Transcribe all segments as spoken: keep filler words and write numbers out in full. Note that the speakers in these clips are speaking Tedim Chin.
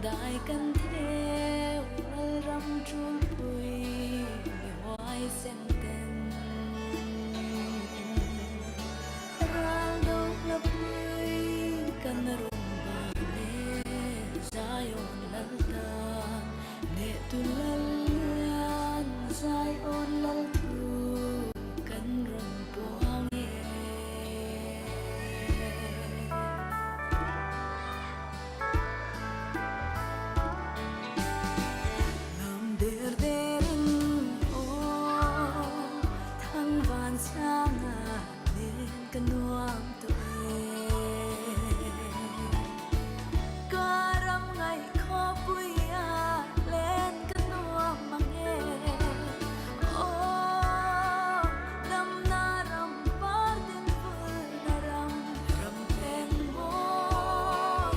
Lai kan theu Lalram tulpui mihuai sengten, raldo lapui kan rung bang le Zion laltan, nehtu lallian Zion laltu kan rung puang e. Lam derder in aw, thangvan sangah len ka nuam tawh e. Ka ram ngaih khawpui ah len ka nuam mang e. Aw, damna ram, par din vulna ram, ram teng maw,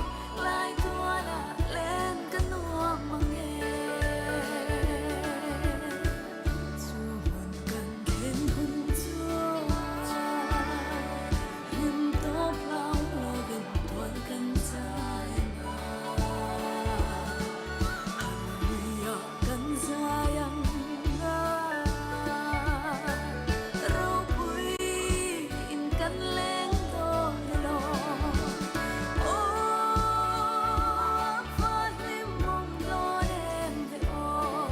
lai tualah len ka nuam mang e. Cu hun kan khen hun cu lim tawp hlau loin tual kan zai. Halleluiah kan zai ang a, ropui in kan leng dawn lo. Aw, fa hlim mong dawn em ve aw,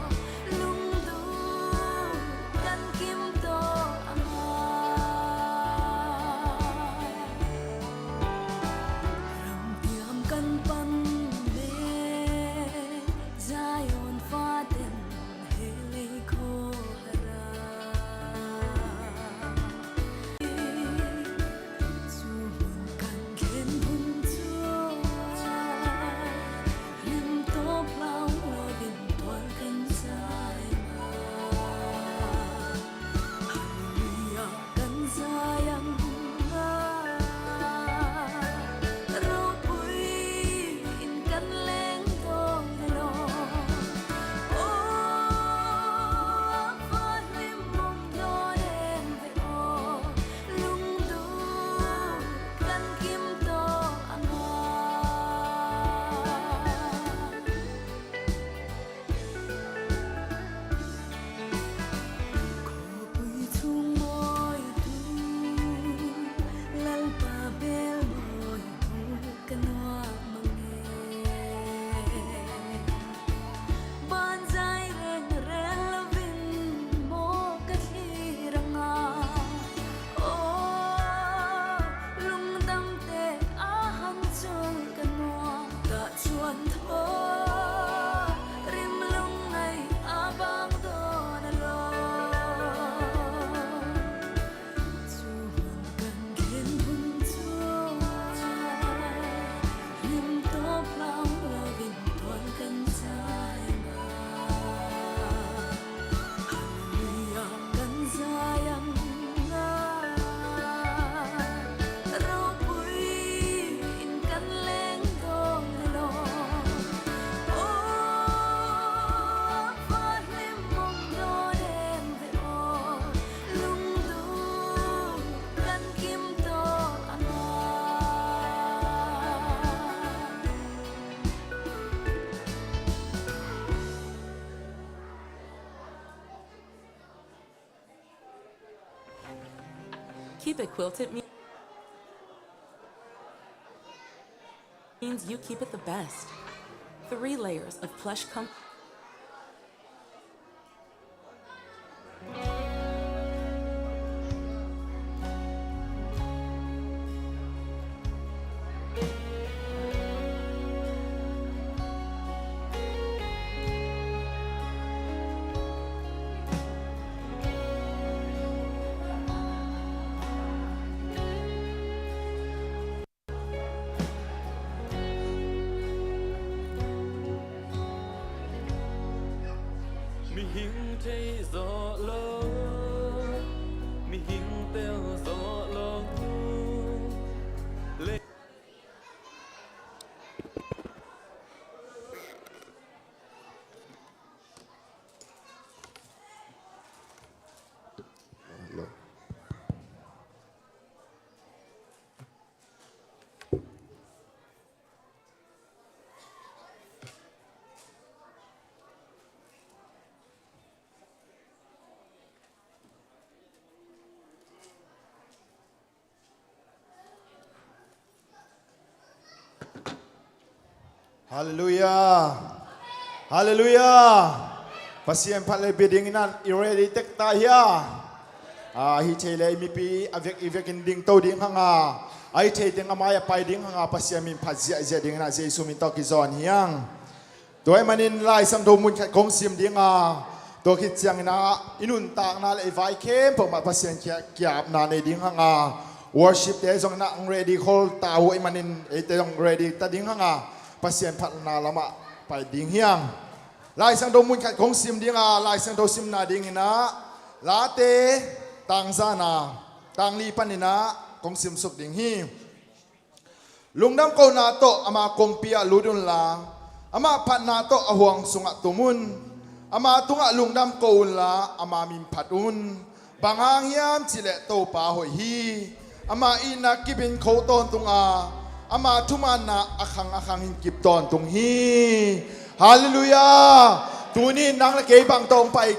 lungdum kan kim tawh a ngai. Ramtiam kan pan le Zion faten hei lei kho hara. Cu hun kan khen hun cu lim tawp hlau loin tual kan zai. Halleluiah kan zai ang a, ropui in kan leng dawn lo. Aw, fa hlim mong dawn em ve aw, lungdum kan kim tawh a ngai. Khawpui chung mawitu Lalpa bel mawi mu ka nuam mang e. Banzai rengreng loin maw ka thlir ang a, aw, lungdamte a han cul ka nuam. Tahcuan thaw rimlung ngaih a bang dawn a lo. Cu hun kan khen hun cu lim tawp hlau loin tual kan zai. Halleluiah kan zai ang a, ropui in kan leng dawn lo. Aw, fa hlim mong dawn em ve aw, lungdum kan kim tawh a ngai. Keep it quilted me- means you keep it the best. Three layers of plush comfort. Mihing thei zawh lo, mihing tel zawh lo. Halleluiah. Halleluiah. Pasian phat le bia dingin ah i ready tek ta hia? A, hi thei le i mipi a vek i vekin dingto ding hang a, a hi thei teng a mai a pai ding hang a, Pasian min phat ziahziah dingin ah Jesu min tawh kizawn hi hang. Tua ahih manin Lai Siangtho mun khat kong sim ding a, tua khit ciangin ah i nuntakna le i vai khempeuh mah Pasian kia, kia-apna nei ding hang a, worship te zongin ah hong ready khol ta uh ahih manin eite zong ready ta ding hang a, Pasian phatna lamah pai ding hi hang. Lai Siangtho mun khat kong sim ding a, Lai Siangtho simna dingin ah Late tang za na, tang li panin ah kong simsuk ding hi. Lungdam kohna tawh ama kongpi ah lut unla, amah phatna tawh a huang sungah tum un. Ama tungah lungdam ko unla, ama min phat un. Bang hang hiam cihleh Topa hoih hi. Ama itna kipin kho tawntung a, ama thumaanna a khang a khang hin kip tawntung hi. Halleluiah. Tuni nang le kei bang tawh hong pai,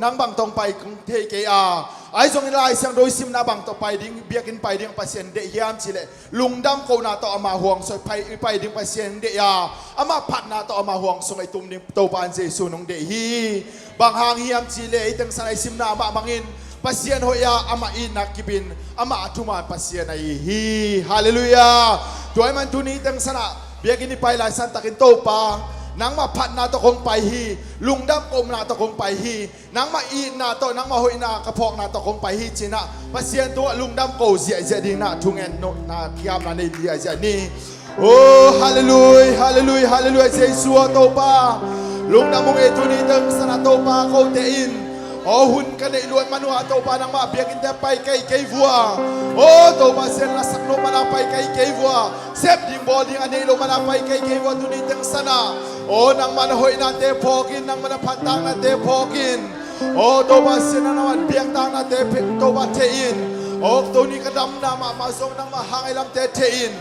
nang bang tawh hong pai kong thei kei a, ahi zongin Lai Siangtho i simna bang tawh pai ding, biakinn pai ding Pasian deih hiam cihleh lungdam kohna tawh ama huang sungah i pai, i pai ding Pasian hong deih a, amah phatna tawh ama huang sungah i tum ding Topa in Jesu in hong deih hi. Bang hang hiam cihleh i teng san a i simna mah bangin Pasian hoih a, amah itna kipin, amah a thuman Pasian ahi hi. Halleluiah. Tua ahih man tuni teng san ah biakinn i pai lai santakin Topa, nangmah phatna tawh kong pai hi, lungdam kohna tawh kong pai hi, nangmah itna tawh, nangmah hoihna ka phawkna tawh kong pai hi ci-in ah Pasian tungah lungdam ko ziahziah dingin ah thungen nopna, kiamna nei ziahziah ni. Oh, halleluiah, halleluiah, halleluiah, Jesu aw Topa. Lungdam ung ei, tuni teng san ah Topa kote in, oh, hun ka neih luat man uh a Topa, nangmah biakinnte pai kei kei vua. Oh Topa, sian lasak nop man a pai kei kei vua. Sep ding bawl ding a neih loh man a pai kei kei vua, tuni teng san ah, oh, nangmah na hoihnate phawk in, nangmah na phattaknate phawk in. Oh Topa, sian a nangmah biaktaknate phe-, Topa thei in. Oh, tuni ka damna mahmah zong nangmah hang ei lamte thei in.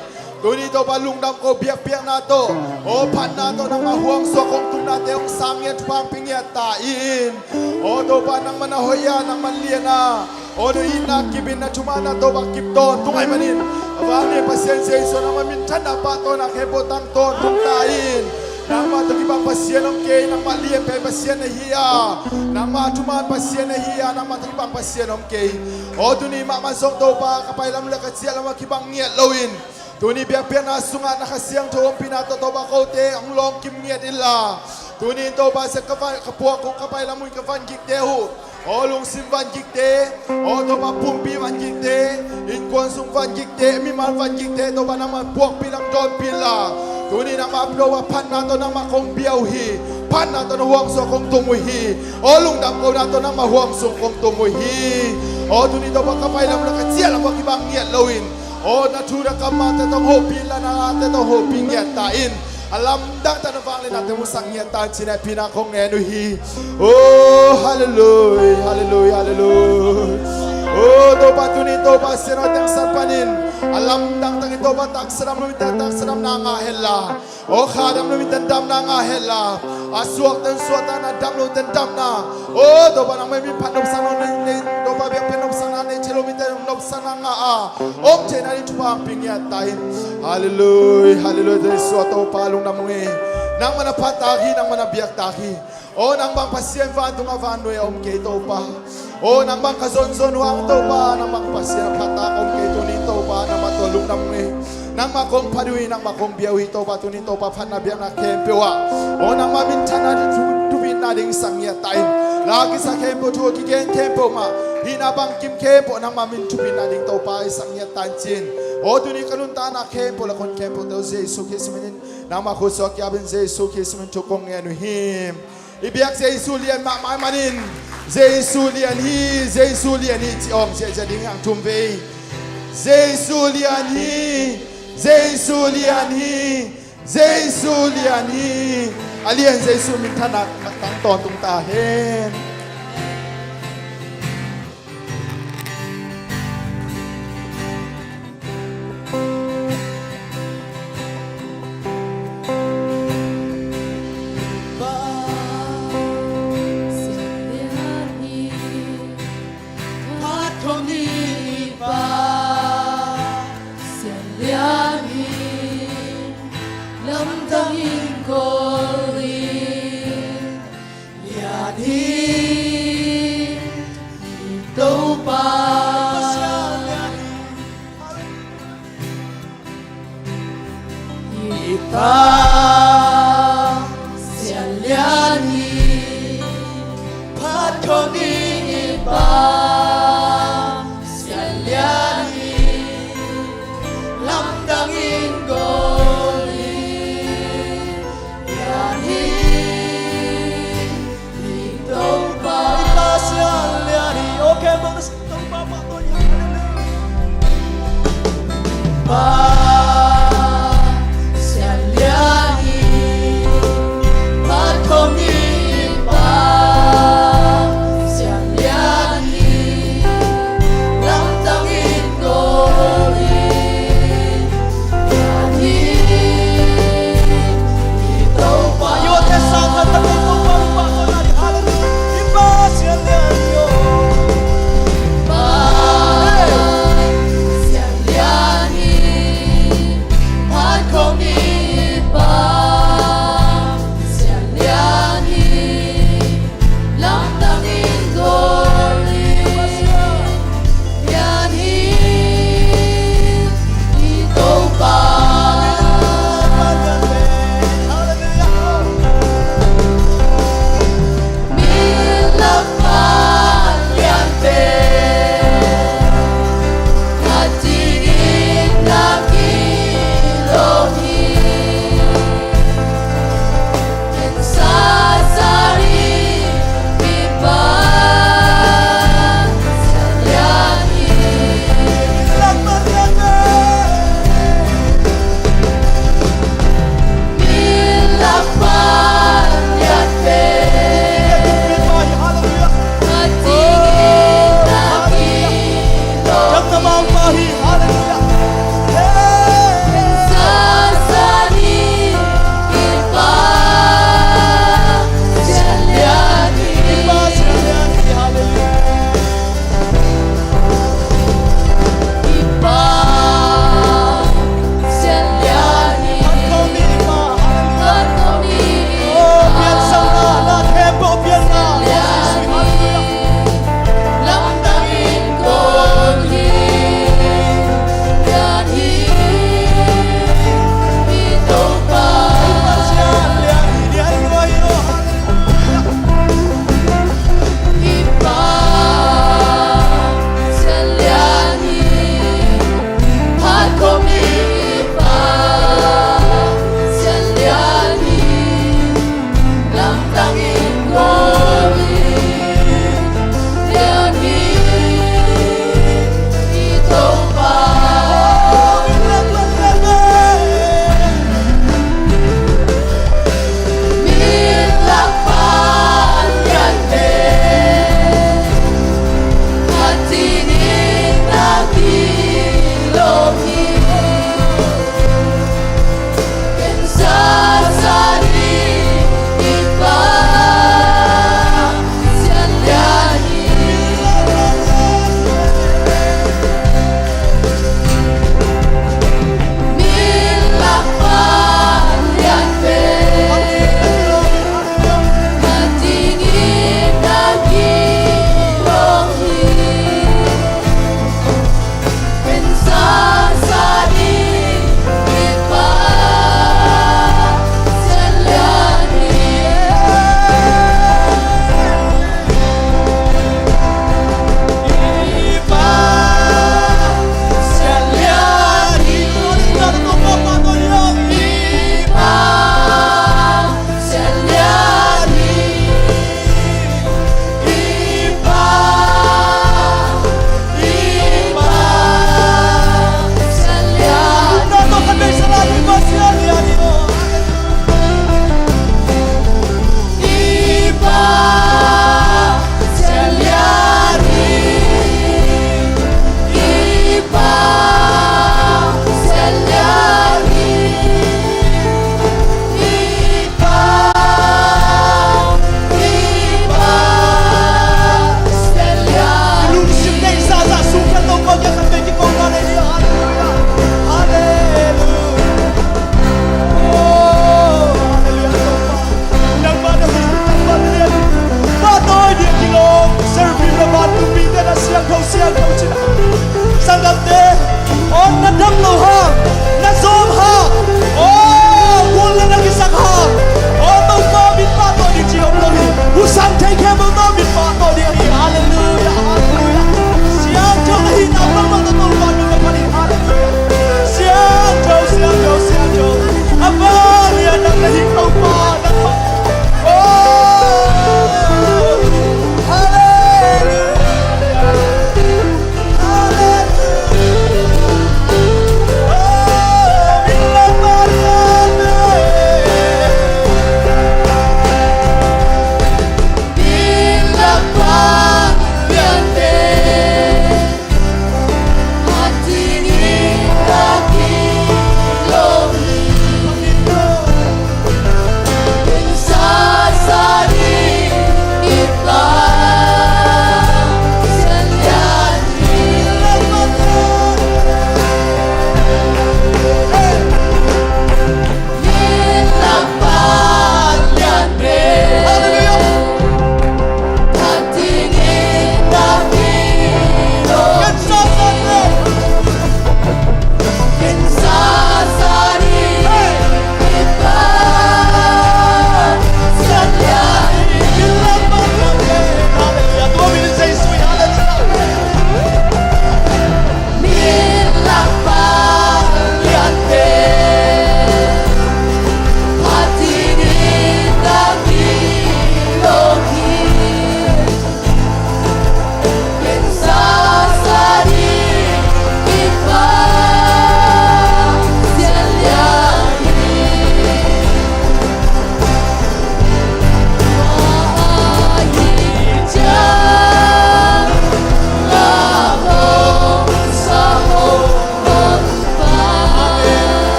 Tuni Topa, lungdam ko, biakpiakna tawh, oh, phatna tawh nangmah huang sungah kong tumnate hong sang ngiat, thupha hong pia ngiat ta in. Oh Topa, nangmah na hoih a, nangmah lian a, oh, na itna kipin, na thumaanna Topa kip tawntung ahih manin, a vanglian Pasian Jesu, nangmah minthanna pahtawina khempeuh tang tawntung ta in. Nangmah tawh kibang Pasian om kei, nangmah lian pen Pasian na hi a, nangmah thuman Pasian na hi a, nangmah tawh kibang Pasian om kei. Oh, tuni mahmah zong Topa, ka pai lam le ka ciah lam ah kibang ngiat loin, tuni biakpiakna sungah na Kha Siangtho ompihna tawh Topa kote hong lawng kim ngiat inla, tuni in Topa, sia ka van, ka puak uh, ka pai lam uh in ka van gikte uh, aw lungsim van gikte, aw Topa, pumpi van gikte, innkuan sung van gikte, mimal van gikte Topa, nangmah puakpih lam dawnpih inla, tuni nangmah Topa phatna tawh nangmah kong bia uh hi. Phatna tawh na huang sungah kong tum uh hi. Aw lungdam kohna tawh nangmah huang sung kong tum uh hi. Aw tuni Topa, ka pai lam le ka ciah lam uh kibang ngiat loin, aw na thu na kammalte tawh hong hopih inla, na late tawh hong hopih ngiat ta in. A lamdang tawh na vangliatnate musak ngiat ta in ci-in hehpihna kong ngen uh hi. Oh, halleluiah, halleluiah, halleluiah. Oh Topa, tuni Topa, sian aw teng san panin a lamdang takin Topa, taksa dam lo mite taksa damna ngah henla, aw kha dam lo mite damna ngah henla, a suakten suahtakna, dam loten damna, aw Topa, nangmah min phat nopsakna nei, nei, Topa, biakpiak nopsakna nei thei lo mite nopsakna ngah a, om theihna ding thupha hong pia ngiat ta in. Halleluiah, halleluiah, Jesu aw Topa, lungdam ung ei. Nangmah na phattak hi, nangmah na biaktak hi. Aw nang bang Pasian vantungah vannuai ah om kei Topa. Aw nang bang ka zonzon uh hang Topa, nang bang Pasian a phattak om kei, tuni Topa, nangmah tawh lungdam ung ei. Nangmah kong phat uh hi, nangmah kong bia uh hi Topa, tuni Topa phatna biakna khempeuh ah, aw nangmah minthanna thu, thupitna ding sang ngiat ta in. La kisa khempeuh, thu kigen khempeuh mah, hihna bangkim khempeuh nangmah min thupitna ding Topa i sang ngiat ta in ci-in, aw tuni ka nuntakna khempeuh le ka hun khempeuh tawh Jesu Khrist min in, nangmah khut sungah kiapin Jesu Khrist min in thu kong ngen uh hi. I biak Jesu lian mahmah ahih manin, Jesu lian hi, Jesu lian hi ci-awng ziahziah ding hi hang, thum vei. Jesu lian hi, Jesu lian hi, Jesu lian hi. A lian Jesu minthanna tang tawntung ta hen. Lamdangin kawl in, lian hi i Topa. I Pa Sialian hi, phat khawm ding i Pa Sialian hi, lamdangin kawl in, lian hi i Topa. I Pa Sialian hi. Okay, mong Topa mah tawh hi. Hallelujah. Pa Sialian hi,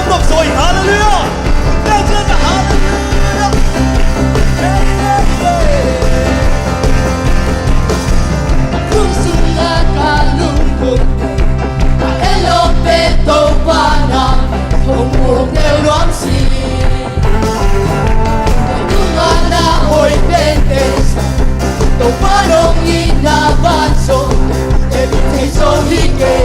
Halleluia. Halleluia. Lungsim la ka lungput, ka elope Topa na hong muh neu nuam si. Nunga na hoi pente, Topa nong itna ban song, e bi thei song hi kei.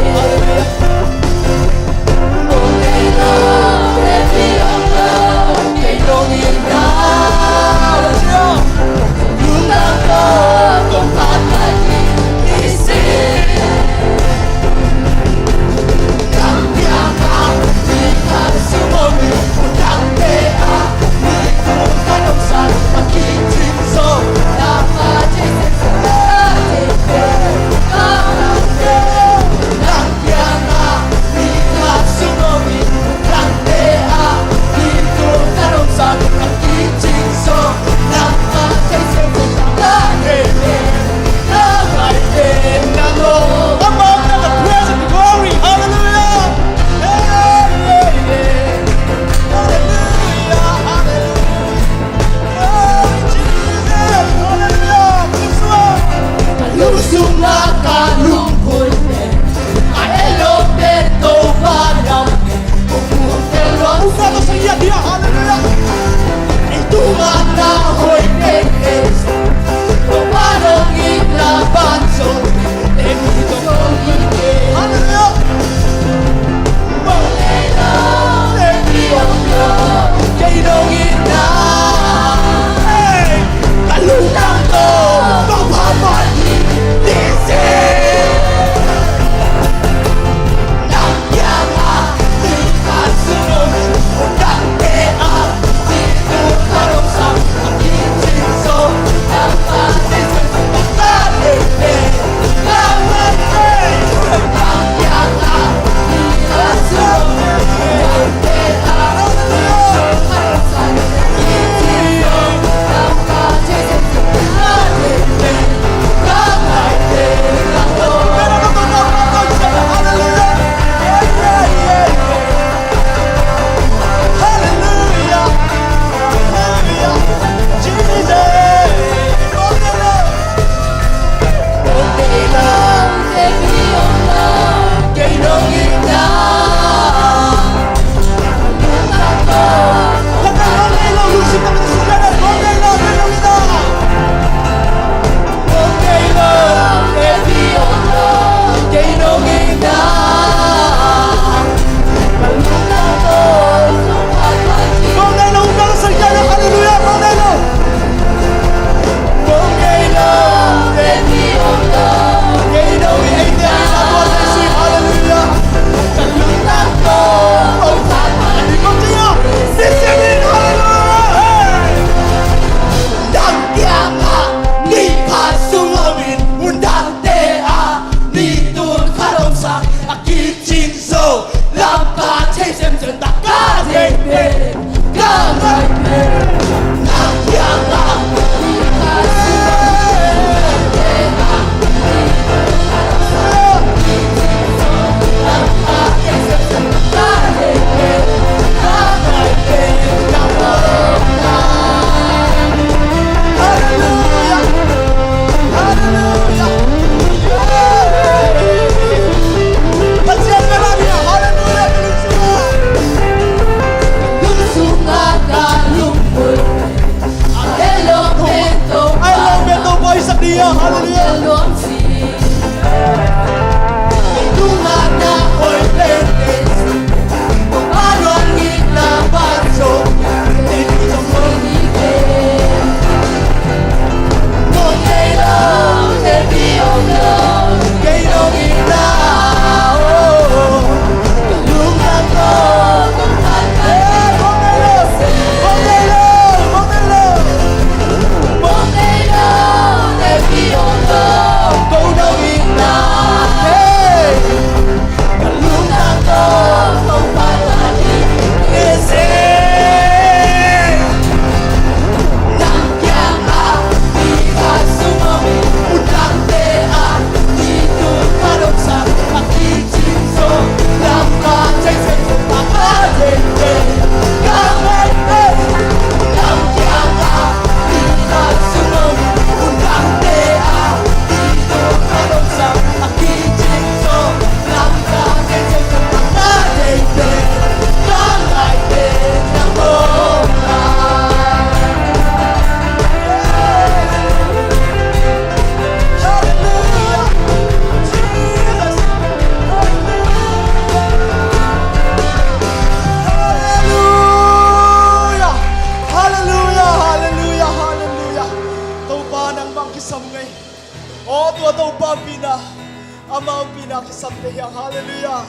Kisam te hiang. Halleluiah.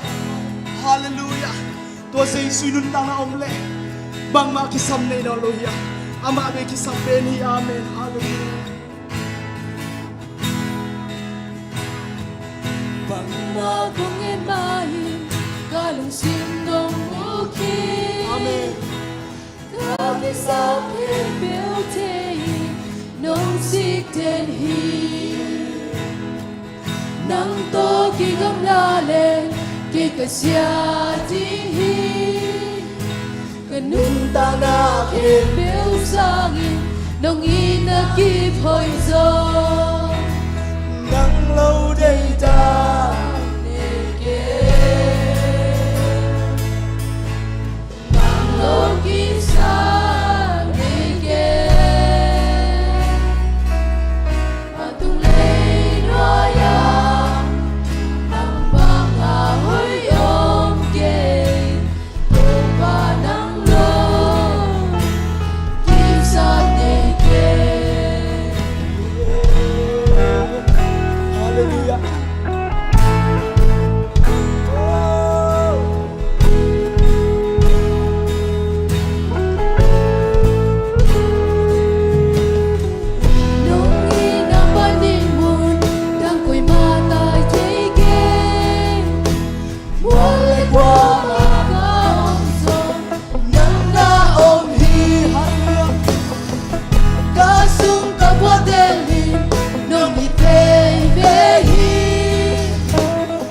Halleluiah. Tua Jesu nuntakna om leh bangmah kisam nei nawn lo hiang. Amah bek kisam pen hi. Amen. Halleluiah. Bangmah kong gen mah hi, ka lungsim nong mu hi. Amen. Ka kisap khempeuh thei hi, nong sik den hi. Nang tawh kigamla leng kei ka sia ding hi. Ka nuntakna khempeuh sangin nong itna kip hoih zaw. Nang lo deihdan nei kei. Nang lo kisam nei kei. Vantung leinuai ah nang bang a hoih om kei. Topa nang lo kisam nei kei. Halleluiah. Nong itna panin mun dang koimah tai thei kei. Mual le kuamah ka om zong nang na om hi. Halleluiah. Ka sung ka puatel in nong it veve hi.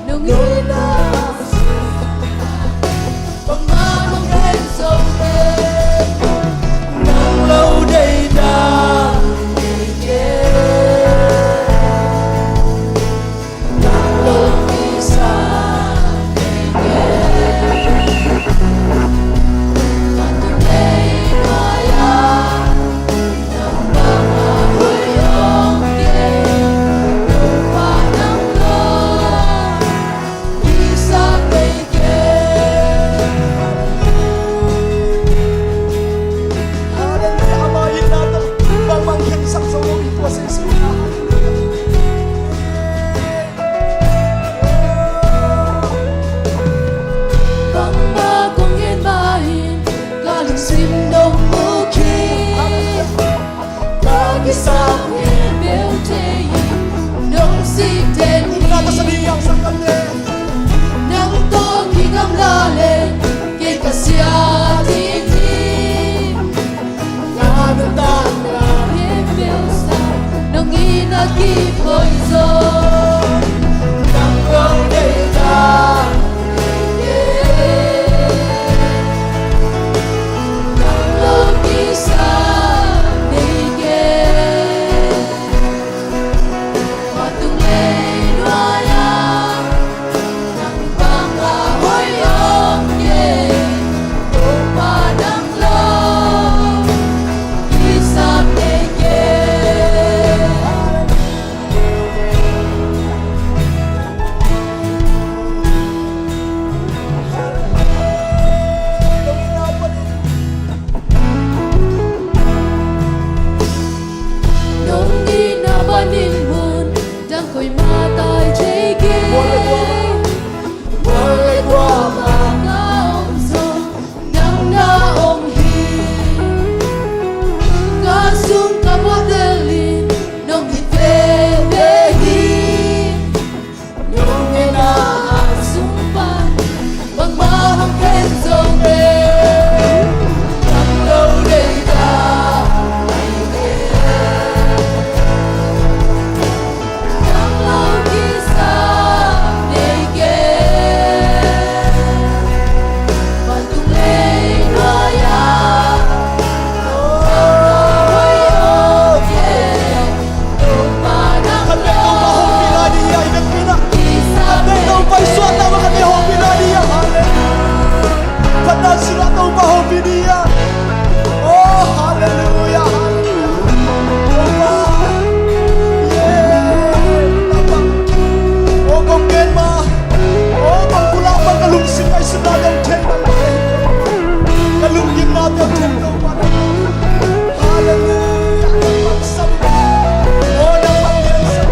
Nong itna bangmah hong gen zong leh nang lo deihdan nei kei. Bangmah kong gen mah in ka lungsim nong mu hi. Ka kisam khempeuh thei hi, nong sik den hi. Nang tawh kigamla leng kei ka sia ding hi. Nong itna kip hoih zaw. Nang lo deihdan nei kei. Nang lo kisam nei kei. Vantung leinuai ah nang bang a hoih om kei. Topa nang lo kisam nei kei. Nong itna panin mun dang koimah tai thei kei. Mual le kuamah ka om zong nang na om hi. Ka sung ka puatel in nong it veve hi. Nong itna sung pan bangmah hong gen zong leh nang lo deihdan nei kei. Nang lo kisam nei kei. Vantung leinuai ah nang bang a hoih om kei. Topa nang lo kisam nei kei. Halleluiah. Topa. Topa. Yeah. Topa. Oh, kong gen mah. Oh, kong pulak mah ka lungsim ngaihsutna dong thei mah. Ka lunggimna dong thei Topa. Halleluiah. Oh, nang mah gen sa.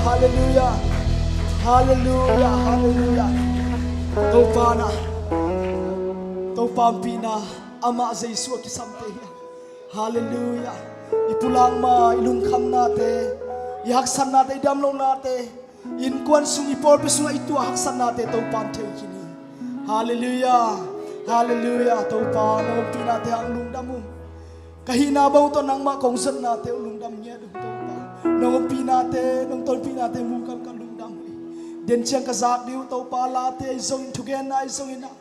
Halleluiah. Halleluiah. Halleluiah. Topa na, Topa ompihna, amah Jesu a kisamte hi. Halleluiah. I pulak ma, i lungkhamnate, i haksatnate, i damlohnate, innkuan sung, i pawlpi sungah i tuah haksatnate Topa in thei khin hi. Halleluiah. Halleluiah. Topa, nong ompihnate hang lungdam uh. Ka hihna bang tawh nangmah kong zonnate uh lungdam ngiat uh Topa. Nong ompihnate, nong tonpihnate muh kam ka lungdam uh hi. Den ciang ka zak ding uh Topa, late ahi zongin, thugenna ahi zongin ah,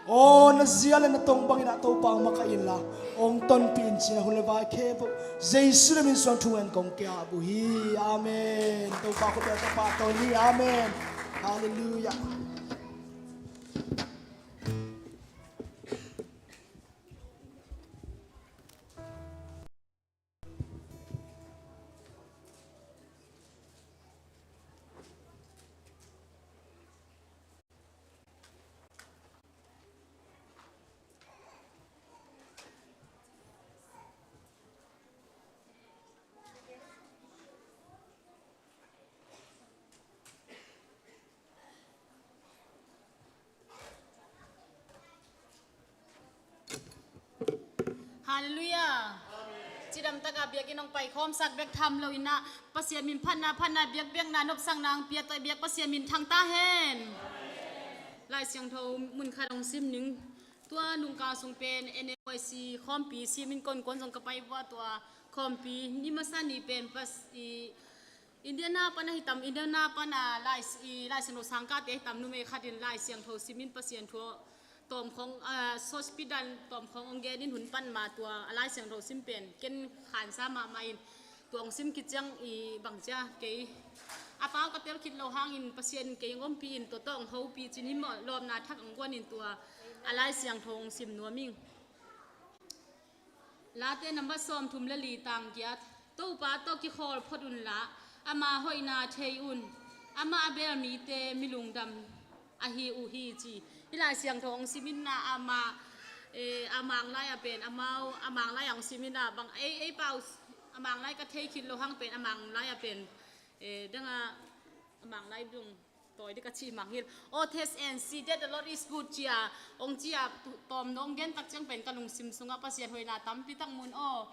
aw, na zia le na tong bangin ah Topa hong makaih inla, hong tonpih in ci-in a hun le vai khempeuh Jesu le min suang thungen kong kiap uh hi. Amen. Topa khut beng ka pahtawi ni. Amen. Halleluiah. Halleluiah. Cidamtaka biakinn hong paikhawmsak bek tham loin ah, Pasian min phatna phatna, biakbiakna nopsakna hong piak, biak Pasian min thang ta hen. Lai Siangtho mun khat hong sim ning. Tua nungkal sung pen N M Y C khawmpi simin konkuan zong ka pai vua, tua khawmpi ni masa ni pen pas i Indiana pan ahi tam, Indiana pan a Lai, i Lai Siangtho sangkahte ahi tam, numei khat in Lai Siangtho simin Pasian thu tawmkhawng, ah, saucepan tawmkhawng hong gen in hun pan ma tua a Lai Siangtho sim pen ken khansa mahmah in, tua hong sim khit ciang i bangcia kei a pau ka tel khit loh hangin Pasian in kei hong ompih in tua tawh hong hopih cin hi mawh, lawpna thak hong guan in tua a Lai Siangtho hong sim nuam ing. Late nambat sawmthum le li tang giat. Topa tawh kikhawl phot unla, ama hoihna thei un. Amah a bel mite mi lungdam ahi uh hi, ci. Hih Lai Siangtho hong sim in ah amah, eh, a Mang lai ah pen, amau a Mang lai ah hong sim in ah bang ei, ei pau a Mang lai ka thei khit loh hang pen a Mang lai ah pen, eh, dang a a Mang lai dung tawi ding ka cih mangngilh. Oh, taste and see that the Lord is good, ci-a hong ci-a, tawm nong gen tak ciang pen ka lungsim sungah Pasian hoihna tampi tak mun aw.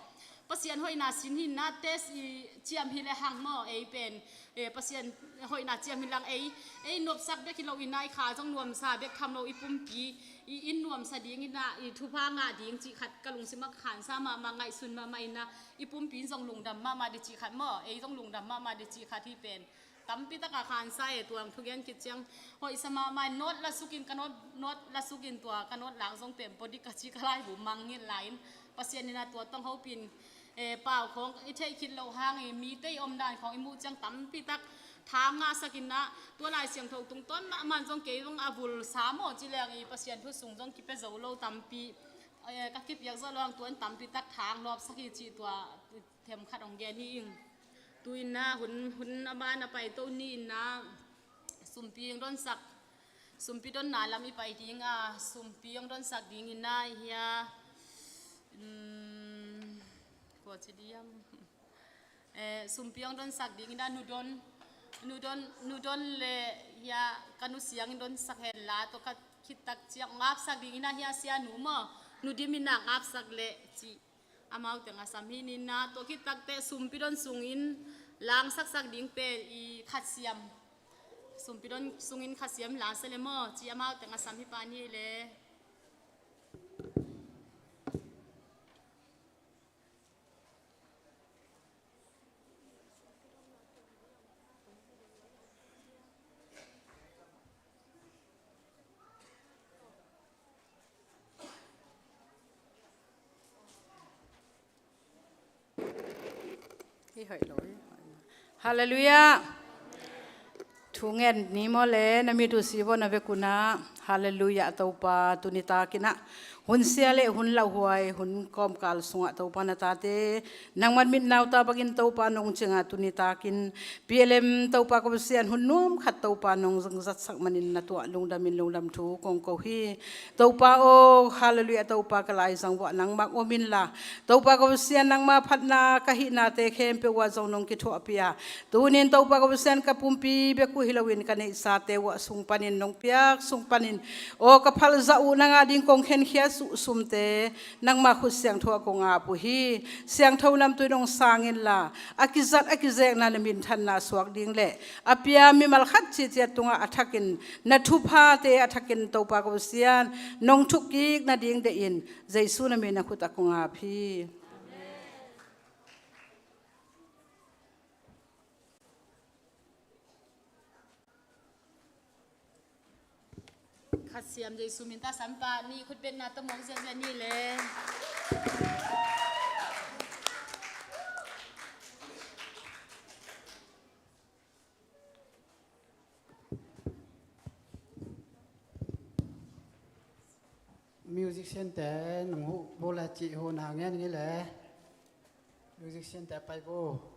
Pasian hoihna sin hi in ah, taste i ciam hi le hang maw, ei pen, eh, Pasian hoihna ciam hi lang, ei, ei nopsak bek hi lo in ah, i kha zong nuamsa bek tham lo, i pumpi i inn nuamsa ding in ah, i thupha ngah ding cih khat ka lungsim ah ka khansa mahmah, ngaihsun mahmah in ah, i pumpi in zong lungdam mahmah ding cih khat maw, ei zong lungdam mahmah ding cih khat hi pen tampi taka khansa e. Tua thugen khit ciang hoihsa mahmah in, note la sukin, ka note, note la sukin, tua ka note lang zong pen pawdik ka ci, ka laibu mangngilh lai-in Pasian in ah tua tawh hong hopih in, eh, pau khawng i theih khit loh hang i mite i omdan khawng i muh ciang tampi tak tha ngahsak in ah, tua Lai Siangtho tungtawn mahmah in zong kei zong a vul sa maw ci leng i Pasian thu sung zong kipia zo lo tampi, eh, ka kipiak zawh lo hang tua in tampi tak tha hong lawpsak hi cih tua themkhat hong gen hi ing. Tu in ah hun, hun a ban a paito ni in ah sumpi hong donsak, sumpi donna lam i pai ding a, sumpi hong donsak ding in ah hia, um, kua ci diam? Eh, sumpi hong donsak ding in ah nudon, nudon, nudon le hia ka nusiang in donsak hen la, tua ka khit tak ciang hong apsak ding in ah hia, sianu maw, nudim in ah hong apsak le ci. Amau teng a sam hi in ah, tua khit tak teh sumpi don sungin langsaksak ding pen i khatsiam. Sumpi don sungin khatsiam langsak le maw, ci amau teng a sam hi pan hi le. Hih hoih lo, hih hoih lo. Halleluiah. Thu ngen ni maw le, na mit uh si vawh na vekun ah. Halleluiah, Topa, tuni takin ah hun sia le hun lauhuai, hun kawmkal sungah Topa na tate nangman mit nauta bangin Topa nong cinga tuni takin P L M Topa ka Pasian hun nuam khat Topa nong zangzatsak manin na tuah lungdamin lungdam thu kong ko hi. Topa aw, halleluiah, Topa ka laizang vuah nangmah om inla, Topa ka Pasian nangma phatna ka hihnate khempeuh uah zong nong kithuahpih a, tunin Topa ka Pasian ka pumpi bek uh hi loin ka neihsate uah sung panin nong piak sung panin aw ka phalzah uh nang ading kong khenkhiat uh sumte nangma khut siangtho ah kong ap uh hi. Siangtho namtui nong sang inla, a kizat a kizekna na minthanna suak ding le a pia mimal khat ciatciat tungah a thakin na thuphate a thakin Topa ka Pasian nong thukkik nading deih in Jesu na min a khut ah kong ap hi. Kha Siam Jesu min ta, sampa nih khutbetna tawh mawk ziahziah ni le. Musician te nang huh bawla cih hona ngen ngi le. Musician te pai bo.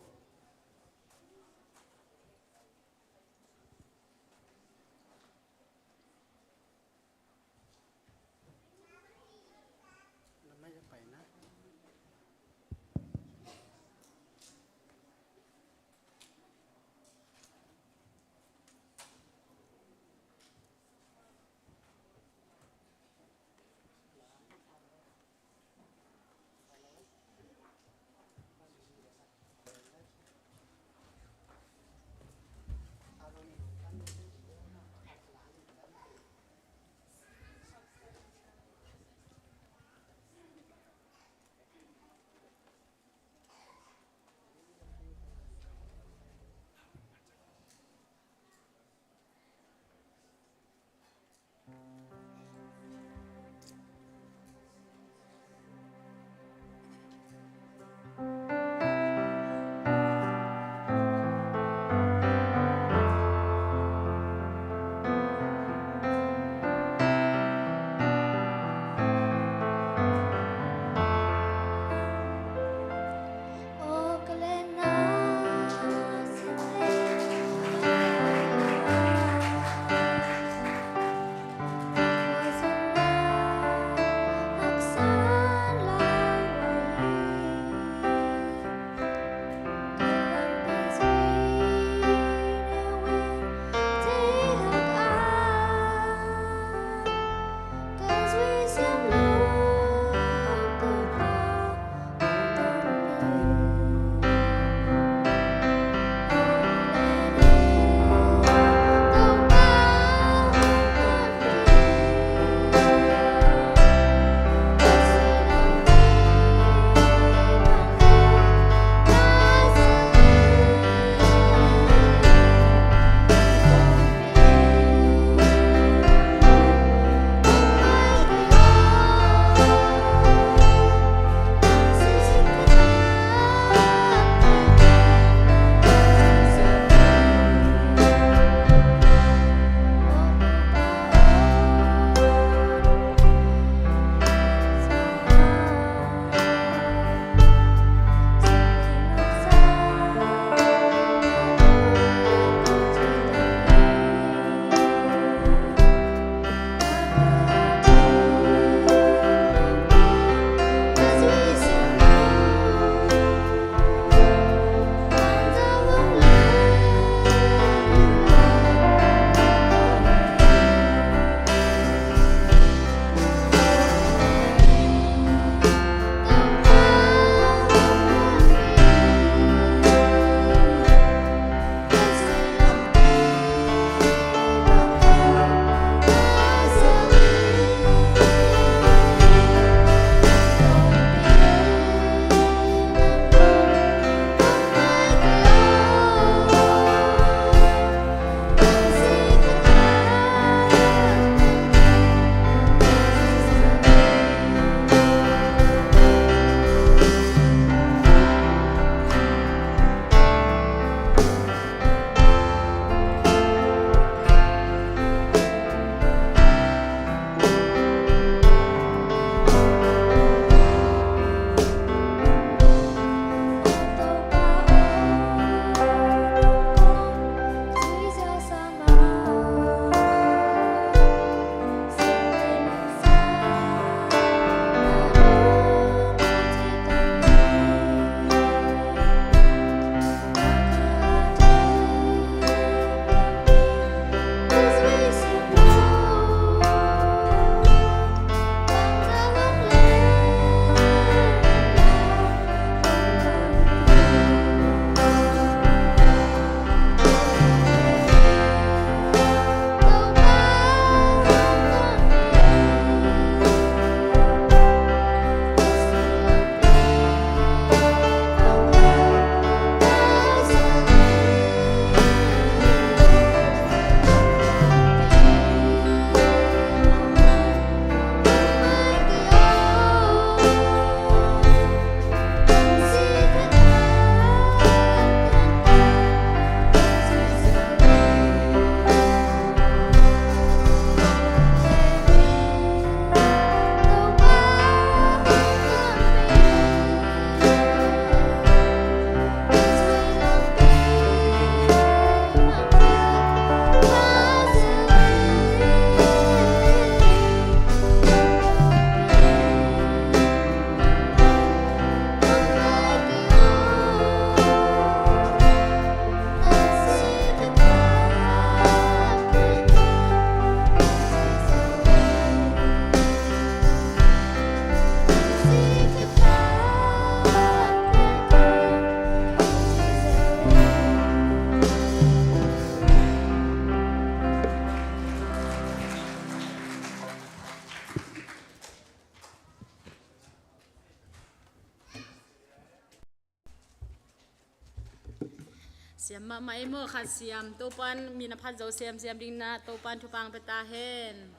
Mahmah ei maw, khat siam. Topan min a phat zo semsem ding na, Topan thupha pia ta hen.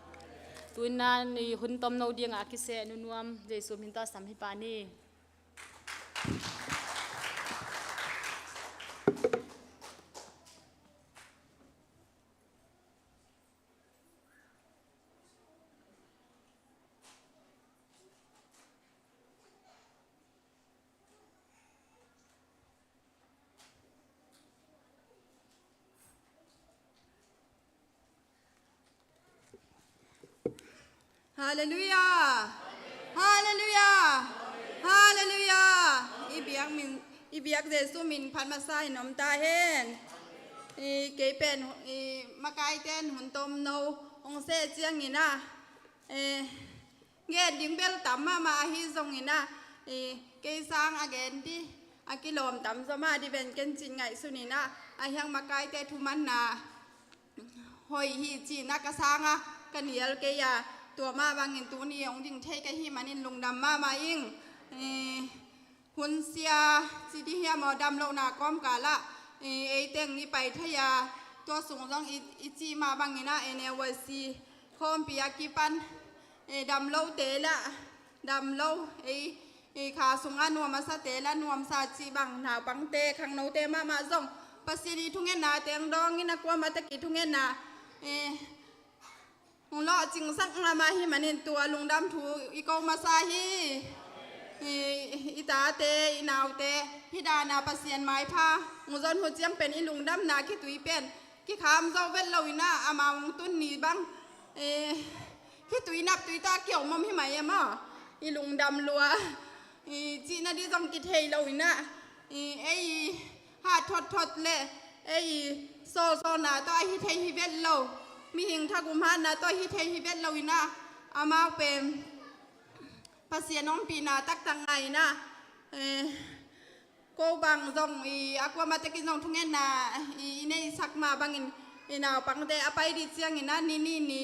Tu-in na i hun tomno dingah a kiseh nunuam Jesu min tawh sam hi pah ni. Halleluiah. Halleluiah. Halleluiah. I biak min, i biak Jesu min phat masa in om ta hen. I kei pen i makaite in hun tomno hong seh ciangin ah, eh, gen ding bel tam mahmah ahi zongin ah, i kei sang a gen ding a kilawm tam zaw mah ding ven ken cin ngaihsun in ah, a hiang makaite thumanna hoih hi cih na ka sang a ka nial kei a, tua mah bangin tuni hong ding thei ka hih manin lungdam mahmah ing. Eh, hun sia ci ding hiam aw, damlohna kawmkal ah, eh, ei teng i pai thei a, tua sung zong i, i cih mah bangin ah N L Y C khawmpi a kipan, eh, damlote lah damlo, ei, ei kha sungah nuam a sate lah nuamsa cih bang, naupangte khangnote mahmah zong Pasian i thungetnate hong dawngin a kuamah tek i thungetna, eh, hong lawhcingsak mahmah hi manin tua lungdam thu i ko masa hi. Eh, i tate, i naute, hih dana Pasian maipha hong zon uh ciang pen i lungdamna khitui pen kikham zo vet lo in ah, amau hong tun ni bang, eh, khitui naptui tawh a kiom om hi mai e maw. I lungdam lua, i cihna ding zong kithei lo in ah, i ei hat thotthot le ei sawlsawlna tawh a hi thei hi vet lo, mihing thagum hatna tawh a hi thei hi vet lo in ah, amau pen Pasian ompihna taktak ngah in ah, eh, ko bang zong i a kuamah tekin zong thungetna i, i neihsak mah bangin i naupangte a pai ding ciangin ah ni, ni, ni,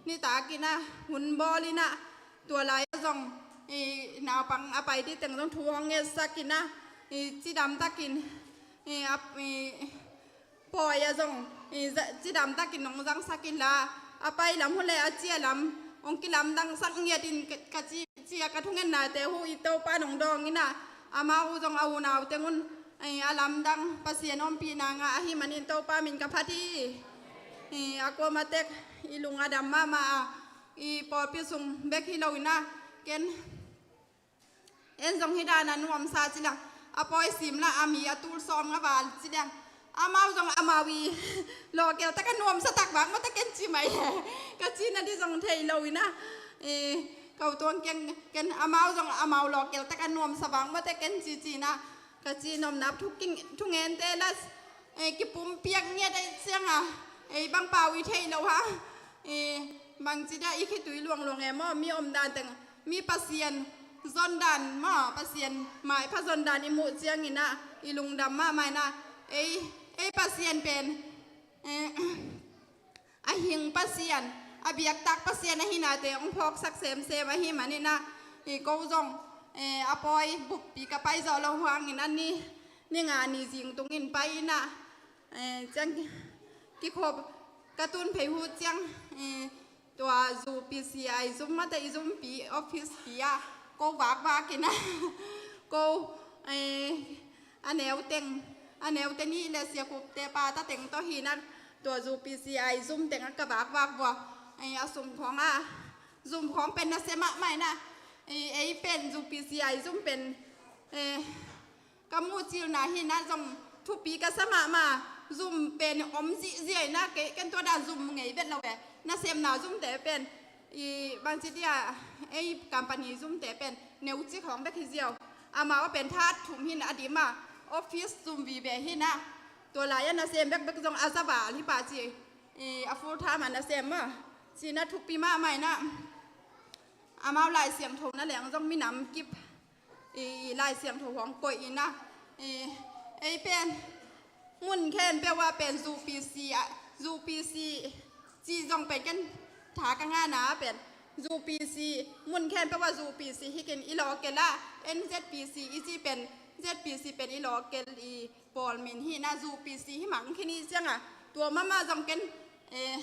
nitakin ah hun bawl in ah, tua lai-ah zong i naupang a pai ding teng zong thu hong ngetsak in ah, i cidam takin, i a, i pawi ah zong, i za, cidam takin hong zangsak inla, a pai lam uh le a cia lam hong kilamdangsak ngiat in ka, ka ci, ci a ka thungetnate uh i Topa in hong dawng in ah, amau uh zong a unau teng un, i a lamdang Pasian ompihna ngah ahi manin Topa min ka phat hi. I a kuamah tek i lung a dam mahmah a, i pawlpi sung bek hi lo in ah, ken en zong hih dana nuamsa ci leng, a pawi sim lah a mi a tul sawm nga val ci leng, amau zong amau i lawkel tak a nuamsa tak vak mawk ta ken ci mai. Ka cihna ding zong thei lo in ah, eh, ko tuang ken, ken amau zong amau lawkel tak a nuamsa vak mawk ta ken ci ci in ah, ka ci nopna thu king, thungente lah, eh, kipumpiak ngiat ahih ciangin, eh, bang pau i thei lo ha. Eh, bangci dia i khitui luangluang e maw, mi omdan teng, mi Pasian zondan maw, Pasian maipha zondan i muh ciangin ah, i lungdam mahmah in ah, ei, ei Pasian pen, eh, a hing Pasian, a biaktak Pasian ahihnate hong phawksak semsem ahi manin ah, i ko zong, eh, a pawi buppi ka pai zawh loh hangin ah ni, ni nga ni zing tungin pai in ah, eh, ciang ki, kikhop ka tun phei uh ciang, eh, tua zu P C I zum mate i zumpi office pi ah ko vakvak in ah, ko, eh, a neu teng, a neu te nih le siakupte pata teng tawh hi in ah, tua zu P C I zum teng ah ka vakvak vua, eh, a sung khawng ah zum khawng pen nasia mahmah in ah, eh, ei pen zu P C I zum pen, eh, ka muhcilna hi in ah zong thupi ka sa mahmah, zum pen om zihziah in ah, kei, ken tua dan zum ngei vet lo e, nasemna zumte pen, i bangci dia, ei company zumte pen neuci khawng bek hi ziau, amau a pen that thum hi in ah, a dim ah office zum vive hi in ah, tua lai-ah nasem bekbek zong a za val hi pah ci, i a full time a nasem mah, ci in ah thupi mahmah in ah, amau Lai Siangtho na leng zong minam kip, i, i Lai Siangtho hong koih in ah, i, ei pen mun khempeuh ah pen zu P C ah, zu P C ci zong pen ken tha ka ngahna ah pen zu P C, mun khempeuh ah zu P C hi ken i lawkel ah, N Z P C i ci pen, Z P C pen i lawkel i pawl min hi na, zu P C hi mah khin hi cianga, tua mahmah zong ken, eh,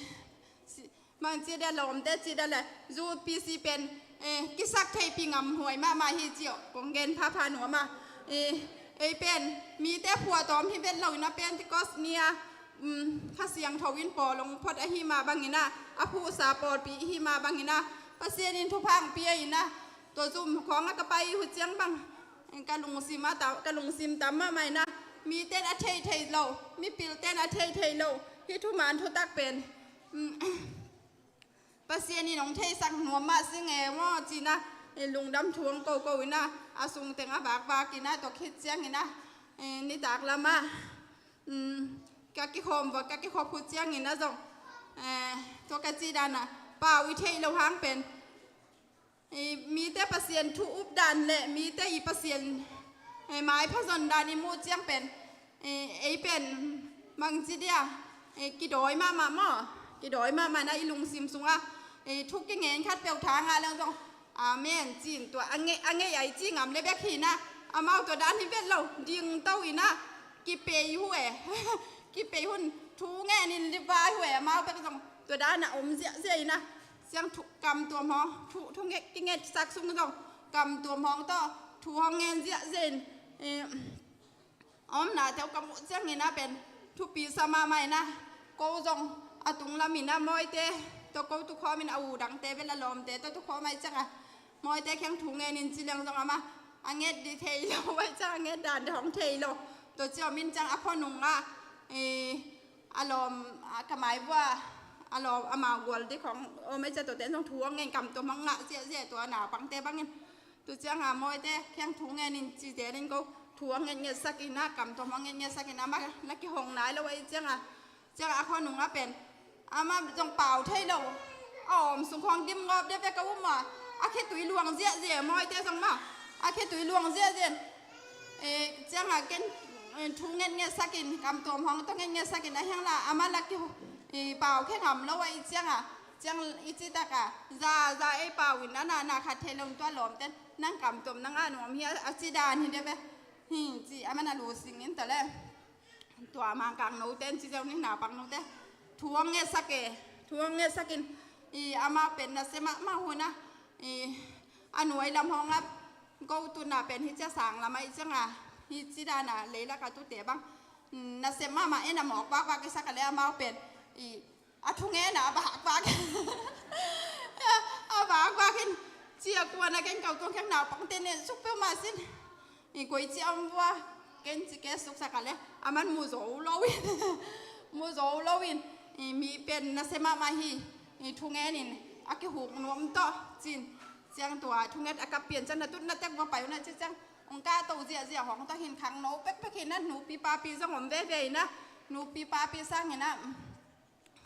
si- mang ci dia lawmte ci dia le, zu P C pen, eh, kisak theihpih ngamhuai mahmah hi ci-awh kong gen phapha nuam a. Eh, ei pen mite phuahtawm hi vet lo ina, Pentecost ni-a, um, Kha Siangtho in pawl hong phot ahi mah bang ina, a phuhsa pawlpi ihi mah bang ina, Pasian in thupha hong pia ina, tua zum khawng a ka pai uh ciang bang, ka lungsim a tam, ka lungsim tam mahmah ina, mite in a theithei lo, mipil ten a theithei lo, hih thuman thutak pen, um, Pasian in hong theisak nuam mah si nge maw ci ina, eh, lungdam thu hong koko ina, a sung teng a vakvak ina, tua khit ciang ina, eh, nitak lamah, um, ka kikhawm vua, ka kikhop uh ciang ina zong, eh, tua ka cih dan a, pau i theih loh hang pen, eh, mite Pasian thu up dan le mite i Pasian, eh, maipha zon dan i muh ciang pen, eh, ei pen mang ci dia, eh, kidawi mahmah maw, kidawi mahmah na, i lungsim sungah, eh, thu kingen khat peuh tha ngah leng zong, amen ci-in tua a ngei, a ngei ai ci ngam le bek hi na, amau tua dan hi vet lo, dingto ina, kipei uh e, kipei hun, thu ngenin livai uh e, amau bek zong tua dan a om ziahziah ina, ciang thu kam tuam hawng, thu, thu nget, kingetsak sung zong kam tuam hawng tawh thu hawng ngen ziahziah in, eh, a omnate uh ka muh ciang ina pen thupi sa mahmah ina, ko zong a tunglam ina, mawite tawh ko tukhawm in, a u dangte vel a lawmte tawh tukhawm ai cianga, mawite kheng thu ngenin ci leng zong amah a nget dih thei lo ai ciang, a nget dan dih hong thei lo, tua ci om in ciang a khuanungah, eh, a lawm, a ka maivua, a lawm, amau gual dih khawng om ai ciang, tuate in zong thu hong ngen, kam tuam hong ngah ziahziah tua naupangte bangin. Tu cianga mawite kheng thu ngenin cite in ko thu hong ngetngetsak ina, kam tuam hong ngetngetsak ina, amah la kihong nai lo ai cianga, cianga a khuanungah pen amah zong pau thei lo, a awm sung khawng gimgawp dia ve ka um a, a khitui luang ziahziah, mawite zong mah a khitui luang ziahziah. Eh, cianga ken, eh, thu ngetngetsak in, kam tuam hawng tawh ngetngetsak in, a hiang la amah la ki, eh, pau khe ngam lo ai cianga, ciang i citaka za, za ei pau in a na, na khat thei lo in tua lawmten, nang kam tuam nang a nuam hi a, a ci dan hi dia ve. Hi ci, amah na lusing in ta le. Tua Mangkang note in ci zeu ni, naupang note thu hong ngetsak e, thu hong ngetsak in, i amah pen nasia mahmah hun a, i a nuai lam hawng a, go tuna pen hi cia sang lam a i cianga, hi ci dan a leilak a tute bang, mm, nasia mahmah in a mawk vakvak i sak a le, amau pen i a thungen a vakvak, a vakvak in, cia kuan a ken kau tuang kheng naupangte ne suk peuhmah sin. I koici a om vua, ken ci ke suksak a le, a man mu zo lo in, mu zo lo in, i mi pen nasia mahmah hi, i thungen in a kihuk nuam tawh cin, ciang tua thunget a kap pian ciang na tut na tek vua pai uh na ci ciang, ong ka to ziahziah hong tawh hin khangno pekpek hi na, nupi papi zong om veve hi na, nupi papi sang hi na,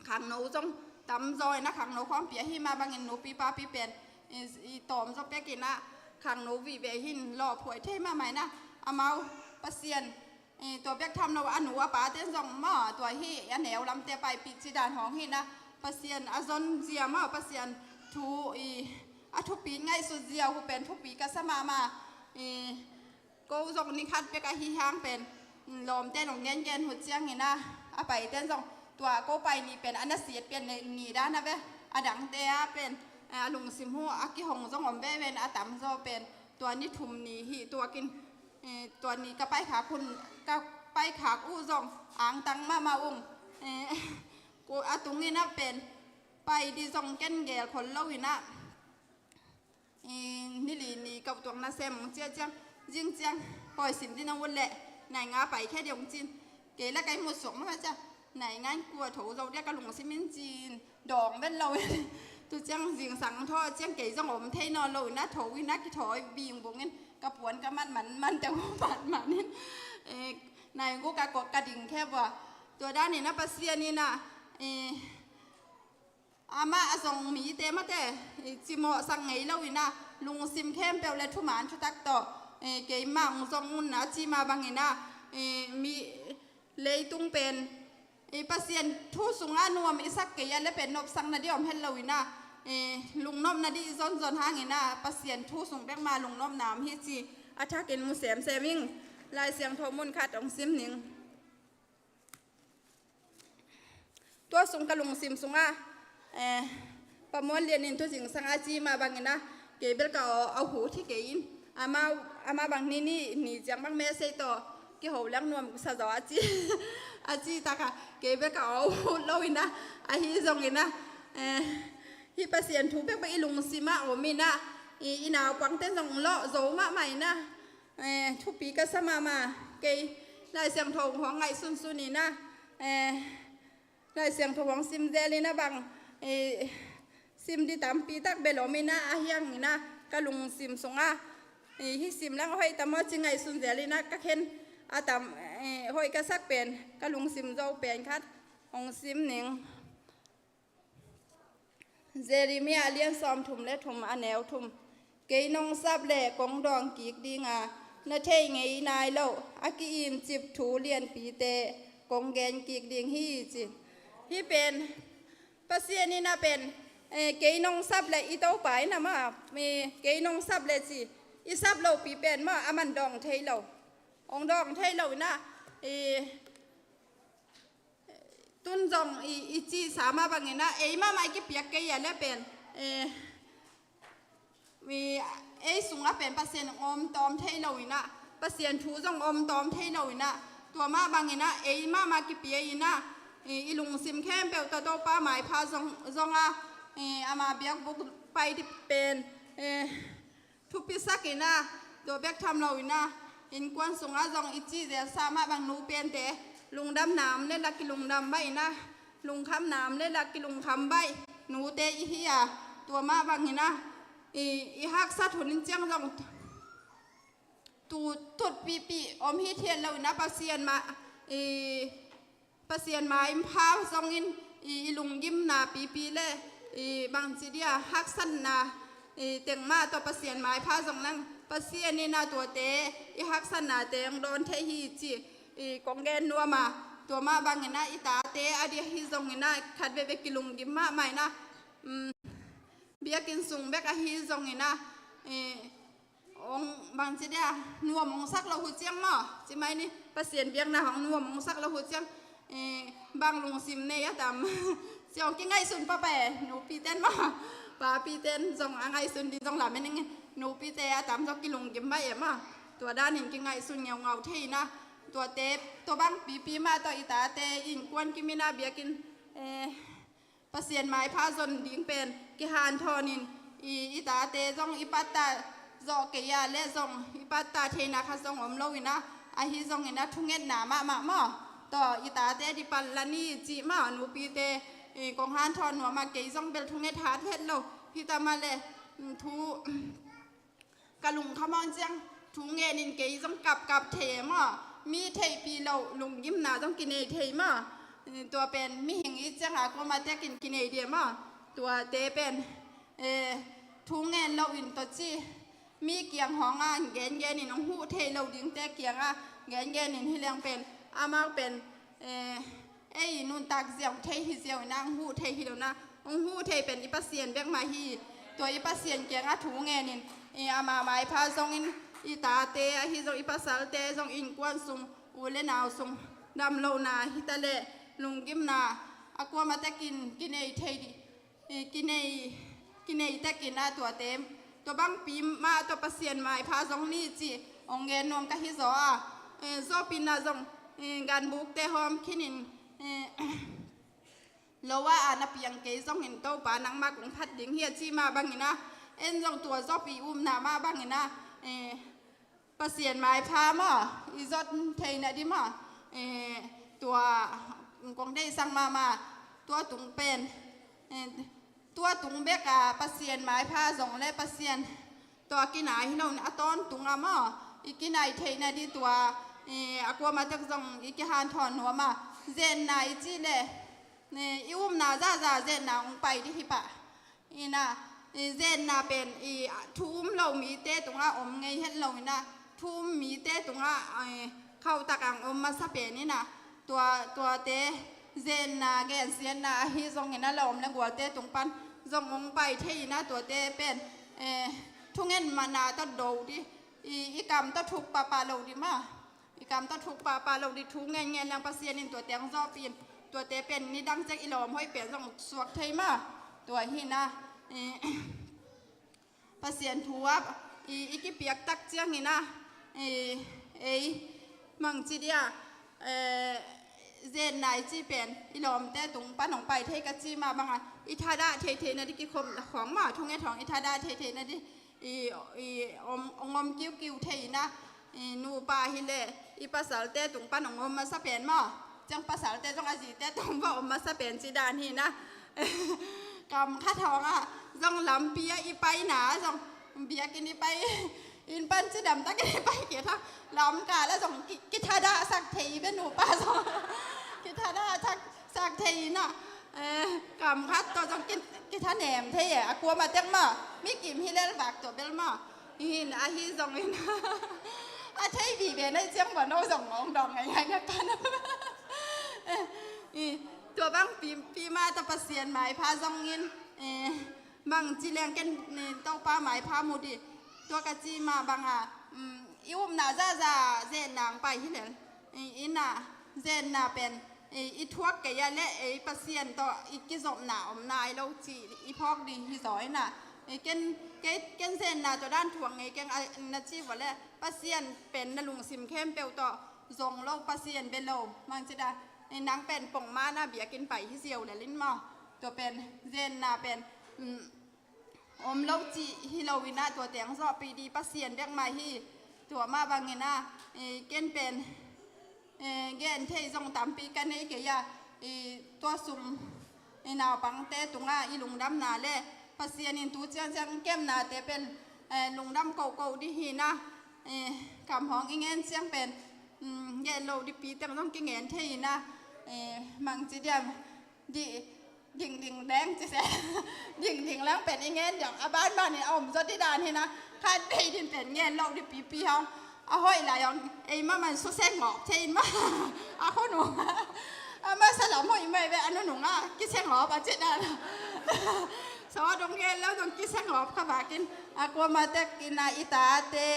khangno zong tamzaw in a khangno khawmpi ahi mah bangin nupi papi pen i, i tawmzaw pek in a khangno vivei hin lawhphuai thei mahmah in a, amau Pasian, i tua bek tham lo a nu a pate zong maw, tua hi a neu lamte paipih ci dan hawng hi in a, Pasian a zon zia maw, Pasian thu i a thupi ngaihsut zia uh pen thupi ka sa mahmah. I Ko zong ni khat bek ahi hang pen, mm, lawmte nong gengen uh ciangin a, a paite zong tua ko pai ni pen a na siat pian ni, ni dan a ve, a dangte a pen, eh, a lungsim uh a kihong zong om veve in a tamzaw pen tua ni thum ni hi tuakin, eh, tua ni ka paikhak hun, ka paikhak uh zong angtang mahmah ung, eh, ko a tungin a pen pai di zong ken gel khol lo in a, i, ni li ni kauh tuang nasem hong ciah ciang, zing ciang pawi sin din a ut leh nai nga pai khia ding hong cin. Kei la kai mut suak mah ciang nai nga in kua tho zo dia ka lungsim in cin dawng ven lo in. Tu ciang zingsang thaw ciang kei zong om thei nawn lo in a tho in a kithawi bing bung in ka puan ka mat man man te uh mat man in, eh, nai gu ka kok ka ding khe vua. Tua dan in a Pasian in a, eh, amah a zong mite mate, i, cimawhsak ngei lo in a, lungsim khempeuh le thuman thutak tawh, i, keimah hong zong un a ci mah bangin a, i, mi leitung pen, i, Pasian thu sungah nuam i sak kei a le pen nopsak nadih om het lo in a, i, lungnop nadih i zonzon hangin a, Pasian thu sung bek mah lungnopna om hi ci a thakin mu semsem ing. Lai Siangtho mun khat hong sim ning. Tua sung ka lungsim sungah, eh, Pa Muan Lian in thu zingsang a ci mah bangin ah, kei bel ka aw, aw hu thi kei in. Amah, amah bang ni, ni, ni ciang bang message tawh kiho leng nuam sa zaw a ci. A ci tak a, kei bel ka aw hu lo in ah, ahi zongin ah, eh, hih Pasian thu bekbek i lungsim ah om in ah, i, i naupangte zong lawh zo mahmah in ah, eh, thupi ka sa mahmah. Kei Lai Siangtho hong ngaihsunsun in ah, eh, Lai Siangtho hong sim zel in ah bang, eh, sim ding tampi tak bel om in ah, ahi hangin ah ka lungsim sungah, eh, hih sim leng hoih tam maw ci ngaihsun zel in ah ka khen a tam, eh, hoih ka sak pen, ka lungsim zo pen khat hong sim ning. Jeremiah a lian sawmthum le thum, a neu thum. Kei nong sap leh kong dawng kik ding a, na thei ngei nai loh a ki-imcip thu lianpite kong gen kik ding hi, ci. Hih pen Pasian in ah pen, eh, kei nong sap leh, i Topa in ah maw, eh, kei nong sap leh ci, i sap lohpi pen maw, aman dawng thei lo. Hong dawng thei lo in ah, eh, tun zong i, i cihsa mah bangin ah, ei mahmah i kipiak kei a leh pen, eh, i, ei sungah pen Pasian om tawm thei lo in ah, Pasian thu zong om tawm thei lo in ah, tua mah bangin ah, ei mahmah kipia in ah, i, i lungsim khempeuh tawh Topa maipha zong, zong ah, i, ama biakbuk pai ding pen, eh, thupisak in ah, tua bek tham lo in ah, innkuan sungah zong i cih zelsa mah bang nu pente, lungdamna om leh lah kilungdam baih in ah, lungkhamna om leh lah kilungkham baih nute i hi a, tua mah bangin ah, i, i haksat hun in ciang zong tu, tutpihpih om hithiat lo in ah, Pasian mah, i, Pasian maipha zongin i, i lunggimna pipi le, i, bangci dia haksatna, i, teng mah tawh Pasian maipha zong leng, Pasian in ah tuate, i, haksatnate hong dawn thei hi ci, i, kong gen nuam a, tua mah bangin ah i tate a dia hi zongin ah khat veve kilunggim mahmah in ah, um, biakinn sung bek ahi zongin ah, i, hong bangci dia, nuam hong sak lo uh ciang maw, ci mai ni, Pasian biakna hong nuam hong sak lo uh ciang, eh, bang lungsim nei a tam. Ci hong kingaihsun papa e, nupiten maw, papiten zong a ngaihsun ding zong lamen ing, nupite a tam zong kilunggim baih e maw. Tua danin kingaihsun ngeungau thei in ah, tuate, tua bang pipi mah tawh i tate innkuan kim in ah biakinn, eh, Pasian maipha zon ding pen kihanthawn in, i, i tate zong i pattah zawh kei a leh zong i pattah theihna khat zong om lo in ah, ahi zongin ah thungetna mahmah maw, tawh i tate ding pan la ni cih maw, nupite, i, kong hanthawn nuam a, kei zong bel thunget hat het lo hi ta mah leh, mm, thu ka lungkham hong ciang thu ngenin kei zong kapkap thei e maw, mi theihpih loh lunggimna zong kinei thei maw. Tua pen mihing i ciang a kuamah tekin kinei ding e maw. Tuate pen, eh, thu ngen loin tawh ci, mi kiang hong a gengenin hong huh thei lo dingte kiangah gengenin hi leng pen, amau pen, eh, ei nuntak ziau thei hi ziau in ah, hong huh thei hi lo in ah, hong huh thei pen i Pasian bek mah hi. Tua i Pasian kiangah thu ngenin, i, ama maipha zongin, i tate ahi zong, i pasalte zong, innkuan sung, u le nau sung dam lohna hi ta leh, lunggimna a kuamah tekin kinei thei ding, i, kinei, kinei tekin ah tuate, tua bangpi mah tawh Pasian maipha zong ni cih hong gen nuam ka hi zaw a. Eh, zawhpihna zong, eh, ganbukte hawm khinin, eh, lo ah a na piang kei zongin Topa nangmah kong phat ding hi a ci mah bangin ah, en zong tua zawhpih upna mah bangin ah, eh, Pasian maipha maw, i zot theihna ding maw, eh, tua kong deihsak mahmah, tua tung pen, eh, tua tung bek a Pasian maipha zong le Pasian tawh a kinai hi loin a tawntung a maw, i kinai theihna ding tua, eh, a kuamah tek zong i kihanthawn nuam a, zetna i cih leh, eh, i upna zahzah zetna hong pai ding hi pah. In ah, i, zetna pen i, thu um lo mite tungah om ngei het lo in ah, thu um mite tungah, eh, khauhtak ang om masa pen in ah, tua, tuate zetna gensiatna ahi zongin ah, lawm le gualte tung pan zong hong pai thei in ah, tuate pen, eh, thungetna tawh do ding, i, i kam tawh thuk pahpah lo ding maw. I kam tawh thuk pahpah lo ding, thu ngen ngen leng Pasian in tua teng zawhpih in, Tuate pen nidang ciang i lawm hoih pen zong suak thei mah. Tua hi na, eh, Pasian thu ah i, i kipiak tak ciangin ah, eh, ei mang ci dia, eh, zen nai ci pen i lawmte tung pan hong pai thei ka ci mah bangah i thadah theithei na di kikhom khawng mah, thunget hong i thadah theithei na di i, i om, ong om kiukiu thei na, i nupa hi leh i pasalte tung pan ong om masa pen maw? Ciang pasalte zong a zite tung va om masa pen ci dan hi na. Kam khat hong ah zong lampi ah i pai na zong biakinn i pai, inn pan cidam takin i pai kei tha, lamkal ah zong ki, kithadah sak thei i bia nupa zong kithadah sak, sak thei i na. Eh, kam khat tawh zong ki, kithanem thei e, a kuamah tek mah, mi kim hi lel vak tua bel mah. Hin, ahi zongin a thei vive na i ciang bang no zong ngong dong ngai ngai na pan. Eh, i, tua bang pi, pi mah tawh Pasian maipha zongin, eh, bang ci leng ken, eh, Topa maipha mu di. Tua ka ci mah bangah, um, i upna zaza zen nang pai hi lel. I, i na, zenna pen, i, i thuak kei a leh, i Pasian tawh i kizopna om nai lo ci i phawk ding hi zaw i na. I ken, kei, ken zenna tawh dan thuak ngei keng a, na ci vua leh, Pasian pen na lungsim khempeuh tawh zong lo, Pasian bia lo. Mang ci da, i nang pen pongmana biakinn pai hi ziau lel in maw. Tua pen, zenna pen, mm, om lo cih hi lo in ah, tua teng zawhpih dih Pasian bek mah hi. Tua mah bangin ah, eh, ken pen, eh, gen thei zong tampi ka nei kei a, eh, tua sung, eh, naupangte tungah i lungdamna le Pasian in tu ciangciang kemnate pen, eh, lungdam kohkoh dih hi na, eh, kam hong i ngen ciang pen, mm, gen lo dihpi teng zong kingen thei hi na, eh, mang ci diam, dih, ding ding leng ci se. Ding ding leng pen i ngen diam. A ban ban in a om zaw dih dan hi na. Khat bei din pen ngen lo dih pipi hong. A hoih lai hong. Ei mah man su se ngawp thei in mah. A khun uh. A masa lam hoih mai ve a nunung a. Kise ngawp a ci dan. So dong ngen lo dong kise ngawp kha bakin. A kuamah tek in a i tate,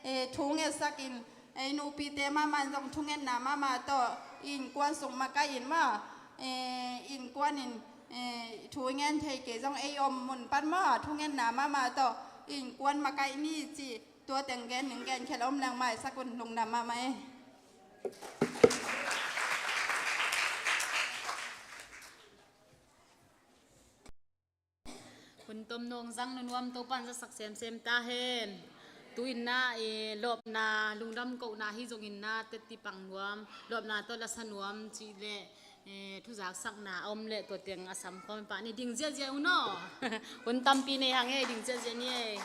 eh, thu ngetsak in. Ei nupite mahmah zong thungetna mahmah tawh innkuan sung makaih in maw, eh, innkuan in, eh, thu i ngen thei kei zong ei om mun pan maw, thungetna mahmah tawh innkuan makaih ni ci, tua teng gen ning, gen khel om leng maisak un, lungdam mahmah ei. Hun tom nong zang nunuam Topa'n zasak semsem ta hen. Tu in na, eh, lawpna, lungdam kohna hi zongin na, teti pang nuam, lawpna tawh lasa nuam cih leh, eh, thuzaksakna a om leh tua teng a sam khawm pah ni, ding ziahziah un aw. Hun tampi nei hang ei, ding ziahziah ni ei.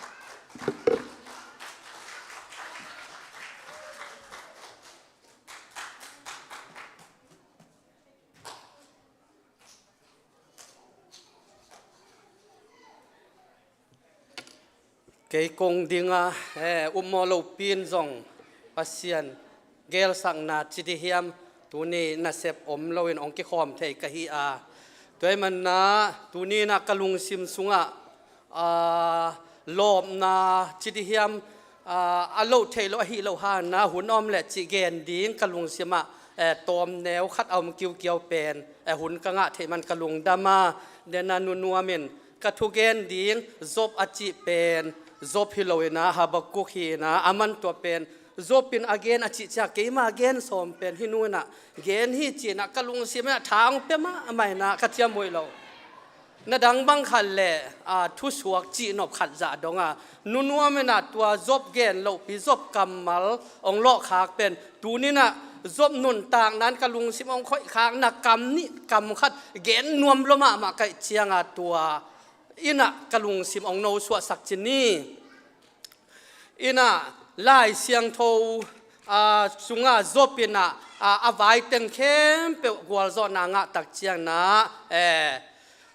Kei kong dinga, eh, upmawh lopi in zong Pasian gelsakna ci dih hiam, tuni nasep om loin hong kikhawm thei ka hi a. Tua ahih manin ah, tuni in ah ka lungsim sungah, ah, lawpna ci dih hiam, ah, a loh theih loh ahi loh hangin ah hun a om leh cih gen ding ka lungsim ah, eh, tawmneu khat a om kiukiau pen, eh, hun ka ngah theih man ka lungdam a, den a nunuam in ka thugen ding Job a cih pen Job hi lo in ah Habakkuk hi in ah, a man tua pen Job in a gen a cih ciang keima gen sawm pen hih nu in ah gen hi ci in ah ka lungsim in ah tha hong pia mahmah in ah ka ciamhuih lo. Na dang bang khat leh, a, thusuak cihnop khat zah dong a, nunuam in ah tua Job gen lohpi, Job kammal hong lawhkhak pen tuni in ah Job nuntakna in ka lungsim hong khoihkhakna kam nih kam khat gen nuam lua mahmah ka hih ciang a, tua in ah ka lungsim hong nosuahsak ci ni. In ah Lai Siangtho, a, sungah Job in ah, a, a vai teng khempeuh gualzawhna ngah tak ciang in ah, eh,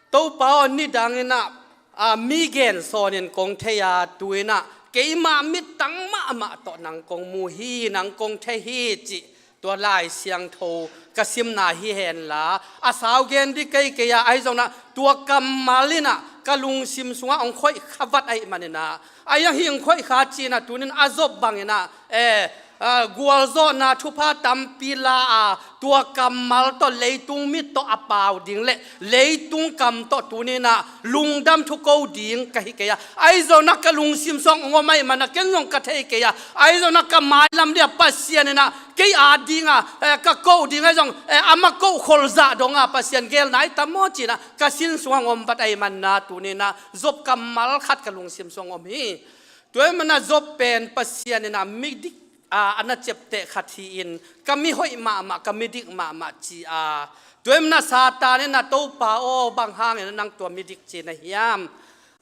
Topa aw, nidang in ah, a, mi gen sawn in kong thei a, tu in ah keima mittang mahmah tawh nang kong mu hi, nang kong thei hi cih tua Lai Siangtho ka simna hi hen la, a sau gen dih kei kei a, ahi zongin ah tua kammal in ah ka lungsim sungah hong khoih kha vat ahih manin ah, ahi hang hih hong khoih kha ci in ah tuni in a Job bangin ah, eh, ah, gualzawhna thupha tampi la a, tua kammal tawh leitung mit tawh a pau ding le leitung kam tawh tuni-in ah lungdam thuko ding ka hi kei a, ahi zongin ah ka lungsim sung hong om ahih manin ah ken zong ka thei kei a, ahi zongin ah ka mailam ding ah Pasian in ah kei ading a, eh, ka koh ding ahi zong, eh, amah koh khol zah dong a Pasian gel nai tam maw ci-in ah ka sin sung hong om vat ahih manin ah tuni-in ah Job kammal khat ka lungsim sung om hi. Tua ahih manin ah Job pen Pasian in ah midik, ah, a na ciapteh khat hi-in, ka mi hoih mahmah, ka midik mahmah ci a. Tua ahih manin ah Satan in ah, Topa aw, bang hangin ah nang tua midik ci na hiam?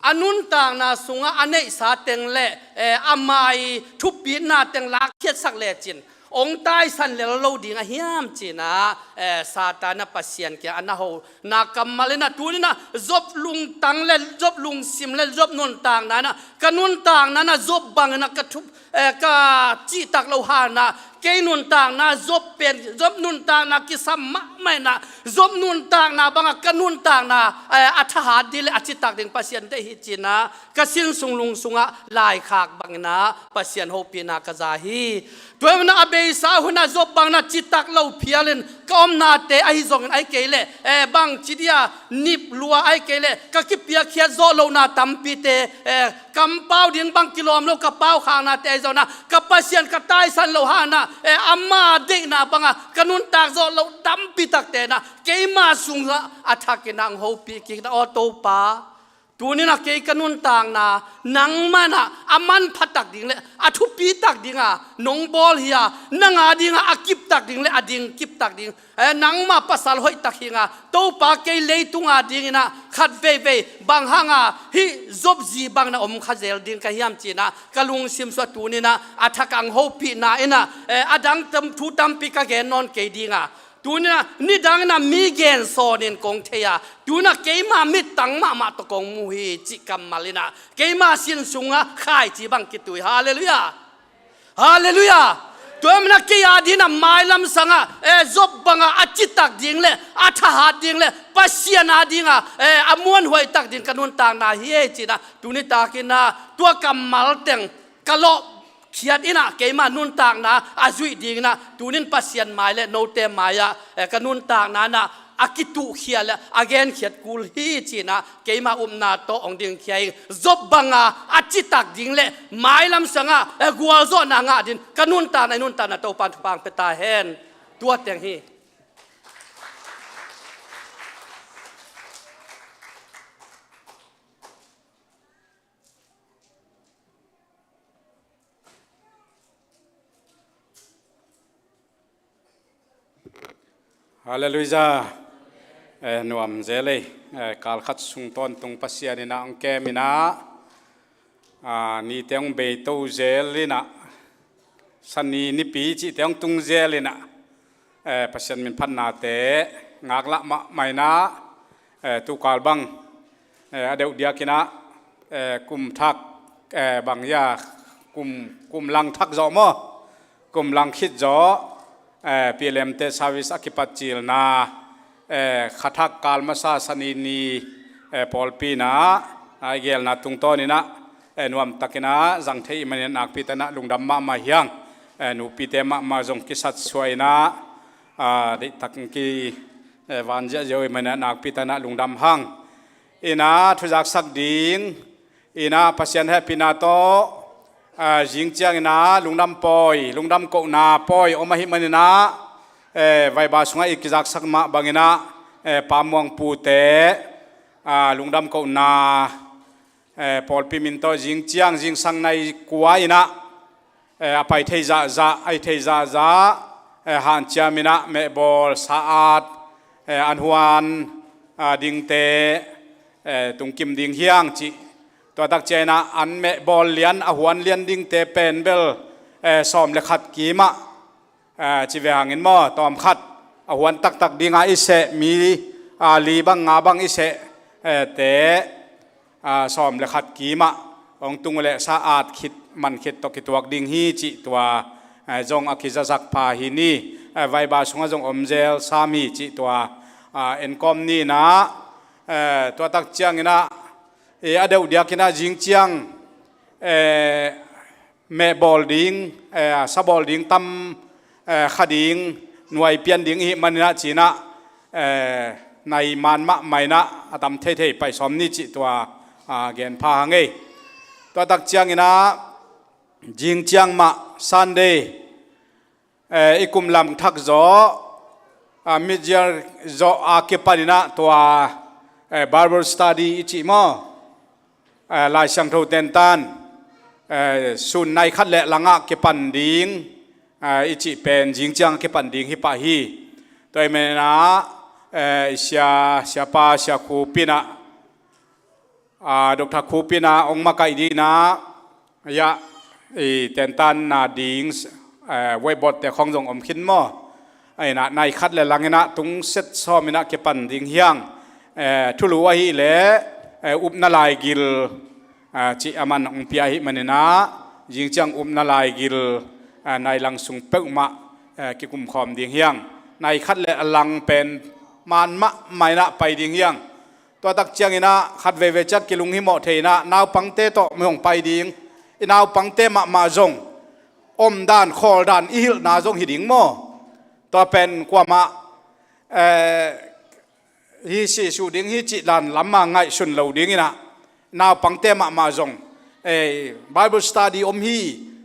A nuntakna sungah a neihsa teng le, eh, a mai thupitna teng lakkhiatsak lecin hong taisan lel lo ding a hiam ci-in ah, eh, Satan in ah Pasian kiang a na ho na kammal in ah tuni-in ah Job lungtang le Job lungsim le Job nuntakna in ah, ka nuntakna in ah Job bangin ah ka thup, eh, ka citak loh hangin ah, kei nuntakna Job pen, Job nuntakna kisam mahmah in ah, Job nuntakna bang ah ka nuntakna, eh, a thahat ding le a citak ding Pasian deih hi ci-in ah ka sin sung lung sungah laikhak bangin ah Pasian hopihna ka za hi. Tua ahih manin ah a beisa hun ah Job bangin ah citak lo phialin ka omnate ahi zongin, ahih kei leh, eh, bangci ding a nip lua, ahih kei leh ka kipiakkhiat zawh lohna tampite, eh, kampau ding bang kilawm lo ka paukhaknate ahi zongin ah ka Pasian ka taisan loh hangin ah, eh, ama deihna bang ah ka nuntak zawh loh tampi takte in ah keima sungah a thakin ah hong hopih kik in ah, aw Topa, tuni-in ah kei ka nuntakna nangmah in ah a manpha tak ding le a thupi tak ding a nong bawl hi a, nang ading ah a kip tak ding le a ding kip tak ding, eh, nangmah pasal hoih tak hi ing a, Topa, kei leitung adingin ah khat veivei bang hang a hih Job zi bangin ah om kha zel ding ka hiam ci-in ah ka lungsim sungah tuni-in ah a thak ah hong hopihna in ah, eh, a dang tam, thu tampi ka gen nawn kei ding a, tuni-in ah nidangin ah mi gen sawnin kong thei a, tu-in ah keima mittang mahmah tawh kong mu hi cih kammal in ah keima sin sungah khaici bang kitui. Halleluiah. Halleluiah. Tua ahih manin ah kei adingin ah mailam sangah, eh, Job bang ah a citak ding le a thahat ding le Pasian ading ah, eh, a muanhuai tak ding ka nuntakna hi ei ci-in ah tuni takin ah tua kammal teng ka lawh khiat in ah keima nuntakna a zuih dingin ah tuni-in Pasian mai le note mai-ah, eh, ka nuntakna in ah a kituhkhia le a genkhiat kul hi ci-in ah keima upna tawh hong dingkhia ing. Job bang ah a citak ding le mailam sangah, eh, gualzawhna ngah dingin ka nuntakna, i nuntakna Topa'n thupha hong pia ta hen. Tua teng hi. Halleluiah. Eh, nuam zel ei. Eh, kal khat sung tawntung Pasian in ah hong kem in ah, ah, nite hong beito zel in ah, Sani nipi cihte hong tung zel in ah, eh, Pasian min phatnate ngaklah mahmah in ah, eh, tukal bang, eh, a deuh diakin ah, eh, kum thak, eh, bang hia, kum, kum lang thak zawh maw? Kum lang khit zawh, eh, P L M te service a kipatcilna, eh, kha thak kal masa Sani ni, eh, pawlpi in ah, a gelna tungtawn in ah, eh, nuamtak in ah zang thei ahih manin ah nakpi takin ah lungdam mahmah hi hang. Eh, nupite mahmah zong kisatsuah in ah, ah, deihtak ki, eh, van ziahziah uh ahih manin ah nakpi takin ah lungdam hang. In ah thuzaksak ding, in ah Pasian hehpihna tawh, ah, zing ciangin ah lungdam pawi, lungdam kohna pawi om ahih manin ah, eh, Vaiba sungah i kizaksak mah bangin ah, eh, Pa Muang Pu te, ah, lungdam kohna, eh, pawlpi min tawh zing ciang, zingsang nai kua in ah, eh, a pai thei zahzah, a hi thei zahzah, eh, hanciam in ah mehbawl sa-at, eh, an huan, ah, dingte, eh, tungkim ding hi hang cih. Tua tak ciangin ah an mehbawl lian, a huan lian dingte pen bel, eh, sawm le khat kim ah, eh, ci ve hangin maw, tawm khat a huan taktak ding a i seh mi, ah, li bang nga bang i seh, eh, te, ah, sawm le khat kim ah hong tung uh leh sa-at khit man khit tawh kituak ding hi cih tua, eh, zong a kizazak pha hi ni. Eh, Vaiba sungah zong om zel sam hi cih tua, ah, en kawm ni in ah, eh, tua tak ciangin ah, eh, a deuh diakin ah zing ciang, eh, meh bawl ding, eh, sa bawl ding tam, eh, kha ding, nuai pian ding i hih maninah cinah, eh, nai man mahmah inah a tam theithei pai sawm ni cih tua, ah, genpha hang ei. Tua tak cianginah zing ciang mah Sunday, eh, i kum lam thak zawh, ah, mid-year zawh a kipaninah tua, eh, Bible study i cih maw? Eh, Lai Siangtho tentan, eh, sun nai khat le langah kipan ding, eh, i cih pen zing ciang kipan ding hi pah hi. Tua i menah, eh, i sia, siapa, sia Khup inah, ah, Doctor Khup inah ong makaih dinah, ya, i tentan na ding, eh, whiteboard te khong zong om khin maw? Ai na, nai khat le langinah tungset sawm inah kipan ding hiang, eh, thulu ahih leh, eh, upna laigil, eh, cih a man hong pia ahih maninah, zing ciang upna laigil, eh, nai lang sung peuhmah, eh, kikumkhawm ding hiang. Nai khat le a lang pen man mahmah inah pai ding hiang. Tua tak cianginah khat veivei ciat kilunghimawh thei inah naupangte tawh mi hong pai ding, i naupangte mahmah zong omdan khawldan i hilhna zong hi ding maw? Tua pen kuamah, eh, hi sisuh ding hi cih dan lamah ngaihsun lo dinginah naupangte mahmah zong, eh, Bible study om hi,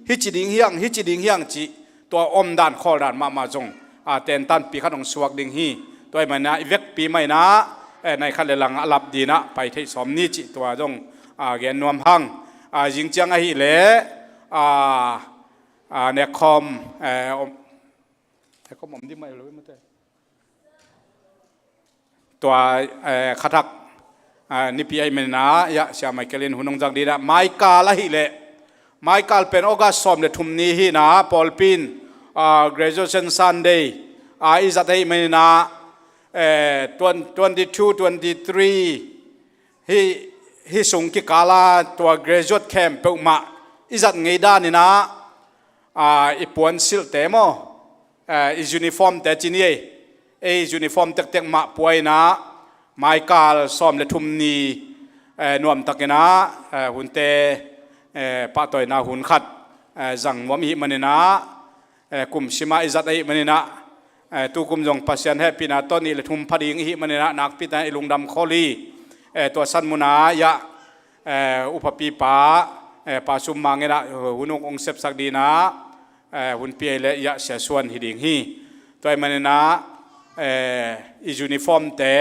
hi ci ding hiang, hi ci ding hiang cih tua omdan khawldan mahmah zong, ah, tentanpi khat hong suak ding hi. Tua i maninah i vekpi maninah, eh, nai khat le lang a lap dinah pai theih sawm ni cih tua zong, ah, gen nuam hang. Ah, zing ciang ahih leh, ah, ah, nekkhawm, eh, om, nekkhawm om dih mah lo i mate. Tua, eh, khathak, ah, nipi ahih maninah, ya, Sia Michael in hun hong zak dinah, maikal ahih leh, maikal pen August sawm le thum ni hinah, pawlpi in, ah, Graduation Sunday, ah, i zat ahih maninah, eh, twen-, twenty-two, twenty-three, hih, hih sung kikala tua graduate khempeuh mah i zat ngei daninah, ah, i puansilhte maw, ah, i uniformte ci ni ei, ei uniform tektek mah pua inah, maikal sawm le thum ni, eh, nuamtakinah, eh, hunte, eh, pahtawina hun khat, eh, zang nuam i hih maninah, eh, kum simah i zat ahih maninah, eh, tukum zong Pasian hehpihna tawh nih le thum pha ding i hih maninah nakpi takin i lungdam khol hi. Eh, tua san munah, ya, eh, upapipa, eh, Pa Sum Mang inah, eh, hun hong sepsak dinah, eh, hun pia i leh, ya, Sia Suan hi ding hi. Tua i maninah, eh, i uniformte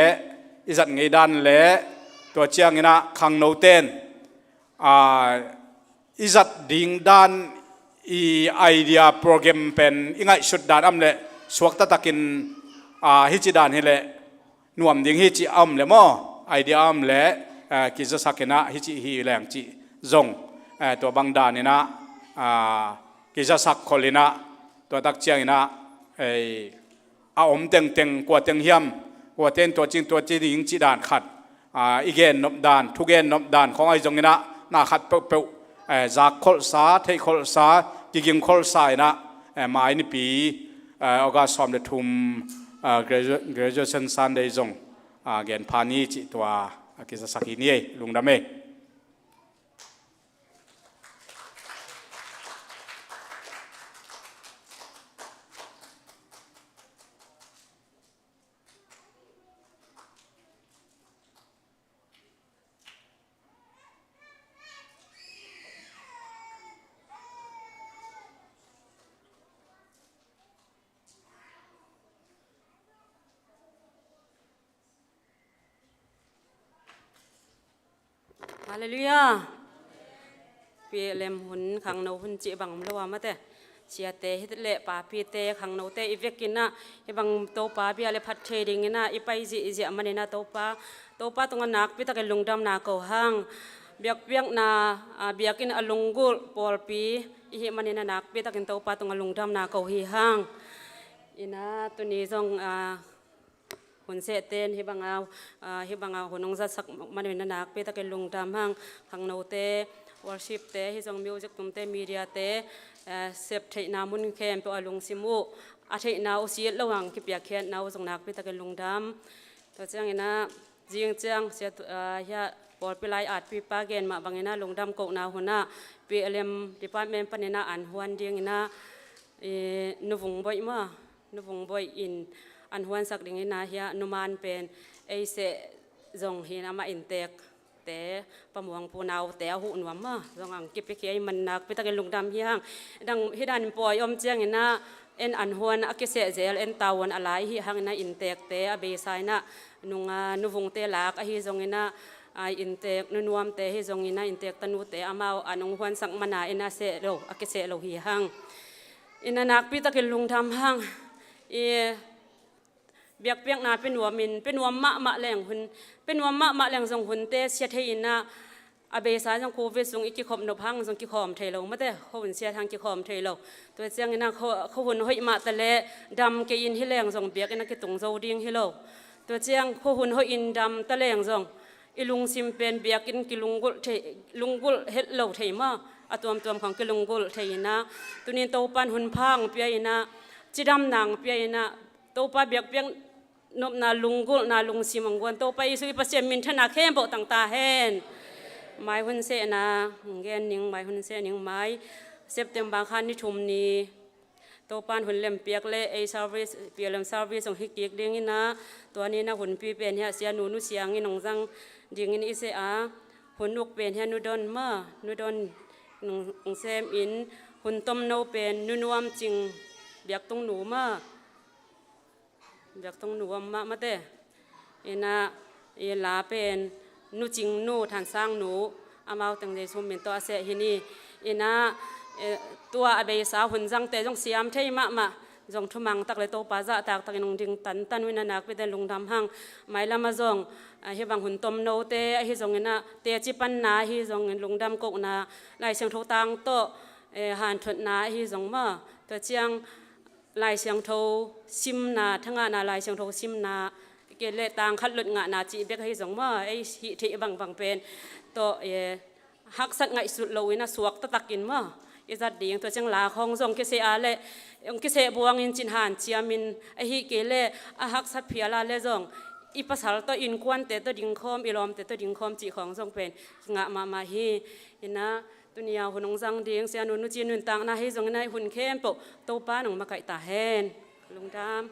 i zat ngei dan le tua cianginah khangnoten, ah, i zat ding dan i idea program pen i ngaihsut dan a om leh suak taktakin, ah, hih ci dan hi leh nuam ding hi cih a om leh maw, idea a om leh, eh, kizasak inah hih ci hi leng cih zong, eh, tua bang daninah, ah, kizasak khol inah, tua tak cianginah, eh, a om tengteng, kua teng hiam, kua teng tua cing, tua ci ding cih dan khat, ah, i gen nop dan, thu gen nop dan khong ahi zonginah, na khat peuhpeuh, eh, zak kholhsa, theih kholhsa, kiging kholhsa inah, eh, mai nipi, eh, August sawm le thum, ah, gradua-, Graduation Sunday zong, ah, genpha ni cih tua, ah, kizasak hi ni ei, lungdam ei. Halleluiah. Pi lem hun, khangno hun cih bang om lo a mate. Siate hi leh papite, khangnote i vekinah, hih bang Topa bia le phat thei dinginah i pai zihziah maninah Topa, Topa tungah nakpi takin lungdamna ko hang. Biakpiakna, ah, biakinn a lunggulh pawlpi i hih maninah nakpi takin Topa tungah lungdamna ko hi hang. Inah tuni zong, ah, hun sehte in hih banga, ah, hih banga hun hong zatsak maninah nakpi takin lungdam hang. Khangnote, worshipte, hih zong music tumte, mediate, eh, sep theihna mun khempeuh a lungsim uh, a theihna uh sit lo hang kipiakkhiatna uh zong nakpi takin lungdam. Tua cianginah zing ciang sia tu-, ah, hiah Pawlpi lai-atpipa gen mah bangin ah lungdam kohna hun ah P L M department panin ah an huan dingin ah, eh, Nu Vung Boih maw, Nu Vung Boih in an huansak dingin ah hiah Nu Man pen ei seh zong hi-in amah innteekte Pa Muang Pu naute a huh nuam maw, zong ang kipiakhia ahih man nakpi takin lungdam hi hang. Dang hih dan pawi om ciangin ah en an huan a kiseh zel en ta un, a lai ahih hangin ah innteekte a beisa in ah nung a Nu Vungte lak ahi zongin ah, a innteek Nu Nuamte ahi zongin ah innteek tanute amau an hong huansak man ah en a seh lo, a kiseh lo hi hang. In ah nakpi takin lungdam hang. I biakpiakna pia nuamin, pia nuam mahmah leng hun, pia nuam mahmah leng zong hunte sia thei in ah, a beisa zong Covid sung i kikhop nop hang zong kikhawm thei lo, mate, khuahun siat hang kikhawm thei lo. Tua ciangin ah khua-, khuahun hoih mah ta leh dam kei in hi leng zong biakinn a kitung zo ding hi lo. Tua ciang khuahun hoih in dam ta leng zong i lungsim pen biakinn kilunggulh thei, lunggulh het lo thei maw, a tuamtuam khawng kilunggulh thei in ah, tuni-in Topa'n hun pha hong pia in ah, cidamna hong pia in ah, Topa biakpiak nopna, lunggulhna lungsim hong guan Topa Jesuh i Pasian minthanna khempeuh tang ta hen. Mai hun sehna hong gen ning, mai hun seh ning, mai September kha ni thum ni Topa'n hun lempiak leh ei service, P L M service hong hi kik dingin ah, tua ni-in ah hunpi pen hiah Sianu Nu Siang in hong zang dingin i seh a, hun uk pen hiah Nu Don maw, Nu Don hong, hong sem in, hun tomno pen Nu Nuam Cing, biaktungnu maw, biaktungnu om mah, mate. In ah i la pen Nu Cingnu, Thansangnu, amau teng Jesuh min tawh a seh hi ni. In ah, eh, tua a beisa hun zangte zong siam thei mahmah, zong thumang tak leh Topa zahtak takin hong ding tantan uh in ah nakpi takin lungdam hang. Mailam ah zong, ah, hih bang hun tomnote ahi zongin ah teci panna ahi zongin lungdam kohna, Lai Siangtho tang tawh, eh, hanthotna ahi zong maw, tua ciang Lai Siangtho simna, thangahna Lai Siangtho simna, kei leh tang khat lot ngahna cih bek ahi zong maw, ei hih theih bangbang pen tawh, eh, haksat ngaihsut loin a suakta takin maw i zat ding. Tua ciang la khawng zong kiseh a leh, hong kiseh buangin cin hanciamin, ahih kei leh a haksat phial a leh zong i pasal tawh, innkuante tawh dingkhawm, i lawmte tawh dingkhawm cih khawng zong pen kingah mahmah hi. In ah tuni-a hun hong zang ding Sianu Nu Cin nuntakna hi zongin ah hun khempeuh Topa nong makaih ta hen. Lungdam.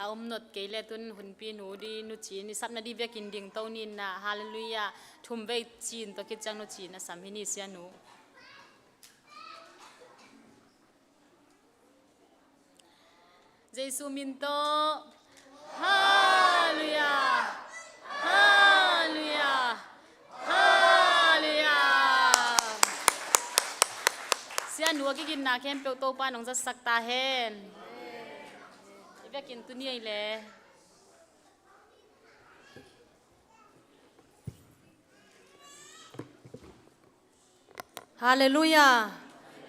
A om not kei leh tun hunpi nu di Nu Cin i sapna di vekin dingto ni in ah, halleluiah. Thum vei cin tawh khit ciang Nu Cin a sam hi ni, Sianu. Jesuh min tawh. Halleluiah. Halleluiah. Halleluiah. Sianu a kigitna khempeuh Topa nong zatsak ta hen. I vekin tuni ei le. Halleluiah.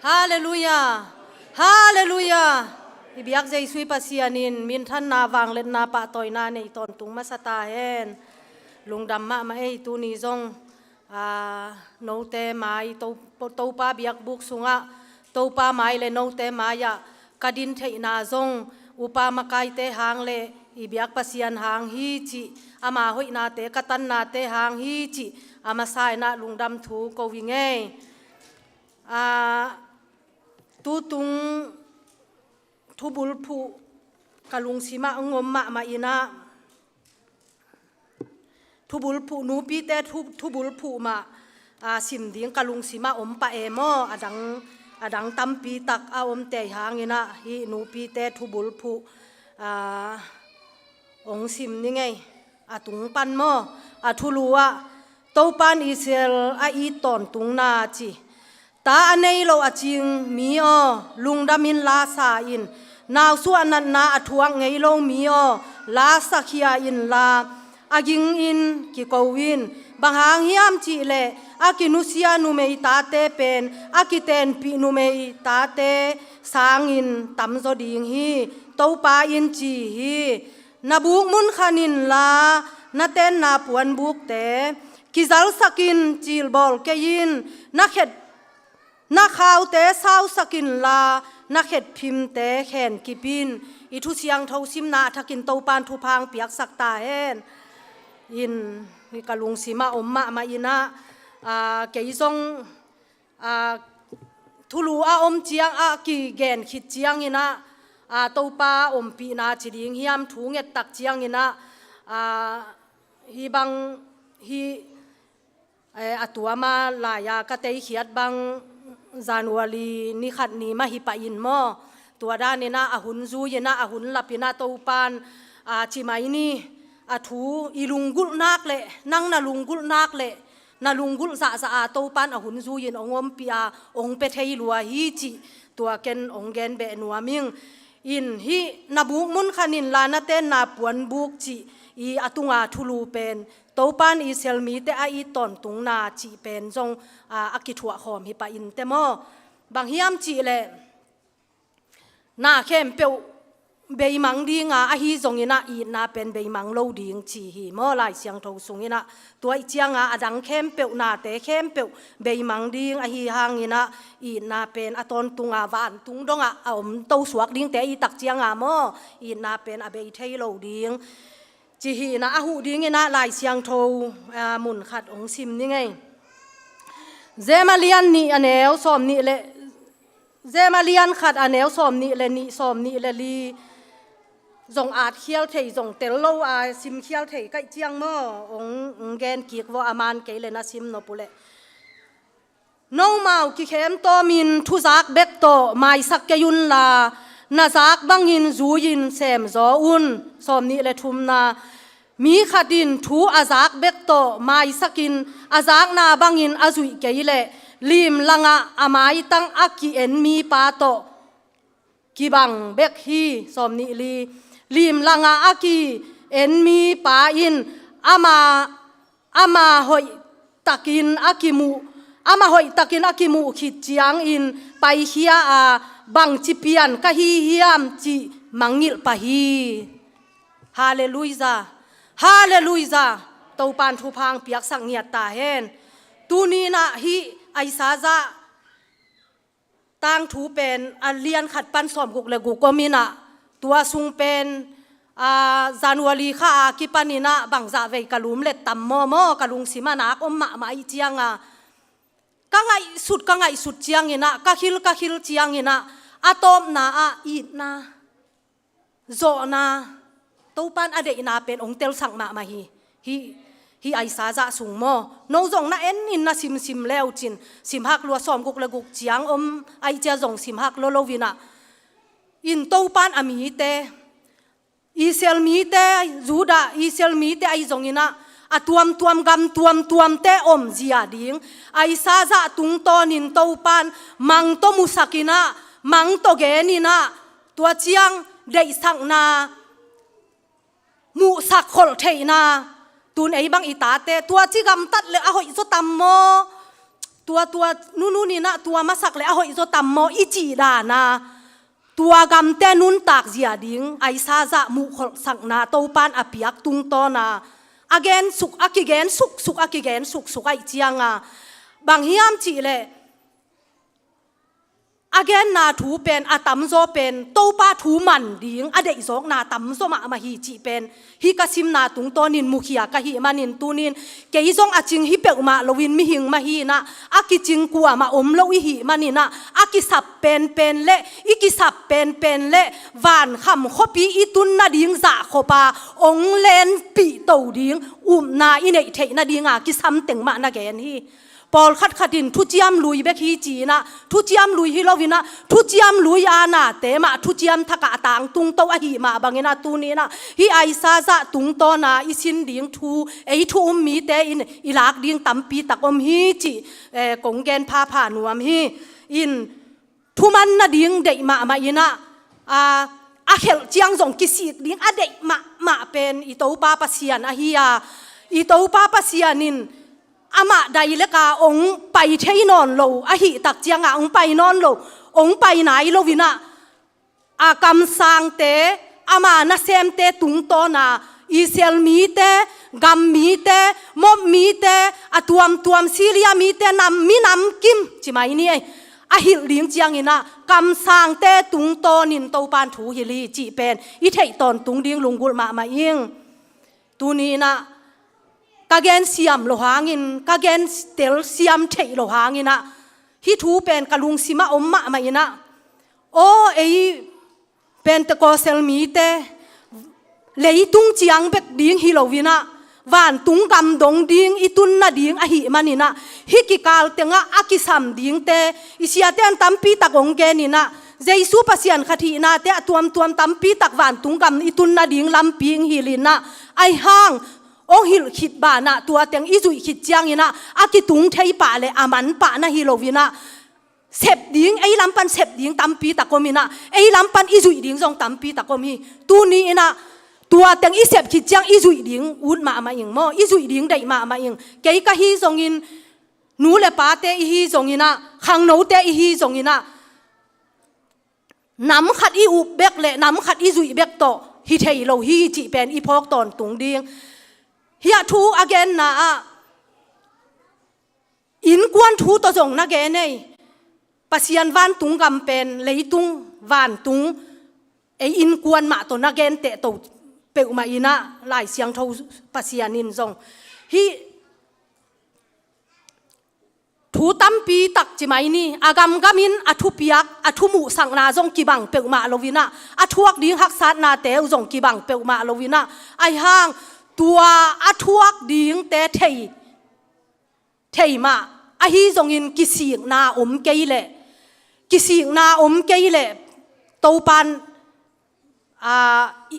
Halleluiah. Halleluiah. I biak Jesuh i Pasian in minthanna, vangliatna, pahtawina nei tawntung masa ta hen. Lungdam mahmah ei, tuni zong, aa, note mai, To-, Topa biakbuk sungah, Topa mai le note mai-ah ka din theihna zong upa makaite hang le i biak Pasian hang hi cih, ama hoihnate ka tannate hang hi cih a masa in ah lungdam thu ko ing ei. Aa, tutung thubulphuh ka lungsimah hong om mahmah in ah, thubulphuh, nupite thu-, thubulphuh mah, aa, sim ding ka lungsimah om pah e maw. A dang, a dang tampi tak a om tei hangin ah hih nupite thubulphuh, aa, hong sim ning ei. A tung pan maw, a thulu ah, Topa'n Israel a it tawntungna ci. Ta a nei loh a cing mi aw, lungdam inla sa in. Nausuah natna a thuak ngei lo mi aw, la sakhia inla, a ging in kiko in. Bang hang hiam cih leh a kinusia numei tate pen a kitenpih numei tate sangin tamzaw ding hi, Topa in ci hi. Na buk mun khan inla, na tenna puanbukte kizalsak in, cilbawl kei in. Na khet, na khaute sausak inla, na khetphimte khen kip in. I thu siangtho simna a thakin Topan thupha hong piaksak ta hen. In, hi ka lungsim ah om mahmah in ah, aa, kei zong, aa, thulu a om ciang a kigen khit ciangin ah, aa, Topa ompihna ci ding hiam, thu ngettak ciangin ah, aa, hi bang, hi, eh, a tuama lai-a ka teikhiat bang January ni khat ni mah hi pah in maw. Tua danin ah a hun zui in ah, a hun lap in ah Topan, aa, ci mai ni, a thu i lunggulhnak le, nang na lunggulhnak le, na lunggulh zahzah a Topan a hun zui in hong ompih a, hong pia thei lua hi cih tua ken hong gen beh nuam ing. In, hih na buk mun khan inla, na tenna puanbuk cih i a tunga thulu pen Topan Israel mite a it tawntungna cih pen zong, aa, a kithuah khawm hi pah in teh maw. Bang hiam cih leh, na khempeuh beimang ding a, ahi zongin ah itna pen beimang lo ding ci hi maw, Lai Siangtho sungin ah. Tua ih ciang a, a dang khempeuh, nate khempeuh beimang ding ahi hangin ah, itna pen a tawntung a, vantung dong ah a om to suak dingte i tak ciang a maw, itna pen a bei thei lo ding ci hi in ah, a huh dingin ah Lai Siangtho, aa, mun khat hong sim ni ngei. Jem a lian nih a neu sawm nih le, Jem a lian khat a neu sawm nih le nih, sawm nih le li zong at khial thei, zong tel lo a sim khial thei ka ih ciang maw, hong, hong gen kik vua, a man kei le na sim nop uh leh. Nomau kikhem tawmin thuzak bek tawh maisak kei unla, na zak bangin zui-in sem zaw un. Sawm nih le thumna, mi khat in thu a zak bek tawh maisakin, a zakna bangin a zuih kei leh, limlangah a maitang a ki-en mipa tawh kibang bek hi. Sawm nih li, limlangah a ki-en mipa in ama, ama hoih takin a kimuh, ama hoih takin a kimuh khit ciangin paikhia a, bangci pian ka hi hiam cih mangngilh pah hi. Halleluijah. Halleluijah. Topan thupha hong piaksak ngiat ta hen. Tuni in ah hih Isaiah tangthu pen a lian khat pan sawm guk le guk om in ah, tua sung pen, aa, January kha a kipan in ah bangzah vei ka lum let tam maw maw, ka lungsim ah nak om mahmah ih ciang a, ka ngaihsut, ka ngaihsut ciangin ah, ka khil, ka khil ciangin ah, a tawpna ah itna, zawhna, Topan a deihna pen hong telsak mahmah hi. Hih, hih Isaiah sung maw, no zong na en in na simsim leucin, simhak lua, sawm guk le guk ciang om ahih ciang zong simhak lua lo in ah. In Topan a mite, Israel mite, Judah, Israel mite ahi zongin ah, a tuamtuam, gam tuamtuamte omzia ding Isaiah tungtawnin Topan mang tawh musak in ah, mang tawh gen in ah, tua ciang deihsakna, muhsak kholh theihna, tun ei bang i tate, tua ci gamtat le a hoih zaw tam maw, tua, tua nunun in ah tua masak le a hoih zaw tam maw i cih dan a, tua gamte nuntak zia ding Isaiah muhkholhsakna Topan a piak tungtawn a, a gensuk, a kigen suksuk, a kigen suksuk ahih ciang a, bang hiam cih leh, a genna thu pen, a tamzaw pen Topa thu man ding a deihzawkna tamzaw mahmah hi cih pen hih ka simna tungtawnin mukhia ka hih manin, tunin kei zong a cing hi peuhmah loin mihing mah hi in ah, a kicing kuamah om lo i hih manin ah, a kisap penpen le, i kisap penpen le vankham khuapi i tun nading zahkhop a hong lenpih to ding upna i neih theih nading a kisam teng mah na gen hi. Pawlkhat khat in thuciam lui bek hi ci in ah, thuciam lui hi lo in ah, thuciam lui a nate mah thuciam thak ah a tangtung to ahih mah bangin ah, tuni in ah hih Isaiah tungtawn a i sin ding thu, ei thu um mite in i lak ding tampi tak om hi cih, eh, kong gen phapha nuam hi. In, thuman nading deih mahmah in ah, a, a khelh ciang zong kisik ding a deih mahmah pen i Topa Pasian ahi a, i Topa Pasian in amah dailek a hong pai thei nawn lo ahih tak ciang a, hong pai nawn lo, hong pai nai lo in ah, a kamsangte, ama nasemte tungtawna Israel mite, gam mite, Moab mite, a tuamtuam Syria mite, nam, minam kim ci mai ni ei, a hilh ding cianginah kamsangte tungtawnin Topan thu hilh hi cih pen i theih tawntung ding lunggulh mahmah ing. Tuni inah ka gen siam lo hangin, ka gen tel siam theih lo hanginah hih thu pen ka lungsimah om mahmah inah, aw, ei Pentecost mite leitung ciang bek ding hi loinah vantung gam dong ding i tun nading ahih maninah hih kikal tengah a kisam dingte, i siate in tampi tak hong geninah Jesu Pasian khat hihnate a tuamtuam tampi tak vantung gam i tun nading lampi hong hilhinah, aihang hong hilh khit banah tua teng i zuih khit cianginah a kitung thei pah le a man pah na hi loinah sep ding, ei lam pan sep ding tampi tak om inah, ei lam pan i zuih ding zong tampi tak om hi. Tuni inah tua teng i sep khit ciang i zuih ding ut mahmah ing maw, i zuih ding deih mahmah ing. Kei ka hi zongin, nu le pate i hi zonginah, khangnote i hi zonginah, nam khat i up bek le nam khat i zuih bek tawh hi thei lo hi cih pen i phawk tawntung ding. Hiah thu a genna ah innkuan thu tawh zong na gen ei. Pasian vantung gam pen leitung vantung ei innkuan mah tawh na genteh to peuhmah inah Lai Siangtho Pasian in zong hih thu tampi tak ci mai ni, a gamgamin a thupiak, a thumuhsakna zong kibang peuhmah loinah, a thuak ding haksatnate uh zong kibang peuhmah loinah, aihang tua a thuak dingte thei, thei mah ahi zongin kisikna om kei leh, kisikna om kei leh Topan a,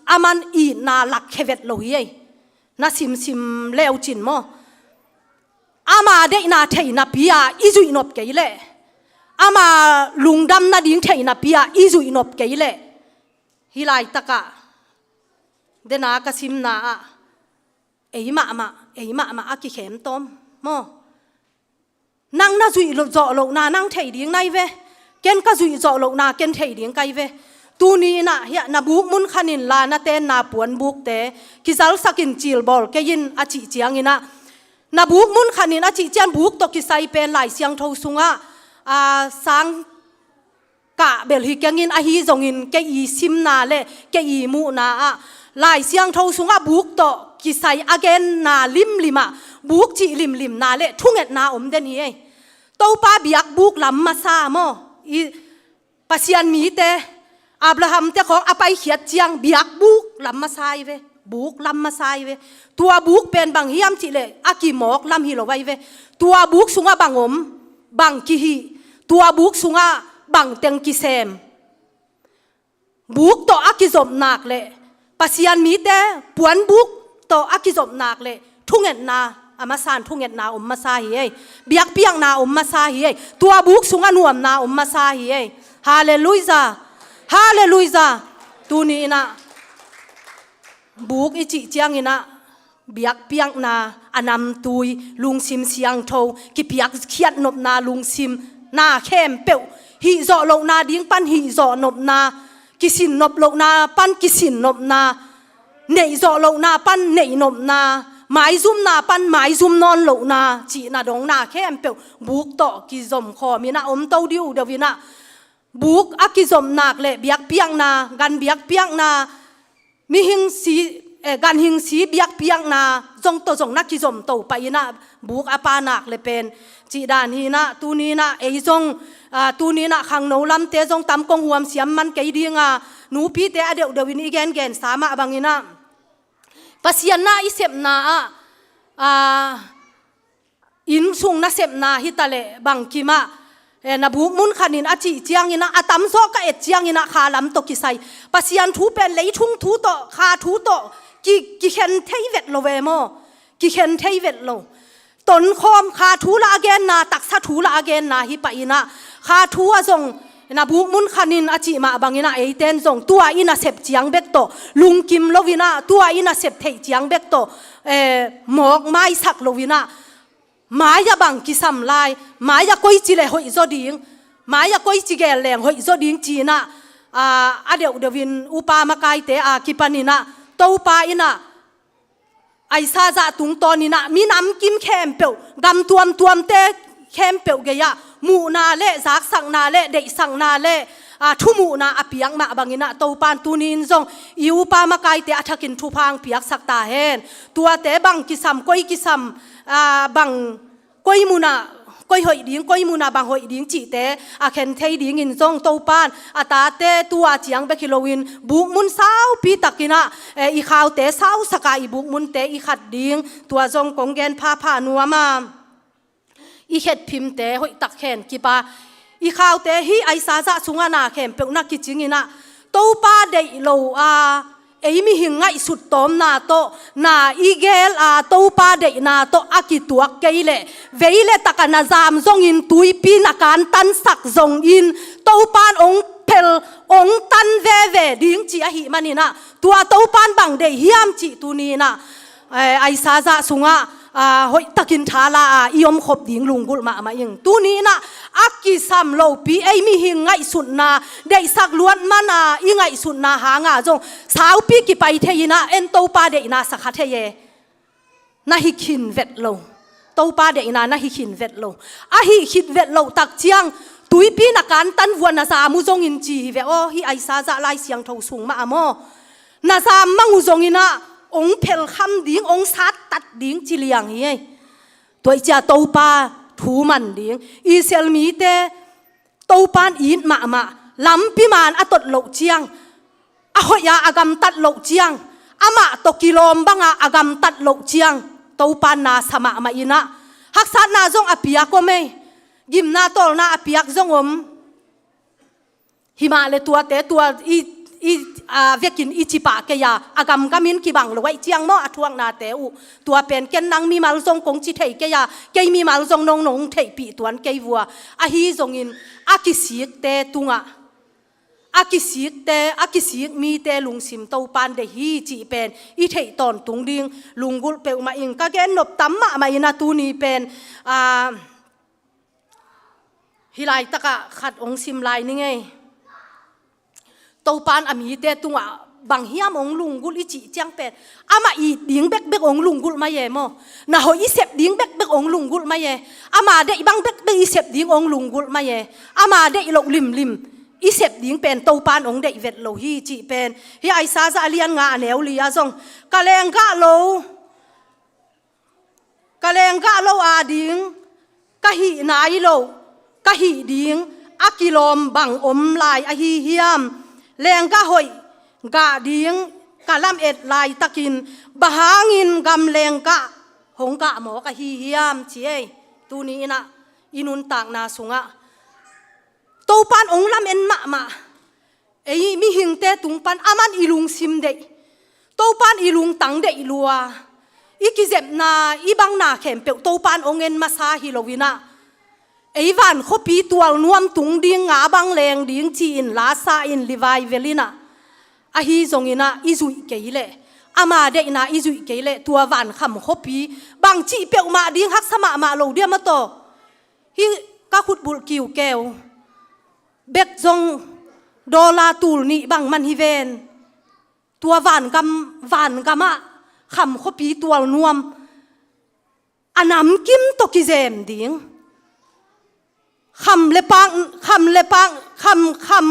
aman itna lakkhia vet lo hi ei. Na simsim leucin maw? Ama deihna thei napi-a i zuih nop kei leh, ama lungdam nading thei napi-a i zuih nop kei leh, hih laitakah dena ka simna ah ei mahmah, ei mahmah a kikhemtawm maw? Nang na zuih zawh lohna nang thei ding na hi ve. Ken ka zuih zawh lohna ken thei ding ka hi ve. Tuni inah hiah na buk mun khanin la na tenna puanbukte kizalsakin cilbawl kei in a cih cianginah, na buk mun khanin a cih ciang buk tawh kisai pen Lai Siangtho sungah a sang kah bel hi kengin ahi zongin kei i simna le kei i muhna ah Lai Siangtho sungah buk tawh kisai a genna limlimah buk cih limlimna le thungetna om den hi ei. Topa biakbuk lam masa maw? I Pasian mite, Abraham te khawng a paikhiat ciang biakbuk lam masa hi ve. Buk lam masa hi ve. Tua buk pen bang hiam cihleh a kimawk lam hi lo ahi ve. Tua buk sungah bang om, bang kihih, tua buk sungah bang teng kisem. Buk tawh a kizopnak le Pasian mite puanbuk tawh a kizopnak le thungetna a masan thungetna om masa hi ei. Biakpiakna om masa hi ei. Tua buk sungah nuamna om masa hi ei. Halleluijah. Halleluijah. Tuni inah buk i cih cianginah biakpiakna a namtui, lungsim siangtho, kipiakkhiat nopna lungsim, na khempeuh, hih zawh lohna ding pan hih zawh nopna, kisin nop lohna pan kisin nopna, neih zawh lohna pan neih nopna, maizumna pan maizum nawn lohna cihna dongna khempeuh buk tawh kizom khawm inah om to diu deuh inah, buk a kizopnak le biakpiakna, gan biakpiakna, mihing si, eh, ganhing si biakpiakna zong tawh zong na kizom to pah inah buk a panak le pen cih dan hi inah, tuni inah ei zong, ah, tuni inah khangno lamte zong tam kong huamsiam man kei dinga, nupite a deuhdeuh in i gengensa mah banginah Pasian na i sepna ah, ah, innsung nasepna hitaleh bangkimah, eh, na buk mun khanin a cih cianginah, a tamzawh ka et cianginah kha lam tawh kisai, Pasian thu pen leitung thu tawh, kha thu tawh ki, kikhen thei vet lo ve maw? Kikhen thei vet lo. Tonkhawm kha thu lah a genna, taksa thu lah a genna hi pah inah, kha thu ah zong na buk mun khanin a cih mah banginah eiten zong tua i nasep ciang bek tawh lungkim loinah, tua i nasep theih ciang bek tawh, eh, mawk maisak loinah, mai-ah bang kisam lai, mai-ah koici le hoihzaw ding, mai-ah koici gel leng hoihzaw ding ci-inah, a, a deuhdeuh in upa makaite a kipan in ah, Topa in ah Isaiah tungtawn in ah minam kim khempeuh, gam tuamtuamte khempeuh gei-ah muhna le zaksakna le deihsakna le, a, thumuhna a piak mah bangin ah Topa in tuni in zong i upa makaite a thakin thupha hong piaksak ta hen. Tuate bang kisam, koi kisam, a, bang koi munah koi hoih ding, koi munah bang hoih ding cihte a khen thei dingin zong Topa in a tate tua ciang bek hi loin bukmun saupi takin ah, eh, i khaute sausak a, i bukmunte i khat ding, tua zong kong gen phapha nuam a, i khetphimte hoih tak khen kip a, i khaute hih Isaiah sungah na khempeuh na kicing in ah, Topa deih lo a, ei mihing ngaihsut tawmna tawh na i gel a, Topa deihna tawh a kituak kei leh, vei le tak a na zam zongin, tuipi na kantansak zongin, Topa in hong phel, hong tan veve ding ci ahih manin ah, tua Topa in bang deih hiam cih tuni in ah, eh, Isaiah sungah, ah, hoih takin thala a i omkhop ding lunggulh mahmah ing. Tuni in ah a kisam lopi, ei mihing ngaihsutna, deihsak luat man a i ngaihsutna hang a zong saupi kipai thei in ah, en Topa deihna sa kha thei e. Na hi khin vet lo. Topa deihna na hi khin vet lo. A hi khit vet loh tak ciang, tuipi na kantan vua na zam uh zongin ci hi ve aw, hih Isaiah Lai Siangtho sung mah a maw. Na zam mang uh zongin ah hong phelkham ding, hong sattat ding ci liang hi ei. Tua i cia Topa thu man ding. Israel mite Topa in it mahmah, lampi man a tot loh ciang, a hoih a a gamtat loh ciang, amah tawh kilawm bang a a gamtat loh ciang, Topa in na sa mahmah in ah, haksatna zong a piak om ei, gimna tawlna a piak zong om. Himah le tuate tua i, i, a, vekin i ci pah kei a, a gamgam in kibang lo ahih ciang maw, a thuaknate uh. Tua pen ken nang mimal zong kong ci thei kei a, kei mimal zong nong nong theihpih tuan kei vua. Ahi zongin a kisikte tungah, a kisikte, a kisik mite lungsim Topa in deih hi cih pen i theih tawntung ding lunggulh peuhmah ing. Ka gen nop tam mahmah in a tuni pen, a, hih laitakah khat hong sim lai ning ei. Topa in a mite tungah bang hiam hong lunggulh i cih ciang pen, amah it ding bekbek hong lunggulh mai e maw. Na hoih i sep ding bekbek hong lunggulh mai e. Ama deih bang bekbek i sep ding hong lunggulh mai e. Ama deih loh limlim i sep ding pen Topa in hong deih vet lo hi cih pen, hih Isaiah a lian nga a neu li ah zong, ka lenggah lo, ka lenggah lo a ding, ka hih nai loh, ka hih ding a kilawm bang om lai ahi hiam? Lenggah hoih gah ding ka lamet laitakin, bang hangin gam lenggah hong gah mawk ahi hiam, ci ei. Tuni in ah i nuntakna sungah Topa in hong lamen mahmah. Ei mihingte tung pan aman i lungsim deih, Topa in i lungtang deih lua, i kizepna, i bangna khempeuh Topa in hong en masa hi lo in ah, ei van khuapi tual nuam tung ding, nga bang leng ding ci-in lasa in livai vel in ah, ahi zongin ah i zuih kei leh, ama deihna i zuih kei leh, tua van kham khuapi bang cih peuhmah ding haksa mahmah lo diam a taw. Hih ka khutbulh kiukeu bek zong dollar tul nih bang man hi ven. Tua vangam, vangamah kham khuapi tual nuam, a namkim tawh kizem ding. Kham le pang, kham le pang, kham, kham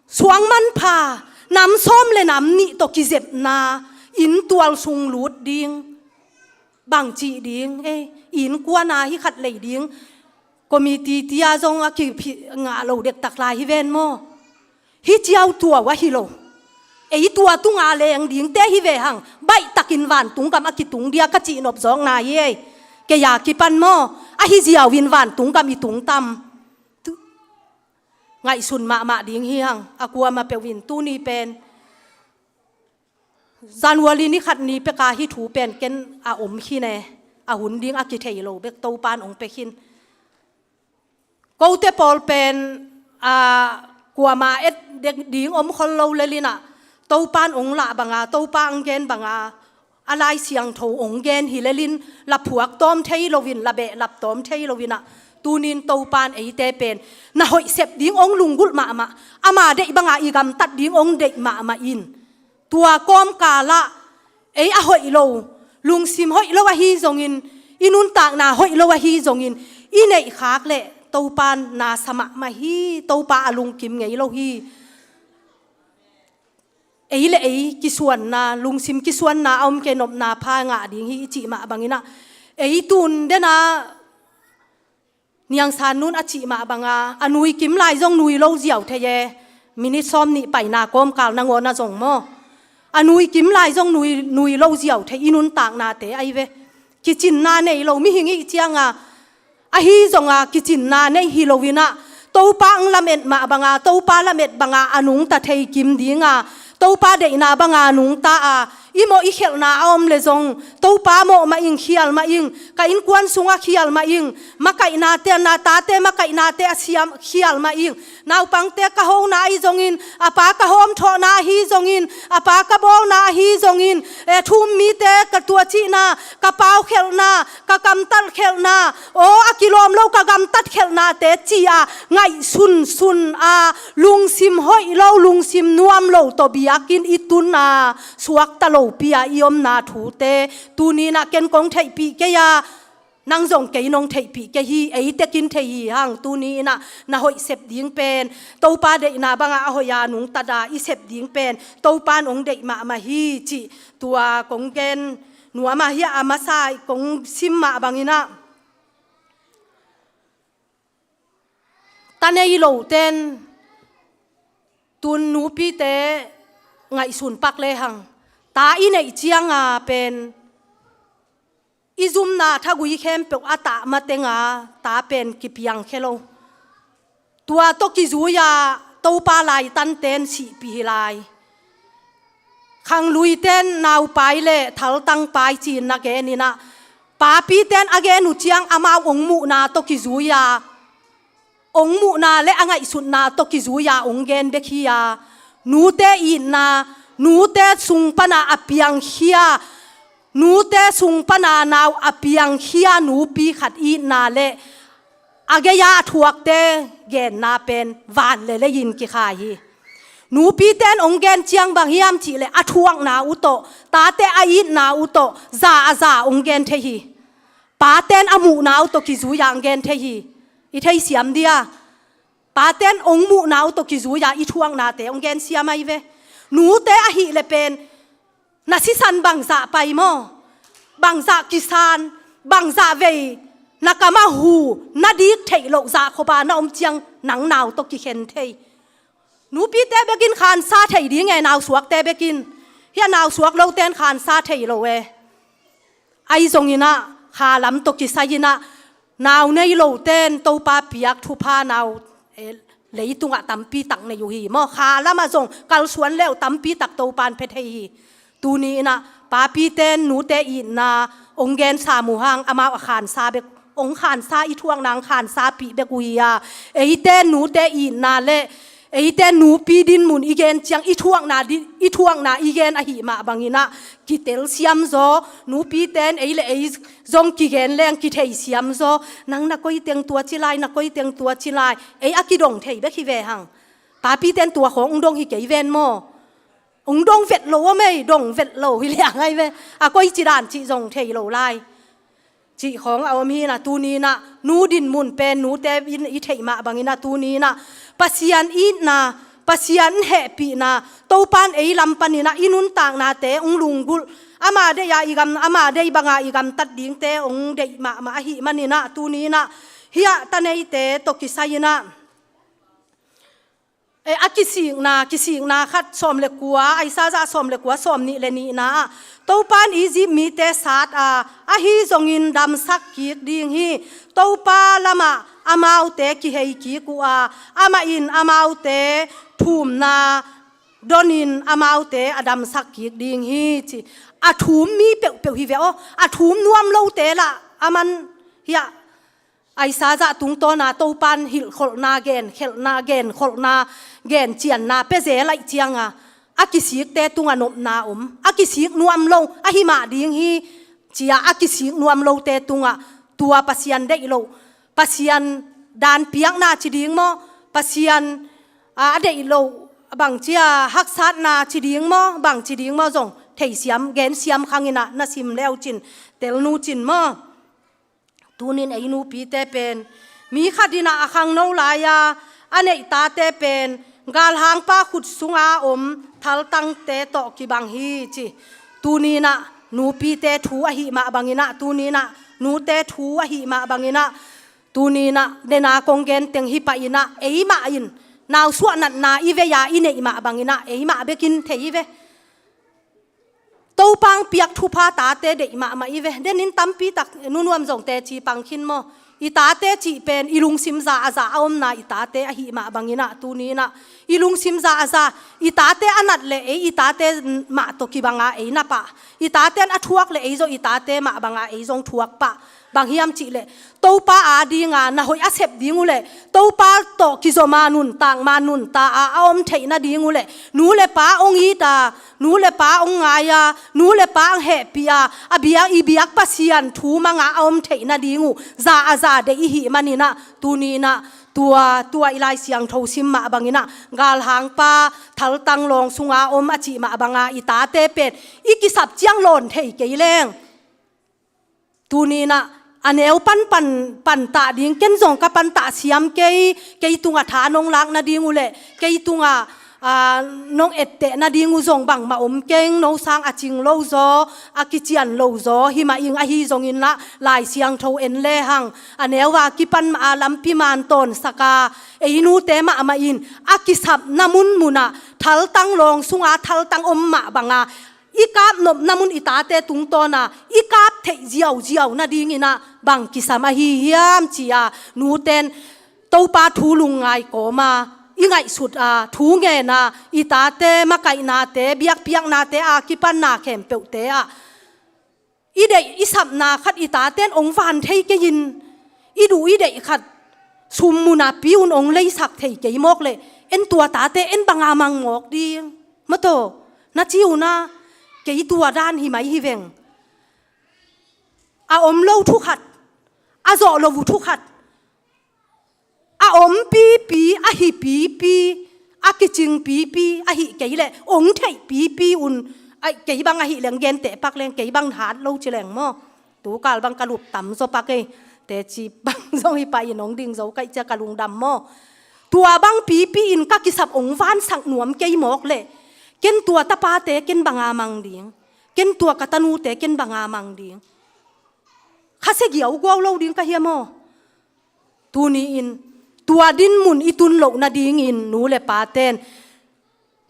suang manpha, nam sawm le nam nih tawh kizepna, inn tual sung lut ding. Bang cih ding, eh, innkuan a hih khat lei ding committee tia zong a kiphi ngah lo dektak lai hi ven maw? Hih ciau tuau ahi lo. Ei tua tunga leng dingte hi ve hang, baih takin vantung gam a kitung dia ka cih nop zawkna hi ei. Kei a kipan maw? Ahi ziau in vantung gam i tung tam? Tu, ngaihsun mahmah ding hi hang, a kuamah peuh in tuni pen. January ni khat ni peka hih thu pen ken a om khin e, a hun ding a kithei lo bek Topa in hong pia khin. Kote pawl pen, a, kuamah et dek ding om khol lo lel in ah, Topa in hong lah banga, Topa hong gen banga, a Lai Siangtho hong gen hi lel in, la phuak tawm thei lo in, la behlap tawm thei lo in ah, Tunin Topan eite pen na hoih sep ding hong lunggulh mahmah, ama deih banga i gamtat ding hong deih mahmah in. Tua kawmkalah ei a hoih lo, lungsim hoih lo ahi zongin, i nuntakna hoih lo ahi zongin, i neihkhak leh Topan na sa mahmah hi. Topa a lungkim ngei lo hi. Ei le ei kisuanna, lungsim kisuanna a om kei, nopna pha ngah ding hi i cih mah banginah, ei tun denah Niang San Nun a cih mah banga, a nui kim lai zong nui lo ziau thei e. Minit sawm nih paina kawmkal nangawn a zong maw, a nui kim lai zong nui, nui lo ziau thei i nuntaknate ahi ve. Kicinna nei lo mihing i hih cianga, ahi zonga kicinna nei hi loinah, Topa ang lamet mah banga, Topa lamet banga a nungta thei kim dinga, Topa deihna banga nungta a, i mawh i khelhna a om le zong, Topa mawh mah ing, khial mah ing, ka innkuan sunga khial mah ing, makaihnate, na tate makaihnate a siam, khial mah ing, naupangte ka hona ahi zongin, a pa ka hawmthawhna ahi zongin, a pa ka bawlna ahi zongin, e, thu-um mite ka tuacihna, ka paukhelhna, ka kamtalkhelhna, aw, a kilawm lo ka gamtatkhelhnate ci-a ngaihsunsun a, lungsim hoih lo, lungsim nuam lo tawh biakinn i tun a, suakta lopi-a i omna thute tuninah ken kong theihpih kei a, nang zong kei nong theihpih kei hi. Ei tekin thei hi hang, tuni-inah na hoih sep ding pen, Topa deihna banga a hoih a nungtata i sep ding pen Topan hong deih mahmah hi cih tua kong gen nuam a, hiah a masa kong sim mah banginah, ta nei loten tun nupite ngaihsun pak lehang, ta i neih cianga pen i zumna thagui khempeuh a tah matenga ta pen kipiangkhia lo. Tua tawh kizui-a Topa laitanten sihpih hi lai. Khangluiten naupai le thaltangpai ci-in na geninah, papiten a gen uh ciang amau hong muhna tawh kizui-a, hong muhna le a ngaihsutna tawh kizui-a hong gen bek hi-a, nute itna, nute sung pana a piangkhia, nute sung pana nau a piangkhia nupi khat itna le a gei-a a thuakte genna pen van le lei-in kikhai hi. Nupiten hong gen ciang bang hiam cihleh a thuakna uh tawh, tate a itna uh tawh, za a za hong gen thei hi. Paten a muhna uh tawh kizui-a hong gen thei hi. I theisiam dia? Paten hong muhna uh tawh kizui-a i thuaknate hong gensiam ahi ve. Nute ahih leh pen na sisan bangzah pai maw, bangzah kisan, bangzah vei na kamah hu, na dik theih loh zah khop-a na om ciang nang nau tawh kikhen thei. Nupite bekin khansa thei ding e, nausuakte bekin. Hiah nausuak loten khansa thei lo e. Ahi zonginah khalam tawh kisai-inah nau nei loten Topa piak thupha nau, eh, leitungah tampi tak nei uh hi maw? Khalamah zong kalsuan le uh tampi tak Topan pia thei hi. Tuni-inah papiten nute itna hong gensa muhang, amau a khansa bek, hong khansa, i thuakna hong khansapih bek uh hi-a, eite nute itna le eite nupi dinmun i gen ciang i thuakna di-, i thuakna i gen ahih mah banginah kitelsiamzaw, nupiten ei le ei zong kigen leng kitheisiamzaw. Nang na koiteng tua ci lai, na koiteng tua ci lai. Ei a kidong thei bek hi ve hang. Papiten tua khawng hong dong hi kei ven maw? Hong dong vet lo om ei, dong vet lo hi liang ahi ve. A koici dan cih zong thei lo lai. Cih khawng a om hi-inah, tuni-inah nu dinmun pen nute in i theih mah banginah, tuni-inah Pasian itna, Pasian hehpihna, Topan ei lam paninah i nuntaknate hong lunggulh, ama deih-a i gam, ama deih banga i gamtat dingte hong deih mahmah ahih maninah, tuni-inah hiah ta neite tawh kisai-inah, eh, a kisikna, kisikna khat sawm le kua, Isaiah sawm le kua, sawm nih le nihna ah, Topan Egypt mite sat a, ahi zongin damsak kik ding hi. Topa lamah amaute kihei kik uh a, amah in amaute thumna donin amaute a damsak kik ding hi ci. A thum mi peuhpeuh hi ve aw, a thum nuam lote lah aman hiah Isaiah tungtawna Topan hilhkholhna, genkhelhna, genkholhna, gencianna pia zel ahih cianga, a kisikte tungah nopna om, a kisik nuam lo, ahi mah ding hi, ci-a a kisik nuam lote tungah tua Pasian deih loh, Pasian dan piakna ci ding maw, Pasian a, a deih loh bangci a haksatna ci ding maw, bangci ding maw zong theisiam gensiam khang in ah na sim leucin telnu cin maw. Tunin ei nupite pen mi khat in ah a khangno lai-a a neih tate pen galhangpa khut sunga om thaltangte tawh kibang hi ci. Tunin ah nupite thu ahih mah bangin ah, tunin ah nute thu ahih mah bangin ah, tunin ah dena kong gen teng hi pah in ah, eimah in nausuah natna i vei-a i neih mah bangin ah eimah bekin thei i ve. Topa hong piak thupha tate deih mahmah i ve. Denin tampi tak nunuam zong teci pang khin maw. I tate cih pen i lungsim za a za a omna i tate ahih mah bangin ah, tunin ah i lungsim za a za, i tate a nat leh ei i tate mah tawh kibanga ei na pah. I taten a thuak leh ei zong i tate mah banga ei zong thuak pah. Bang hiam cih leh Topa adinga na hoih a sep ding uh leh, Topa tawh kizoma nuntak ma nunta a a om theih nading uh leh, nu le pa hong it a, nu le pa hong ngai a, nu le pa hong hehpih a, a biak, i biak Pasian thu manga a om theih nading uh za a za deih i hih manin ah, tunin ah tua, tua i Lai Siangtho sim mah bangin ah galhangpa thaltang lawng sunga om a cih mah banga i tate pen i kisap ciang lawn thei kei leng. Tunin ah a neu pan, pan, pantah ding, ken zong ka pantah siam kei, kei tungah tha nong lak nading uh leh, kei tungah, a, nong etteh nading uh zong bangmah om keng, no sang a cing lo zaw, a kician lo zaw hi mah ing, ahi zongin lah Lai Siangtho en lehang a neu a kipan mah a lampi man tawnsak a, ei nute mahmah in a kisapna munmunah thaltang lawng sunga thaltang om mah banga i kap nopna mun i tate tungtawna i kap theih ziauziau nadingin ah bang kisam ahi hiam ci-a nuten Topa thu lungngai kawma i ngaihsut a, thu ngen a, i tate makaihnate, biakpiaknate a kipan na khempeuhte ah i deih i sapna khat i taten hong van thei kei in, i duh i deih khat sum muna pi un hong leisak thei kei mawk leh, en tua tate en banga mang mawk ding. Mataw, na ci un ah, kei tua dan hi mai hi veng. A om lo thu khat, a zawh lo uh thu khat, a om pipi, a hi pipi, a kicing pipi, a hi kei leh hong theih pipi un, a, kei bang a hi leng genteh pak leng, kei bang hat lo ci leng maw. Tukal bang ka lup tam zaw pak ei, teci bang zong hi pah in hong ding zo kaih cia ka lungdam maw. Tua bang pipi in ka kisap hong vansak nuam kei mawk leh, ken tua tapate ken banga mang ding, ken tua ka tanute ken banga mang ding. Khasia giauguau lo ding ka hia maw. Tuni-in tua dinmun i tun loh nadingin nu le paten,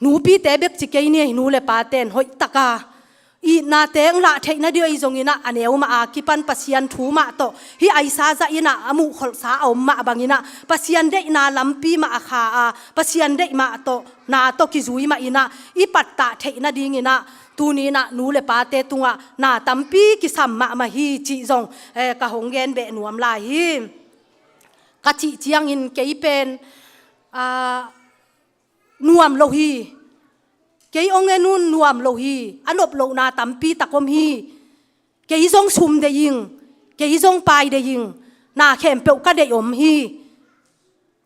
nupite bek ci kei ni ei, nu le paten hoihtaka itnate hong lah theih nading ahi zongin ah, a neu mah a kipan Pasian thu mah tawh, hih Isaiah in ah a muhkholhsa a om mah bangin ah, Pasian deihna lampi mah a kha a, Pasian deih mah tawh, na tawh kizui mah in ah i pattah theih nadingin ah, tuni-in ah nu le pate tungah na tampi kisam mahmah hi cih zong, eh, ka hong gen beh nuam lai hi. Ka cih ciangin kei pen, ah, nuam lo hi. Kei hong en un nuam lo hi. A nop lohna tampi tak om hi. Kei zong sum deih ing, kei zong pai deih ing, na khempeuh ka deih om hi.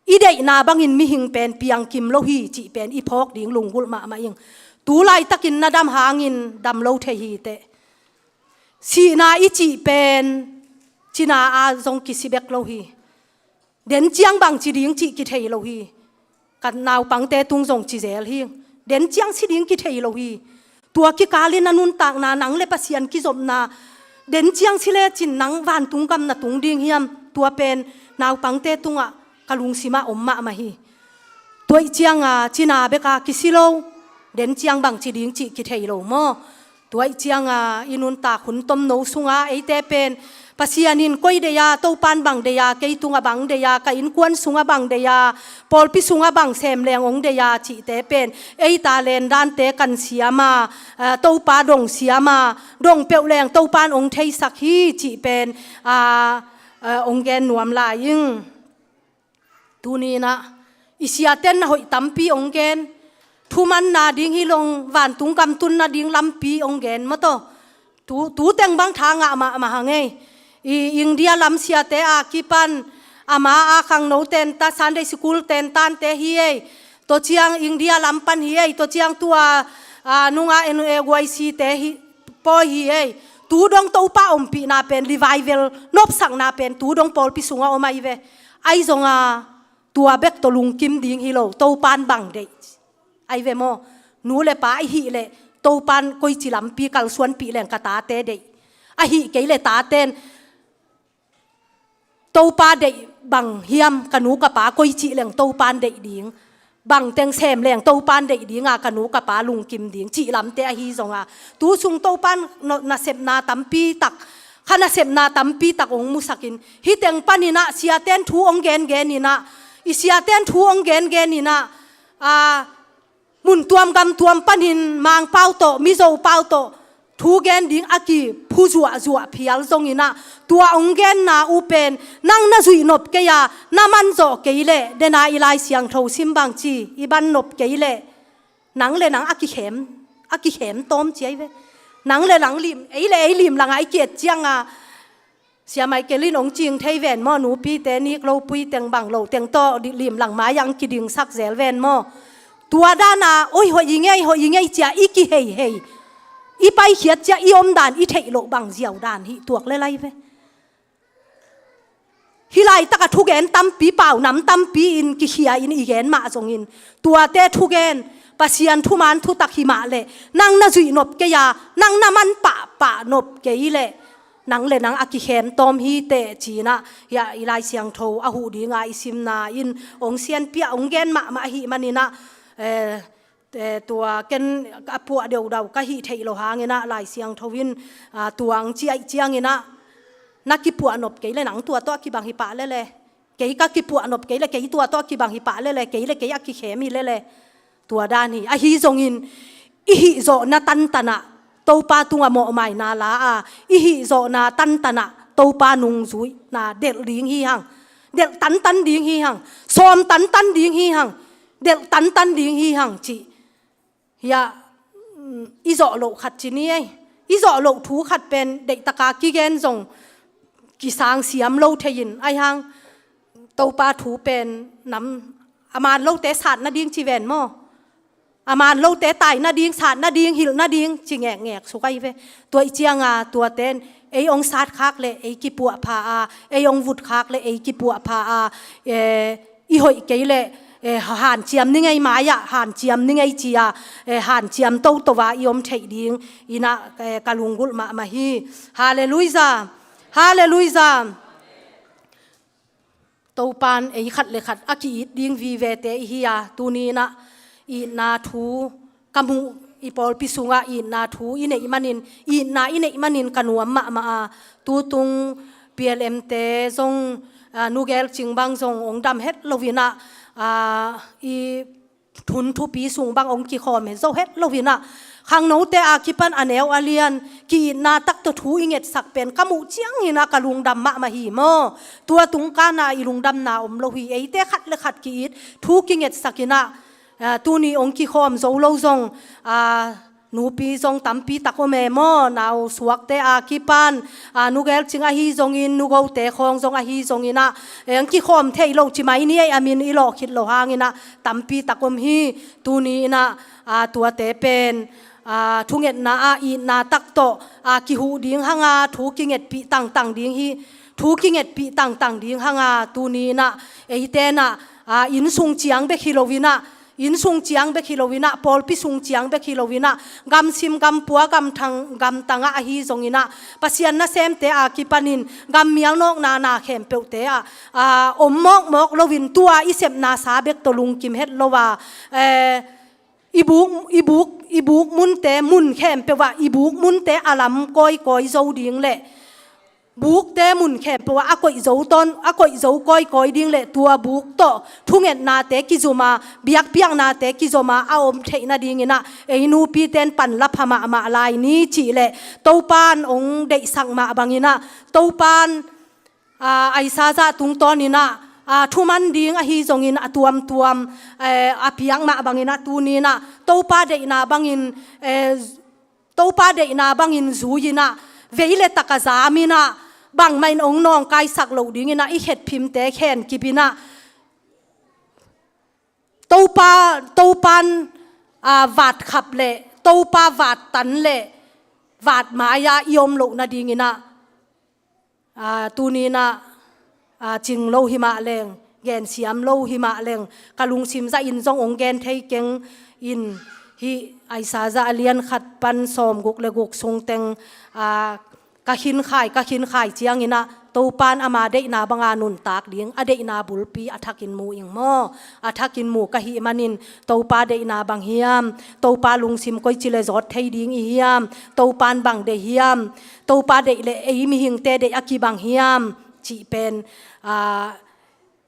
I deihna bangin mihing pen piangkim lo hi cih pen i phawk ding lunggulh mahmah ing. Tu laitakin na dam hangin dam lo thei hi teh. Sihna i cih pen cina a zong kisi bek lo hi. Den ciang bang ci ding cih kithei lo hi. Ka naupangte tung zong ci zel hi. Den ciang si ding kithei lo hi. Tua kikalin a nuntakna nang le Pasian kizopna, den ciang si lecin nang vantung gam na tung ding hiam? Tua pen naupangte tungah ka lungsimah om mahmah hi. Tua ih cianga cina beka kisi lo, den ciang bang ci ding cih kithei lo maw? Tua ih cianga i nuntak hun tomno sunga eite pen Pasian in koi deih a, Topan bang deih a, kei tungah bang deih a, ka innkuan sungah bang deih a, pawlpi sungah bang sem leng hong deih a cihte pen ei talent dante kan siam a, a, Topa dong siam a, dong peuh leng Topan hong theisak hi cih pen, a, a, hong gen nuam lai ing. Tuni-in ah i siaten na hoih tampi hong gen. Thumanna ding hi lo, vantung gam tunna ding lampi hong gen maw taw. Tu, tu teng bang tha ngah mahmah hang ei. I India lam siate a kipan, Ama a khangno tenta, Sunday school tentante hi ei. Tua ciang India lam pan hi ei. Tua ciang tua, a, nunga N Y C te hi, pawi hi ei. Tu dong Topa ompihna pen, revival nopsakna pen tu dong pawlpi sunga om ahi ve. Ahi zonga tua bek tawh lungkim ding hi lo, Topan bang deih ahi ve maw? Nu le pa i hih leh Topan koici lampi kalsuanpih leng ka tate deih. Ahih kei leh taten Topa deih bang hiam, ka nu ka pa koici leng Topan deih ding, bang teng sem leng Topan deih dinga ka nu ka pa lungkim ding cih lamte ahi zonga, tu sung Topan no-, nasepna tampi tak, kha nasepna tampi tak hong musakin, hih teng paninah siaten thu hong gengeninah, i siaten thu hong gengeninah, a, mun tuam gam tuam panin Mangpau tawh, Mizo pau tawh thu gen ding a kiphu zuahzuah phial zonginah, tua hong genna uh pen, nang na zuih nop kei a, na man zawh kei leh, dena i Lai Siangtho sim bang ci, i ban nop kei leh, nang le nang a kikhem, a kikhem tawm ci ahi ve. Nang le nang lim, ei le ei lim langah i kiet cianga, Sia Michael in hong cing thei ven maw, nupite nik lopui teng bang lo teng tawh di-, limlang mai-ah hong kidingsak zel ven maw? Tua dana, oi, hoih i ngei, hoih i ngei cia i kiheihei, i paikhiat cia i omdan i theih loh bang ziau dan hih tuak le lai ve. Hih laitaka thugen tampi, paunam tampi in kikhia in i gen mah zongin, tuate thugen, Pasian thuman thutak himah leh, nang na zuih nop kei a, nang na man pahpah nop kei leh, nang le nang a kikhem tawm hi teh cinah, hiah i Lai Siangtho a huh dinga i simna in hong sianpiah, hong gen mahmah ahih maninah, eh, eh, tua ken a puah deudau ka hih theih loh hanginah Lai Siangtho in, ah, tua hong ciah cianginah, na kipuah nop kei leh nang tua tawh a kibang hi pah lele. Kei ka kipuah nop kei leh kei tua tawh a kibang hi pah lele, kei le kei a kikhem hi lele. Tua dan hi. Ahi zongin, i hihzawhna tantanah Topa tungah mawhmaina la a, i hihzawhna tantanah Topa nungzuihna delh ding hi hang. Delh tantan ding hi hang. Sawm tantan ding hi hang. Delh tantan ding hi hang cih. Hiah, mm, i zawh loh khat ci ni ei. I zawh loh thu khat pen deihtaka kigen zong kisang siam lo thei-in, ahi hang Topa thu pen nam a man lote sat nading ci ven maw? A man lote tai nading, sat nading, hilh nading ci ngekngek suk ahi ve. Tua ih cianga tuate in ei hong satkhak leh ei kipuahpha a, ei hong vutkhak leh ei kipuahpha a, eh, i hoih kei leh, eh, hanciam ni ngei, mai-ah hanciam ni ngei ci-a, eh, hanciam toto-a i om theih ding inah, eh, ka lunggulh mahmah hi. Halleluijah. Halleluijah. Topan ei khat le khat a ki-it ding vivete i hi a, tuni inah itna thu ka muh, i pawlpi sungah itna thu i neih manin, itna i neih manin ka nuam mahmah a, tutung P L M te zong, a, Nu Gelcing bang zong hong dam het loinah, a, i hun thupi sung bang hong kikhawm het zo het loinah, khangnote a kipan a neu a lian ki-itna tak tawh thu i ngetsak pen ka muh cianginah ka lungdam mahmah hi maw? Tua tungkana i lungdamna om lo hi. Eite khat le khat ki-it thu kingetsakinah, a, tuni hong kikhawm zo lo zong, a, nupi zong tampi tak om e maw? Nau suakte a kipan, a, Nu Gelcing ahi zongin, Nu Gote khawng zong ahi zonginah, eng kikhawm thei lo ci mai ni ei, a min i lawh khit loh hanginah tampi tak om hi. Tuni inah, a, tuate pen, a, thungetna ah itna tak tawh, a, kihuh ding hanga thu kingetpih tangtang ding hi. Thu kingetpih tangtang ding hanga tuni inah eite inah, a, inn sung ciang bek hi loinah, inn sung ciang bek hi loinah, pawlpi sung ciang bek hi loinah, gamsim gampua gamthang gamtangah ahi zonginah, Pasian nasemte a kipanin gammial nawkna na khempeuhte ah, a, om mawkmawk loin tua i sepna sa bek tawh lungkim het lo a, eh, i buk, i buk, i buk munte mun khempeuh ah, i buk munte a lam kawikawi zo ding leh bukte mun khempeuh ah a koih zo tawn, a koih zo kawikawi ding leh tua buk tawh thungetnate kizom a, biakpiaknate kizom a, a om theih nadinginah ei nupite in pan la pha mahmah lai ni cih leh Topan hong deihsak mah banginah, Topan, a, Isaiah tungtawninah, a, thuman ding ahi zongin a tuamtuam, eh, a piak mah banginah tuni inah Topa deihna bangin, eh, Topa deihna bangin zui inah, vei le tak a zam inah, bangmah in hong nawngkaisak loh dingin ah i khetphimte khen kip in ah Topa, Topan, aa, vatkhap le Topa vattan le vatmai-a i om loh nadingin ah, aa, tuni-in ah, aa, cing lo hi mah leng, gensiam lo hi mah leng, ka lungsim zahin zong hong gen thei keng in, hih Isaiah a lian khat pan sawmguk le guk sung teng, aa, ka khinkhai, ka khinkhai ciangin ah Topan ama deihna banga nuntak ding, a deihna bulpi a thakin mu ing maw? A thakin mu ka hih manin Topa deihna bang hiam? Topa lungsim koici le zawt thei ding i hiam? Topan bang deih hiam? Topa deih le ei mihingte deih a kibang hiam? Cih pen, aa,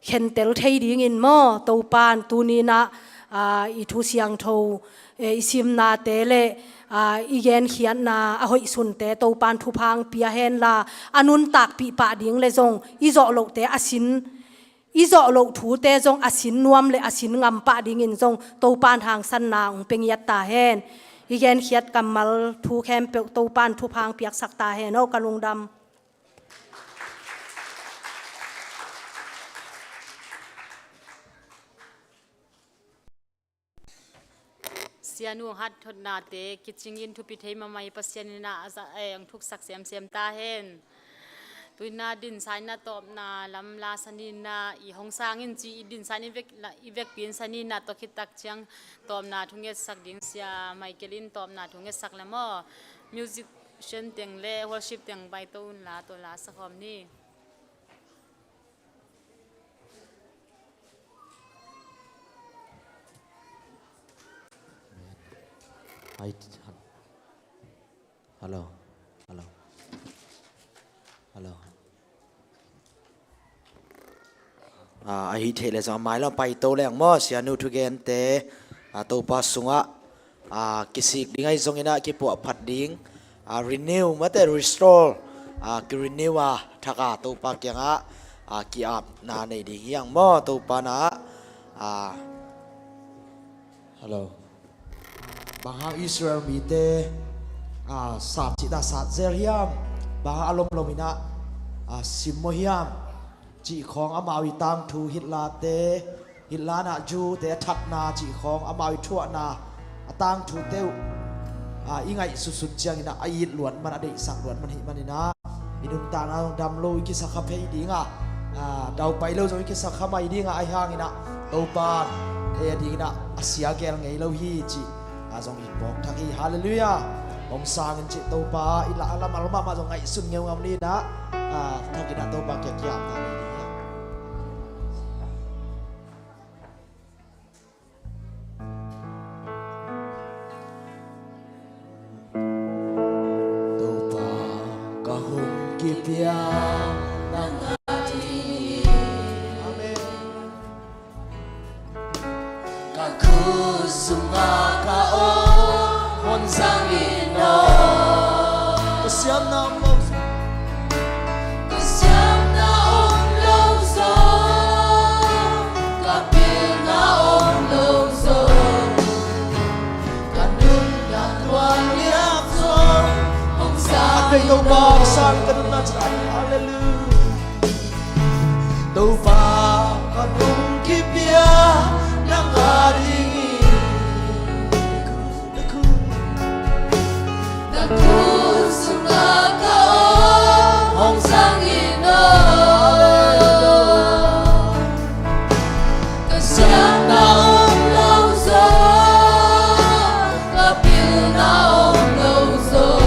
khentel thei dingin maw, Topan tuni-in ah, aa, i thu siangtho, eh, i simnate le, aa, i genkhiatna a hoih sunte Topan thupha hong pia henla, a nuntakpih pah ding le zong i zawh lohte a sin, i zawh loh thute zong a sin nuam le a sin ngam pah dingin zong Topan hangsanna hong pia ngiat ta hen. I genkhiat kammal thu khempeuh Topan thupha hong piaksak ta hen aw, ka lungdam. Sianu hong hat thotnate kicingin thupi thei mahmah hi. Pasian in ah a za, eh, hong thuksak semsem ta hen. Tu-in ah dinsa in ah tawpna lam la, sa ni-in ah i hong sang in ci, i dinsa in i vek la, i vekpi in sa ni-in ah tawh khit tak ciang tawpna thungetsak ding Sia Michael in tawpna thungetsak le maw, musician teng le worship teng paito unla, tawh la sa khawm ni. Ai, hello, hello, hello. Ah, ahih theih leh zong a mai lam paito leng maw, Sianu thugente, ah, Topa sungah, ah, kisik ding ahi zongin ah kipuahphat ding, ah, renew, mate, restore, ah, ki-renew a, thak a, Topa kiangah, ah, ki-apna nei ding hi hang maw, Topa na, ah, hello. Bang hang Israel mite, ah, sap cih dah sat zel hiam? Bang hang a lomlom in ah, ah, simmawh hiam? Cih khawng amau i tangthu, Hitler te, Hitler in ah Jew te a thatna cih khawng amau i thuahna, a tangthute uh, ah, i ngaihsutsun ciangin ah a it luat man, a deihsak luat man hih manin ah, i nuntakna zong dam lo i kisa kha phei ding a, ah, daupai lo zong i kisa kha mai ding a, ahi hangin ah Topa in ei a dingin ah a sia gel ngei lo hi cih, ah, zong i phawk thak hi. Halleluiah. Hong sang in cih Topa i la, a lam a lam ah zong ngaihsun ngeu ngam ni in ah, ah, thakin ah Topa kiang ki-apna nei ding hi. Topa ka hun kipia nang a ding. Amen. Ka khut sungah ka om hong zang in aw. Ka siamna om lo. Ka siamna om lo zaw, ka pilna om lo zaw, ka nunna tual liak zaw hong sang in aw. Hallelujah. Topa ka hun kipia nang a ding hi. Na khut sungah ka om hong zang in aw. Ka siamna om lo zaw, ka pilna om lo zaw,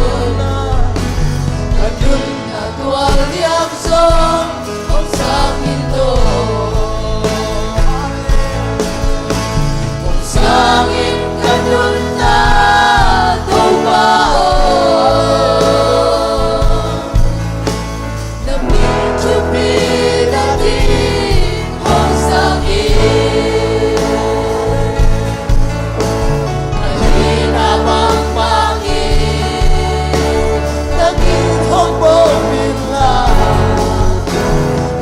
ka nunna tual liak zaw hong sang in aw. Hong sang in ka nunna Topa aw. Na min thupi nading hong sang in. Ka hihna bangmah in na min hong bawm in la,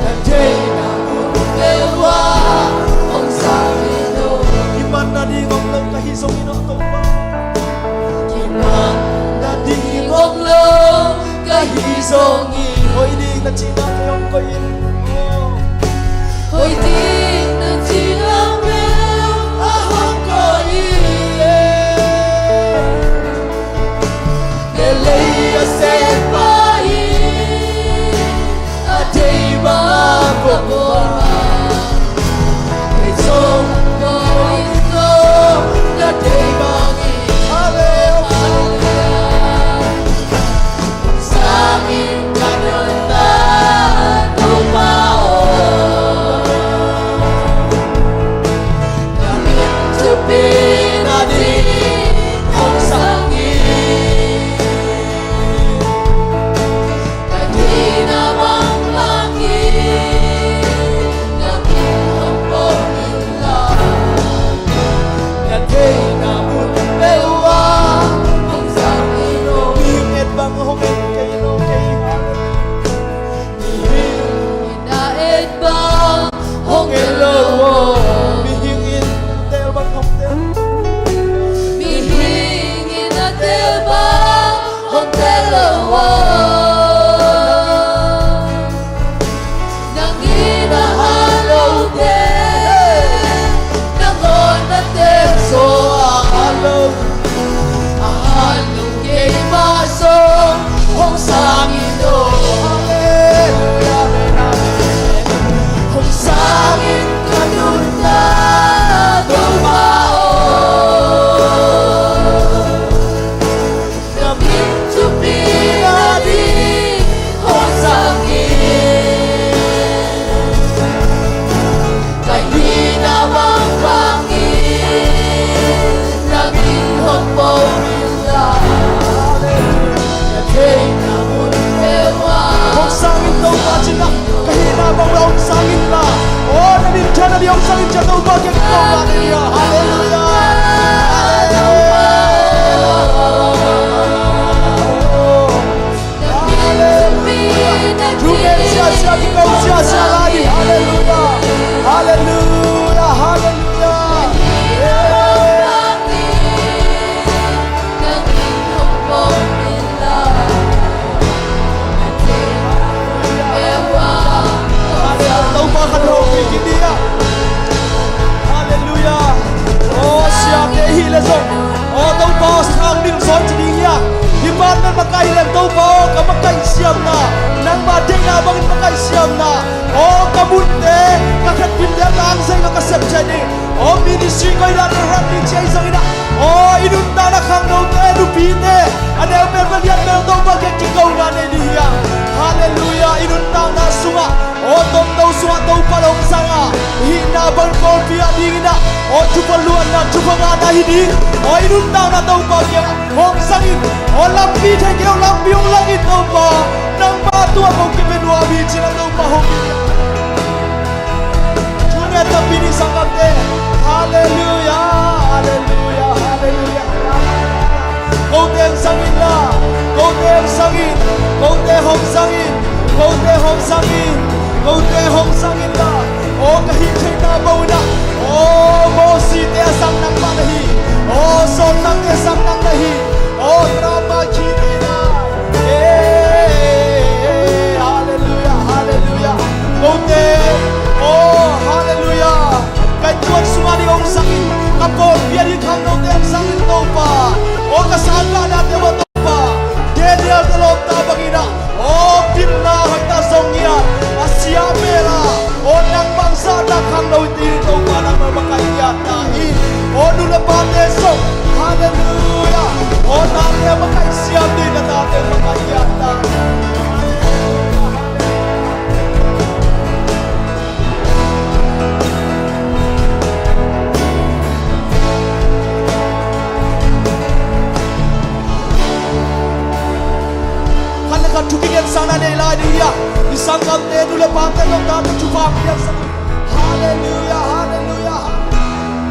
na deihna hun peuh ah hong sang in aw. Kiman nading om lo ka hi zongin aw Topa. Kiman nading om lo ka hi zongin, hoih ding na cihna te hong koih in. Hoih ding na cihna te a hong koih in. Lei a sem pa in a deih bang a bawl a, kei zong bawl in zong na deih bangin. Halleluia. Sangin ka nuntak Topa aw. Ka min thupi nading hong sang in. Ka deihna bang bangin na min hong pom inla, na deihna mun peuh ah hong sang in aw. Mihing et bang hong et kei in aw, kei. Mihing in a et bang hong et lo aw. Mihing in tel bang hong tel. Mihing in a tel bang hong tel lo aw. Nang in a hal lote, nang aw na tel zaw a hal lo. A hal lo keimah zong hong sang in aw. Halleluia, amen, amen. Hong sang in ka nuntak Topa aw. Na min thupi nading hong sang in. Ka hihna bang bangin na min hong pom inla, na deihna mun peuh ah hong sang in Topa ci-in ah. Ka hihna bang bang hong sang inla. Aw, na minthanna ding hong sang in ci-in Topa kiang kiko mah ni a. Halleluia. Halleluia. Halleluia. Thungen siasia, kiko siasia lai ni. Halleluia. Halleluia. Halleluia. Topa khat hong pi kik ni a. Halleluia. Aw, siate hi leh zong, aw, Topa aw, sang mil zaw ci ding hi a. Hih ban bel makaih leng Topa aw, ka makaih siamna, nangma deihna bangin makaih siamna, aw, ka munte, ka khetpite a tang zei lo ka sep ciat ding. Aw, ministry koih dan ka rak ding ci ahi zongin ah, aw, i nuntakna khangnote, nupite, a neu pen va lian mel Topa kiang kikona nei ding hi a. Halleluia. I nuntakna sungah, aw, tomno sungah Topa hong sang a, hihna bang pawlpi a dingin ah, aw, thupha luanna, thupha ngahna hi ding. Aw, i nuntakna Topa kiang hong sang in. Aw, lampi thei kei lo, lampi hong lang in Topa. Nangma tua kong kipia nuam hi ci-in ah Topa hong in. Thungen tampi ni sanggamte. Halleluia, halleluia, halleluia. Kote hong sang inla, kote hong sang in, kote hong sang in, kote hong sang in, kote hong sang inla. Aw, ka hih theihna bang in ah, aw, Mosite a sang nangmah na hi. Aw, sawltakte a sang nang na hi. Aw, drama khite na. Eh, halleluia, halleluia. Kote, aw, halleluia. Ka innkuan sungah ding hong sang in, ka pawlpi a ding khangnote hong sang in Topa. Aw, ka sangkahnate mah Topa, Daniel te lawmta bangin ah, aw, pilna hoihtak zong hi a, a sia mel a, aw, nangmah zahtak khangno hi ding Topa, nangmah makaih ngiat ta hi. Aw, nu le pate zong, halleluia. Aw, tate makaih siam ding, na tate makaih ngiat ta hi. Khat le khat thu kingensakna nei lai ding hi a, i sanggamte, nu le pate, lawmtate thupha kingensakna. Halleluia, halleluia, halleluia.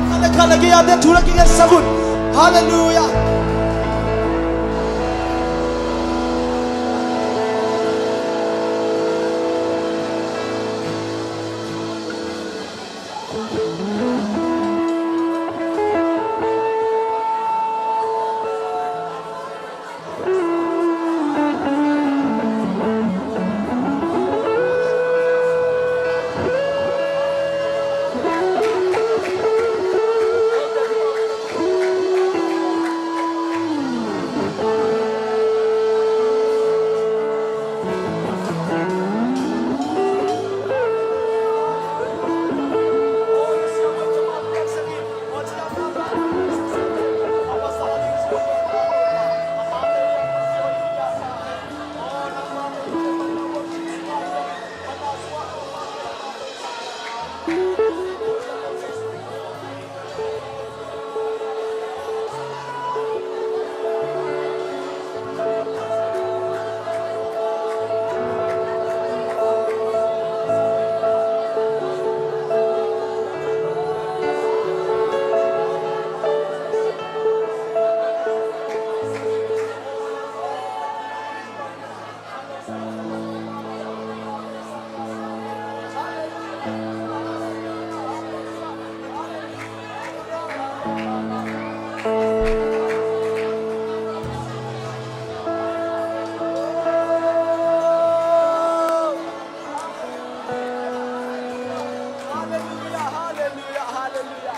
Khat le khat na gei-ate thu na kingensakna. Halleluia. Hallelujah, hallelujah, hallelujah.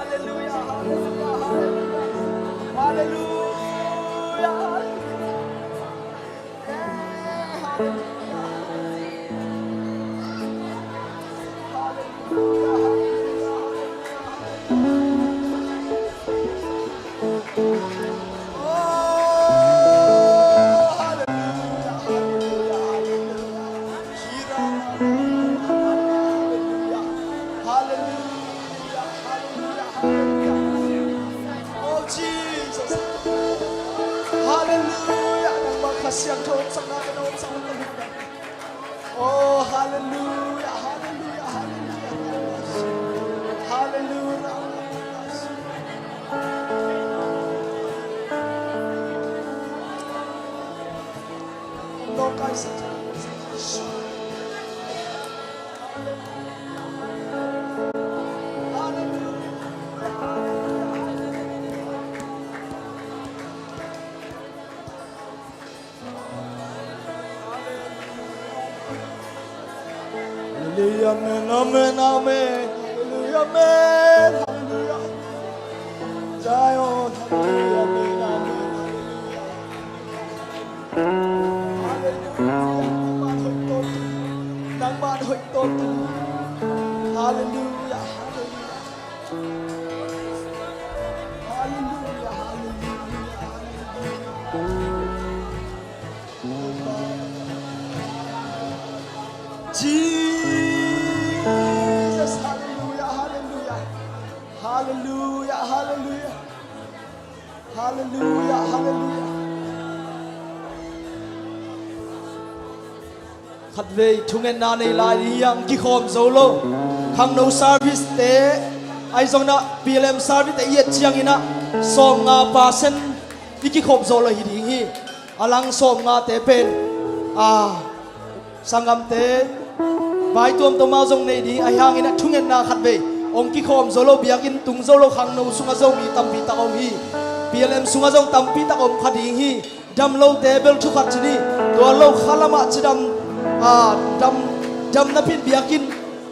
Hallelujah, hallelujah. Yeah, hallelujah. Hallelujah, hallelujah, hallelujah. Oh, hallelujah, hallelujah, hallelujah. Hallelujah, hallelujah, hallelujah, hallelujah. Oh, Jesus. Hallelujah. Nangmah Kha Siangtho hong sakna, hong sakna. Oh, hallelujah, hallelujah, hallelujah. Hallelujah. Hallelujah, amen, amen, amen. Hallelujah, amen. Hallelujah. Zion, hallelujah, amen, amen. Hallelujah. Hallelujah. Nangmah hoih tawh tu. Nangmah hoih tawh tu. Hallelujah, hallelujah. Hallelujah, hallelujah, hallelujah. Jesus, hallelujah, hallelujah. Hallelujah, hallelujah. Hallelujah, hallelujah. Khatvei thungetna nei lai ding hi hang, kikhawm zo lo. Khangno service te, ahi zongin ah P L M service te i et ciangin ah sawmnga percent i kikhawm zo lo hi ding hi. A lang sawmngate pen, a, sanggamte vai tuamtuam a zong nei ding, ahi hangin ah thungetna khatvei hong kikhawm zo lo, biakinn tung zo lo khangno sungah Zomi tampi tak om hi. P L M sungah zong tampi tak om kha ding hi. Dam lote bel thu khat ci ni. Tua lo kha lamah cidam, a, dam, dam napi-in biakinn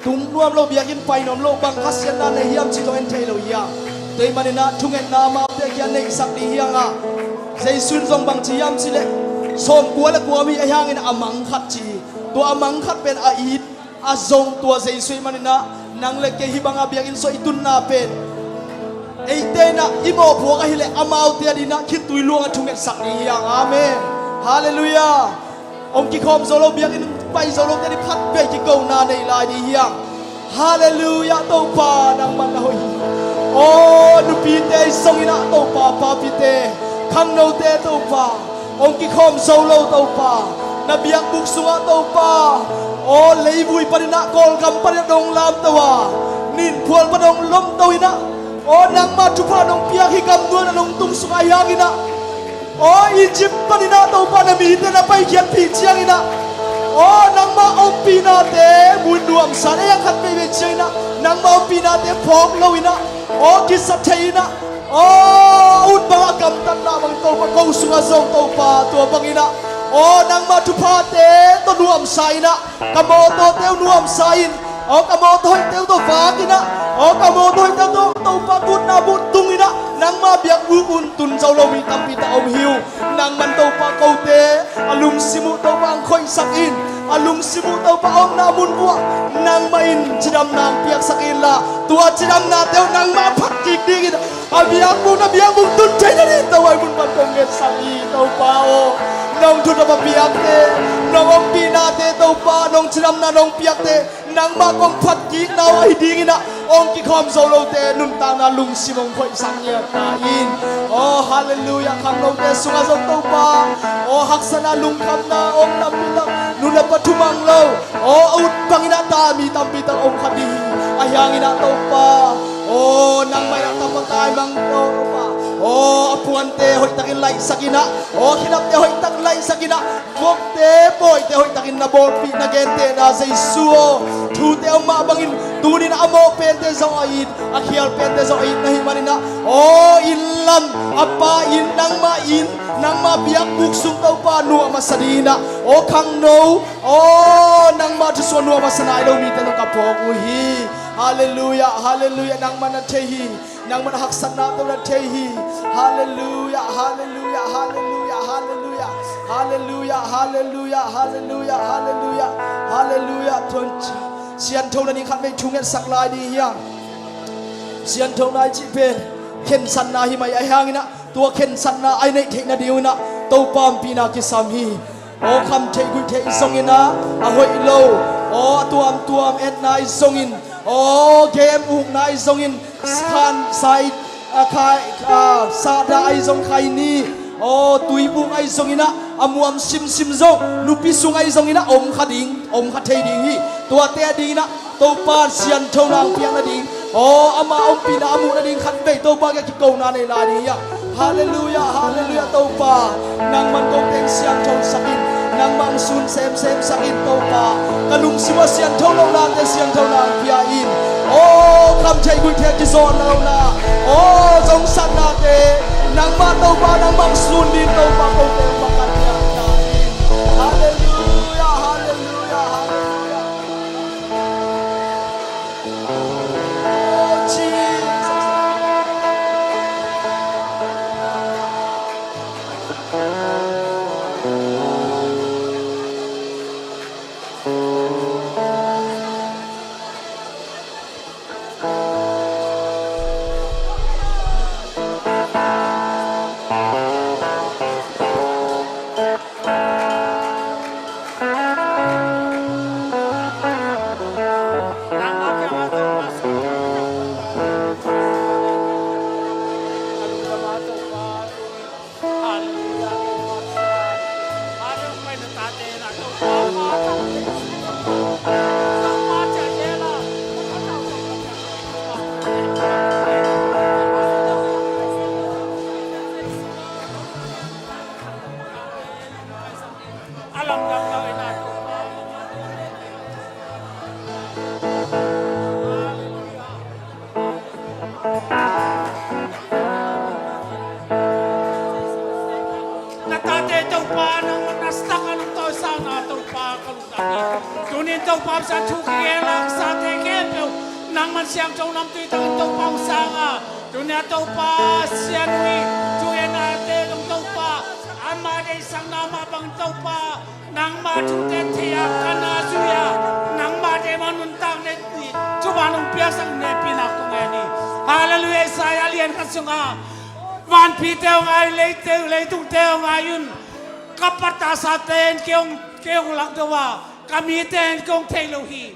tung nuam lo, biakinn pai nuam lo, bang khasiatna nei hiam cih zong en thei lo hi hang. Tua ahih manin ah thungetna amaute kiang neihsak ding hi hang a. Jesu in zong bang ci hiam cih leh sawmkua le kua om hi, ahi hangin a mang khat ci hi. Tua a mang khat pen a it a zong tua Jesu ahih manin ah, nang le kei hih banga biakinn sungah i tunna pen eite in ah i mawhpuak ahih leh amaute adingin ah khitui luangah thungetsak ding hi hang. Amen. Hallelujah. Hong kikhawm zo lo, biakinn pai zo lote ading khatvei kikona nei lai ding hi hang. Hallelujah, Topa, nangmah na hoih hi. Aw, nupite i zongin ah Topa, papite, khangnote Topa, hong kikhawm zo lo Topa, na biakbuk sungah Topa, aw, leivui panin ah, Kawlgam panin ah nong lamto a, ninphual panin ah nong lomto in ah, aw, nangmah thupha nong piak hih gam nuai-ah nong tung sungah ahi hangin ah, aw, Egypt panin ah Topa, na mite na paikhiatpih ciangin ah, aw, nangmah ompihnate mu in nuamsa na hi hang. Khat veivei pihnate phawk lo in ah, aw kisa thei in ah, aw ut bang a gamtatna bang Topa ko sungah zong Topa tua bang in ah, aw nangmah thuphate tawh nuamsa in ah, ka mawtawte uh nuamsa in, aw ka mawtaw hoihte uh tawh vak in ah, aw ka mawtaw hoihte uh tawh Topa kutna buh tung in ah, nangmah biakbuk un tun zo lo mi tampi tak om hi uh. Nangman Topa kote a lungsim uh Topa ang khoihsak in, a lungsim uh Topa omna mun uh ah nangmah in cidamna ang piaksak inla, tua cidamnate uh nangmah phat kik dingin a biakbuk na biakbuk tun thei nading Topa i mun pan kong ngetsak hi Topa aw. Nong thutawp a biakte, nong ompihnate Topa, nong cidamna nong piakte nangmah kong phat kikna uh ahi dingin ah hong kikhawm zo lote nuntakna lungsim hong khoihsak ngiat ta in. Aw halleluiah, khangnote sungah zong Topa, aw haksatna lungkhamna om tampi tak, nu le pa thumang lo, aw a ut bangin ah ta mi tampi tak om kha ding hi. Ahi hangin ah Topa, aw nangmah in ah tapa taimang Topa, aw a puante hoihtakin laihsak in ah, aw khedapte hoihtak laihsak in ah, vokte pawite hoihtakin na bawlpih na gentehna Jesu aw, thute om mah bangin tunin a mawh pente zong a it, a khial pente zong a it na hih manin ah, aw inn lam a pa inn, nangmah inn, nangmah biakbuk sung Topa nuam a sa dingin ah, aw khangno, aw nangmah thusuah nuam a sa nai lo mite tawh ka phawk uh hi. Halleluiah, halleluiah, nangmah na thei hi. Nangman haksatna tawh na thei hi. Halleluiah, halleluiah, halleluiah, halleluiah. Halleluiah, halleluiah, halleluiah, halleluiah. Halleluiah. Tuan sianthona ni khat vei thungetsak lai ding hi hang. Sianthona i cih pen khensatna hi mai ahi hangin ah tua khensatna a i neih theih nading un ah Topa ompihna kisam hi. Aw kham theih guih theih zongin ah, a hoih lo, aw a tuamtuam etna i zongin, aw game ukna i zongin, khan sai a khai a sahdah a i zong khai ni, aw tuibuk a i zongin ah, a muam simsim zong nupi sung a i zongin ah om kha ding, om kha thei ding hi. Tuate a dingin ah Topa sianthona ang piak nading, aw ama ompihna a muh nading khat vei Topa kiang kikona nei lai ding hi ah. Halleluiah, halleluiah Topa. Nangman ko teng siantho sak in, nangmah ang sun semsem sak in Topa. Ka lungsim ah siantho lohnate sianthona ang pia in. Aw kham theih guih theih kizawhna lohna, aw zongsatnate nangmah Topa, nangmah ang sun ding Topa ko teng pakhat pia in. Halleluiah, halleluiah, halleluiah. Na tate Topa nangman na sak a nong tawisakna Topa ka lungdam hi. Tunin Topa sa thu kigen la ka sate khempeuh nangman siangtho namtui takin Topa hong sang a, tunin a Topa sianui thu en a te dong Topa ama deihsakna mah bang Topa nangma thute thei a, ka na zui a, nangma deih mah nuntak le thuman hong piaksak in hehpihna kong ngen hi. Halleluiah. Isaiah lian khat sungah vanpite hong ngai un, leite, leitungte hong ngai un. Ka patasate in kei hong, kei hong langdo a, ka mite in kei hong thei lo hi.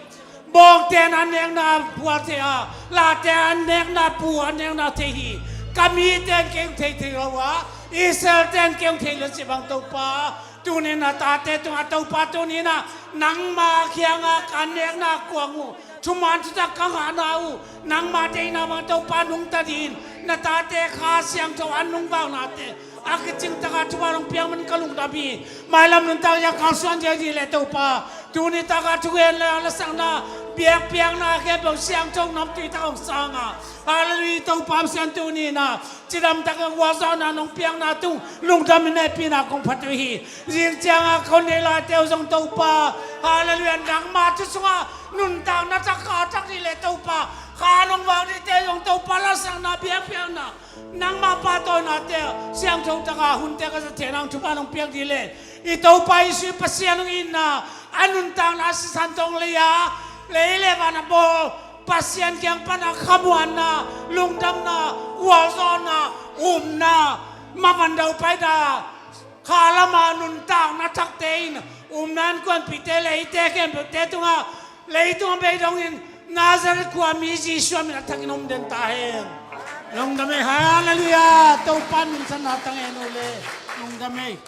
Bawngte in an nekna bual thei a, late in an nekna pu, an nekna thei hi. Ka mite in kei hong thei thei lo a, Israelte in kei hong thei lo ci bang Topa. Tunin na tate tungah Topa tunin ah nangma kiangah ka nekna kuang uh, thuman thutak ka ngahna uh, nangma deihna bang Topa nungta dingin na tate Kha Siangtho an nungvaknate a kicing takah thuman hong piak man ka lungdam hi. Mailam nuntak hiang kalsuan ding dih le Topa, tuni takah thugen le a lasakna Biakpiakna khempeuh siangtho namtui tak hong sang a. Halleluiah, Topa Pasian, tuni-in ah cidam takin gualzawhna nong piakna tung lungdam in hehpihna kong phat uh hi. Zing ciangin ka hong nei laite uh zong Topa, halleluiah, nangma thu sungah nuntakna thak, kha thak dih leh Topa, kha nong vak dihte uh zong Topa, lasakna, biakpiakna, nangma pahtawinate siangtho takin hunte ka zat theihna hong thupha nong piak dih leh, i Topa Jesuh Pasian hong itna, a nuntakna sisan tawh hong lei a, lei le van a bawl Pasian kiang pan a khamuanna, lungdamna, gualzawhna, upna, mavan daupaina, kha lam a nuntakna thakte in upna innkuanpihte, leite khempeuhte tungah, leitung a bei dongin Nazareth khua mi Jesuh min a thakin om den ta hen. Lungdam ei, halleluiah, Topa in min thang hen uh le. Lungdam ei.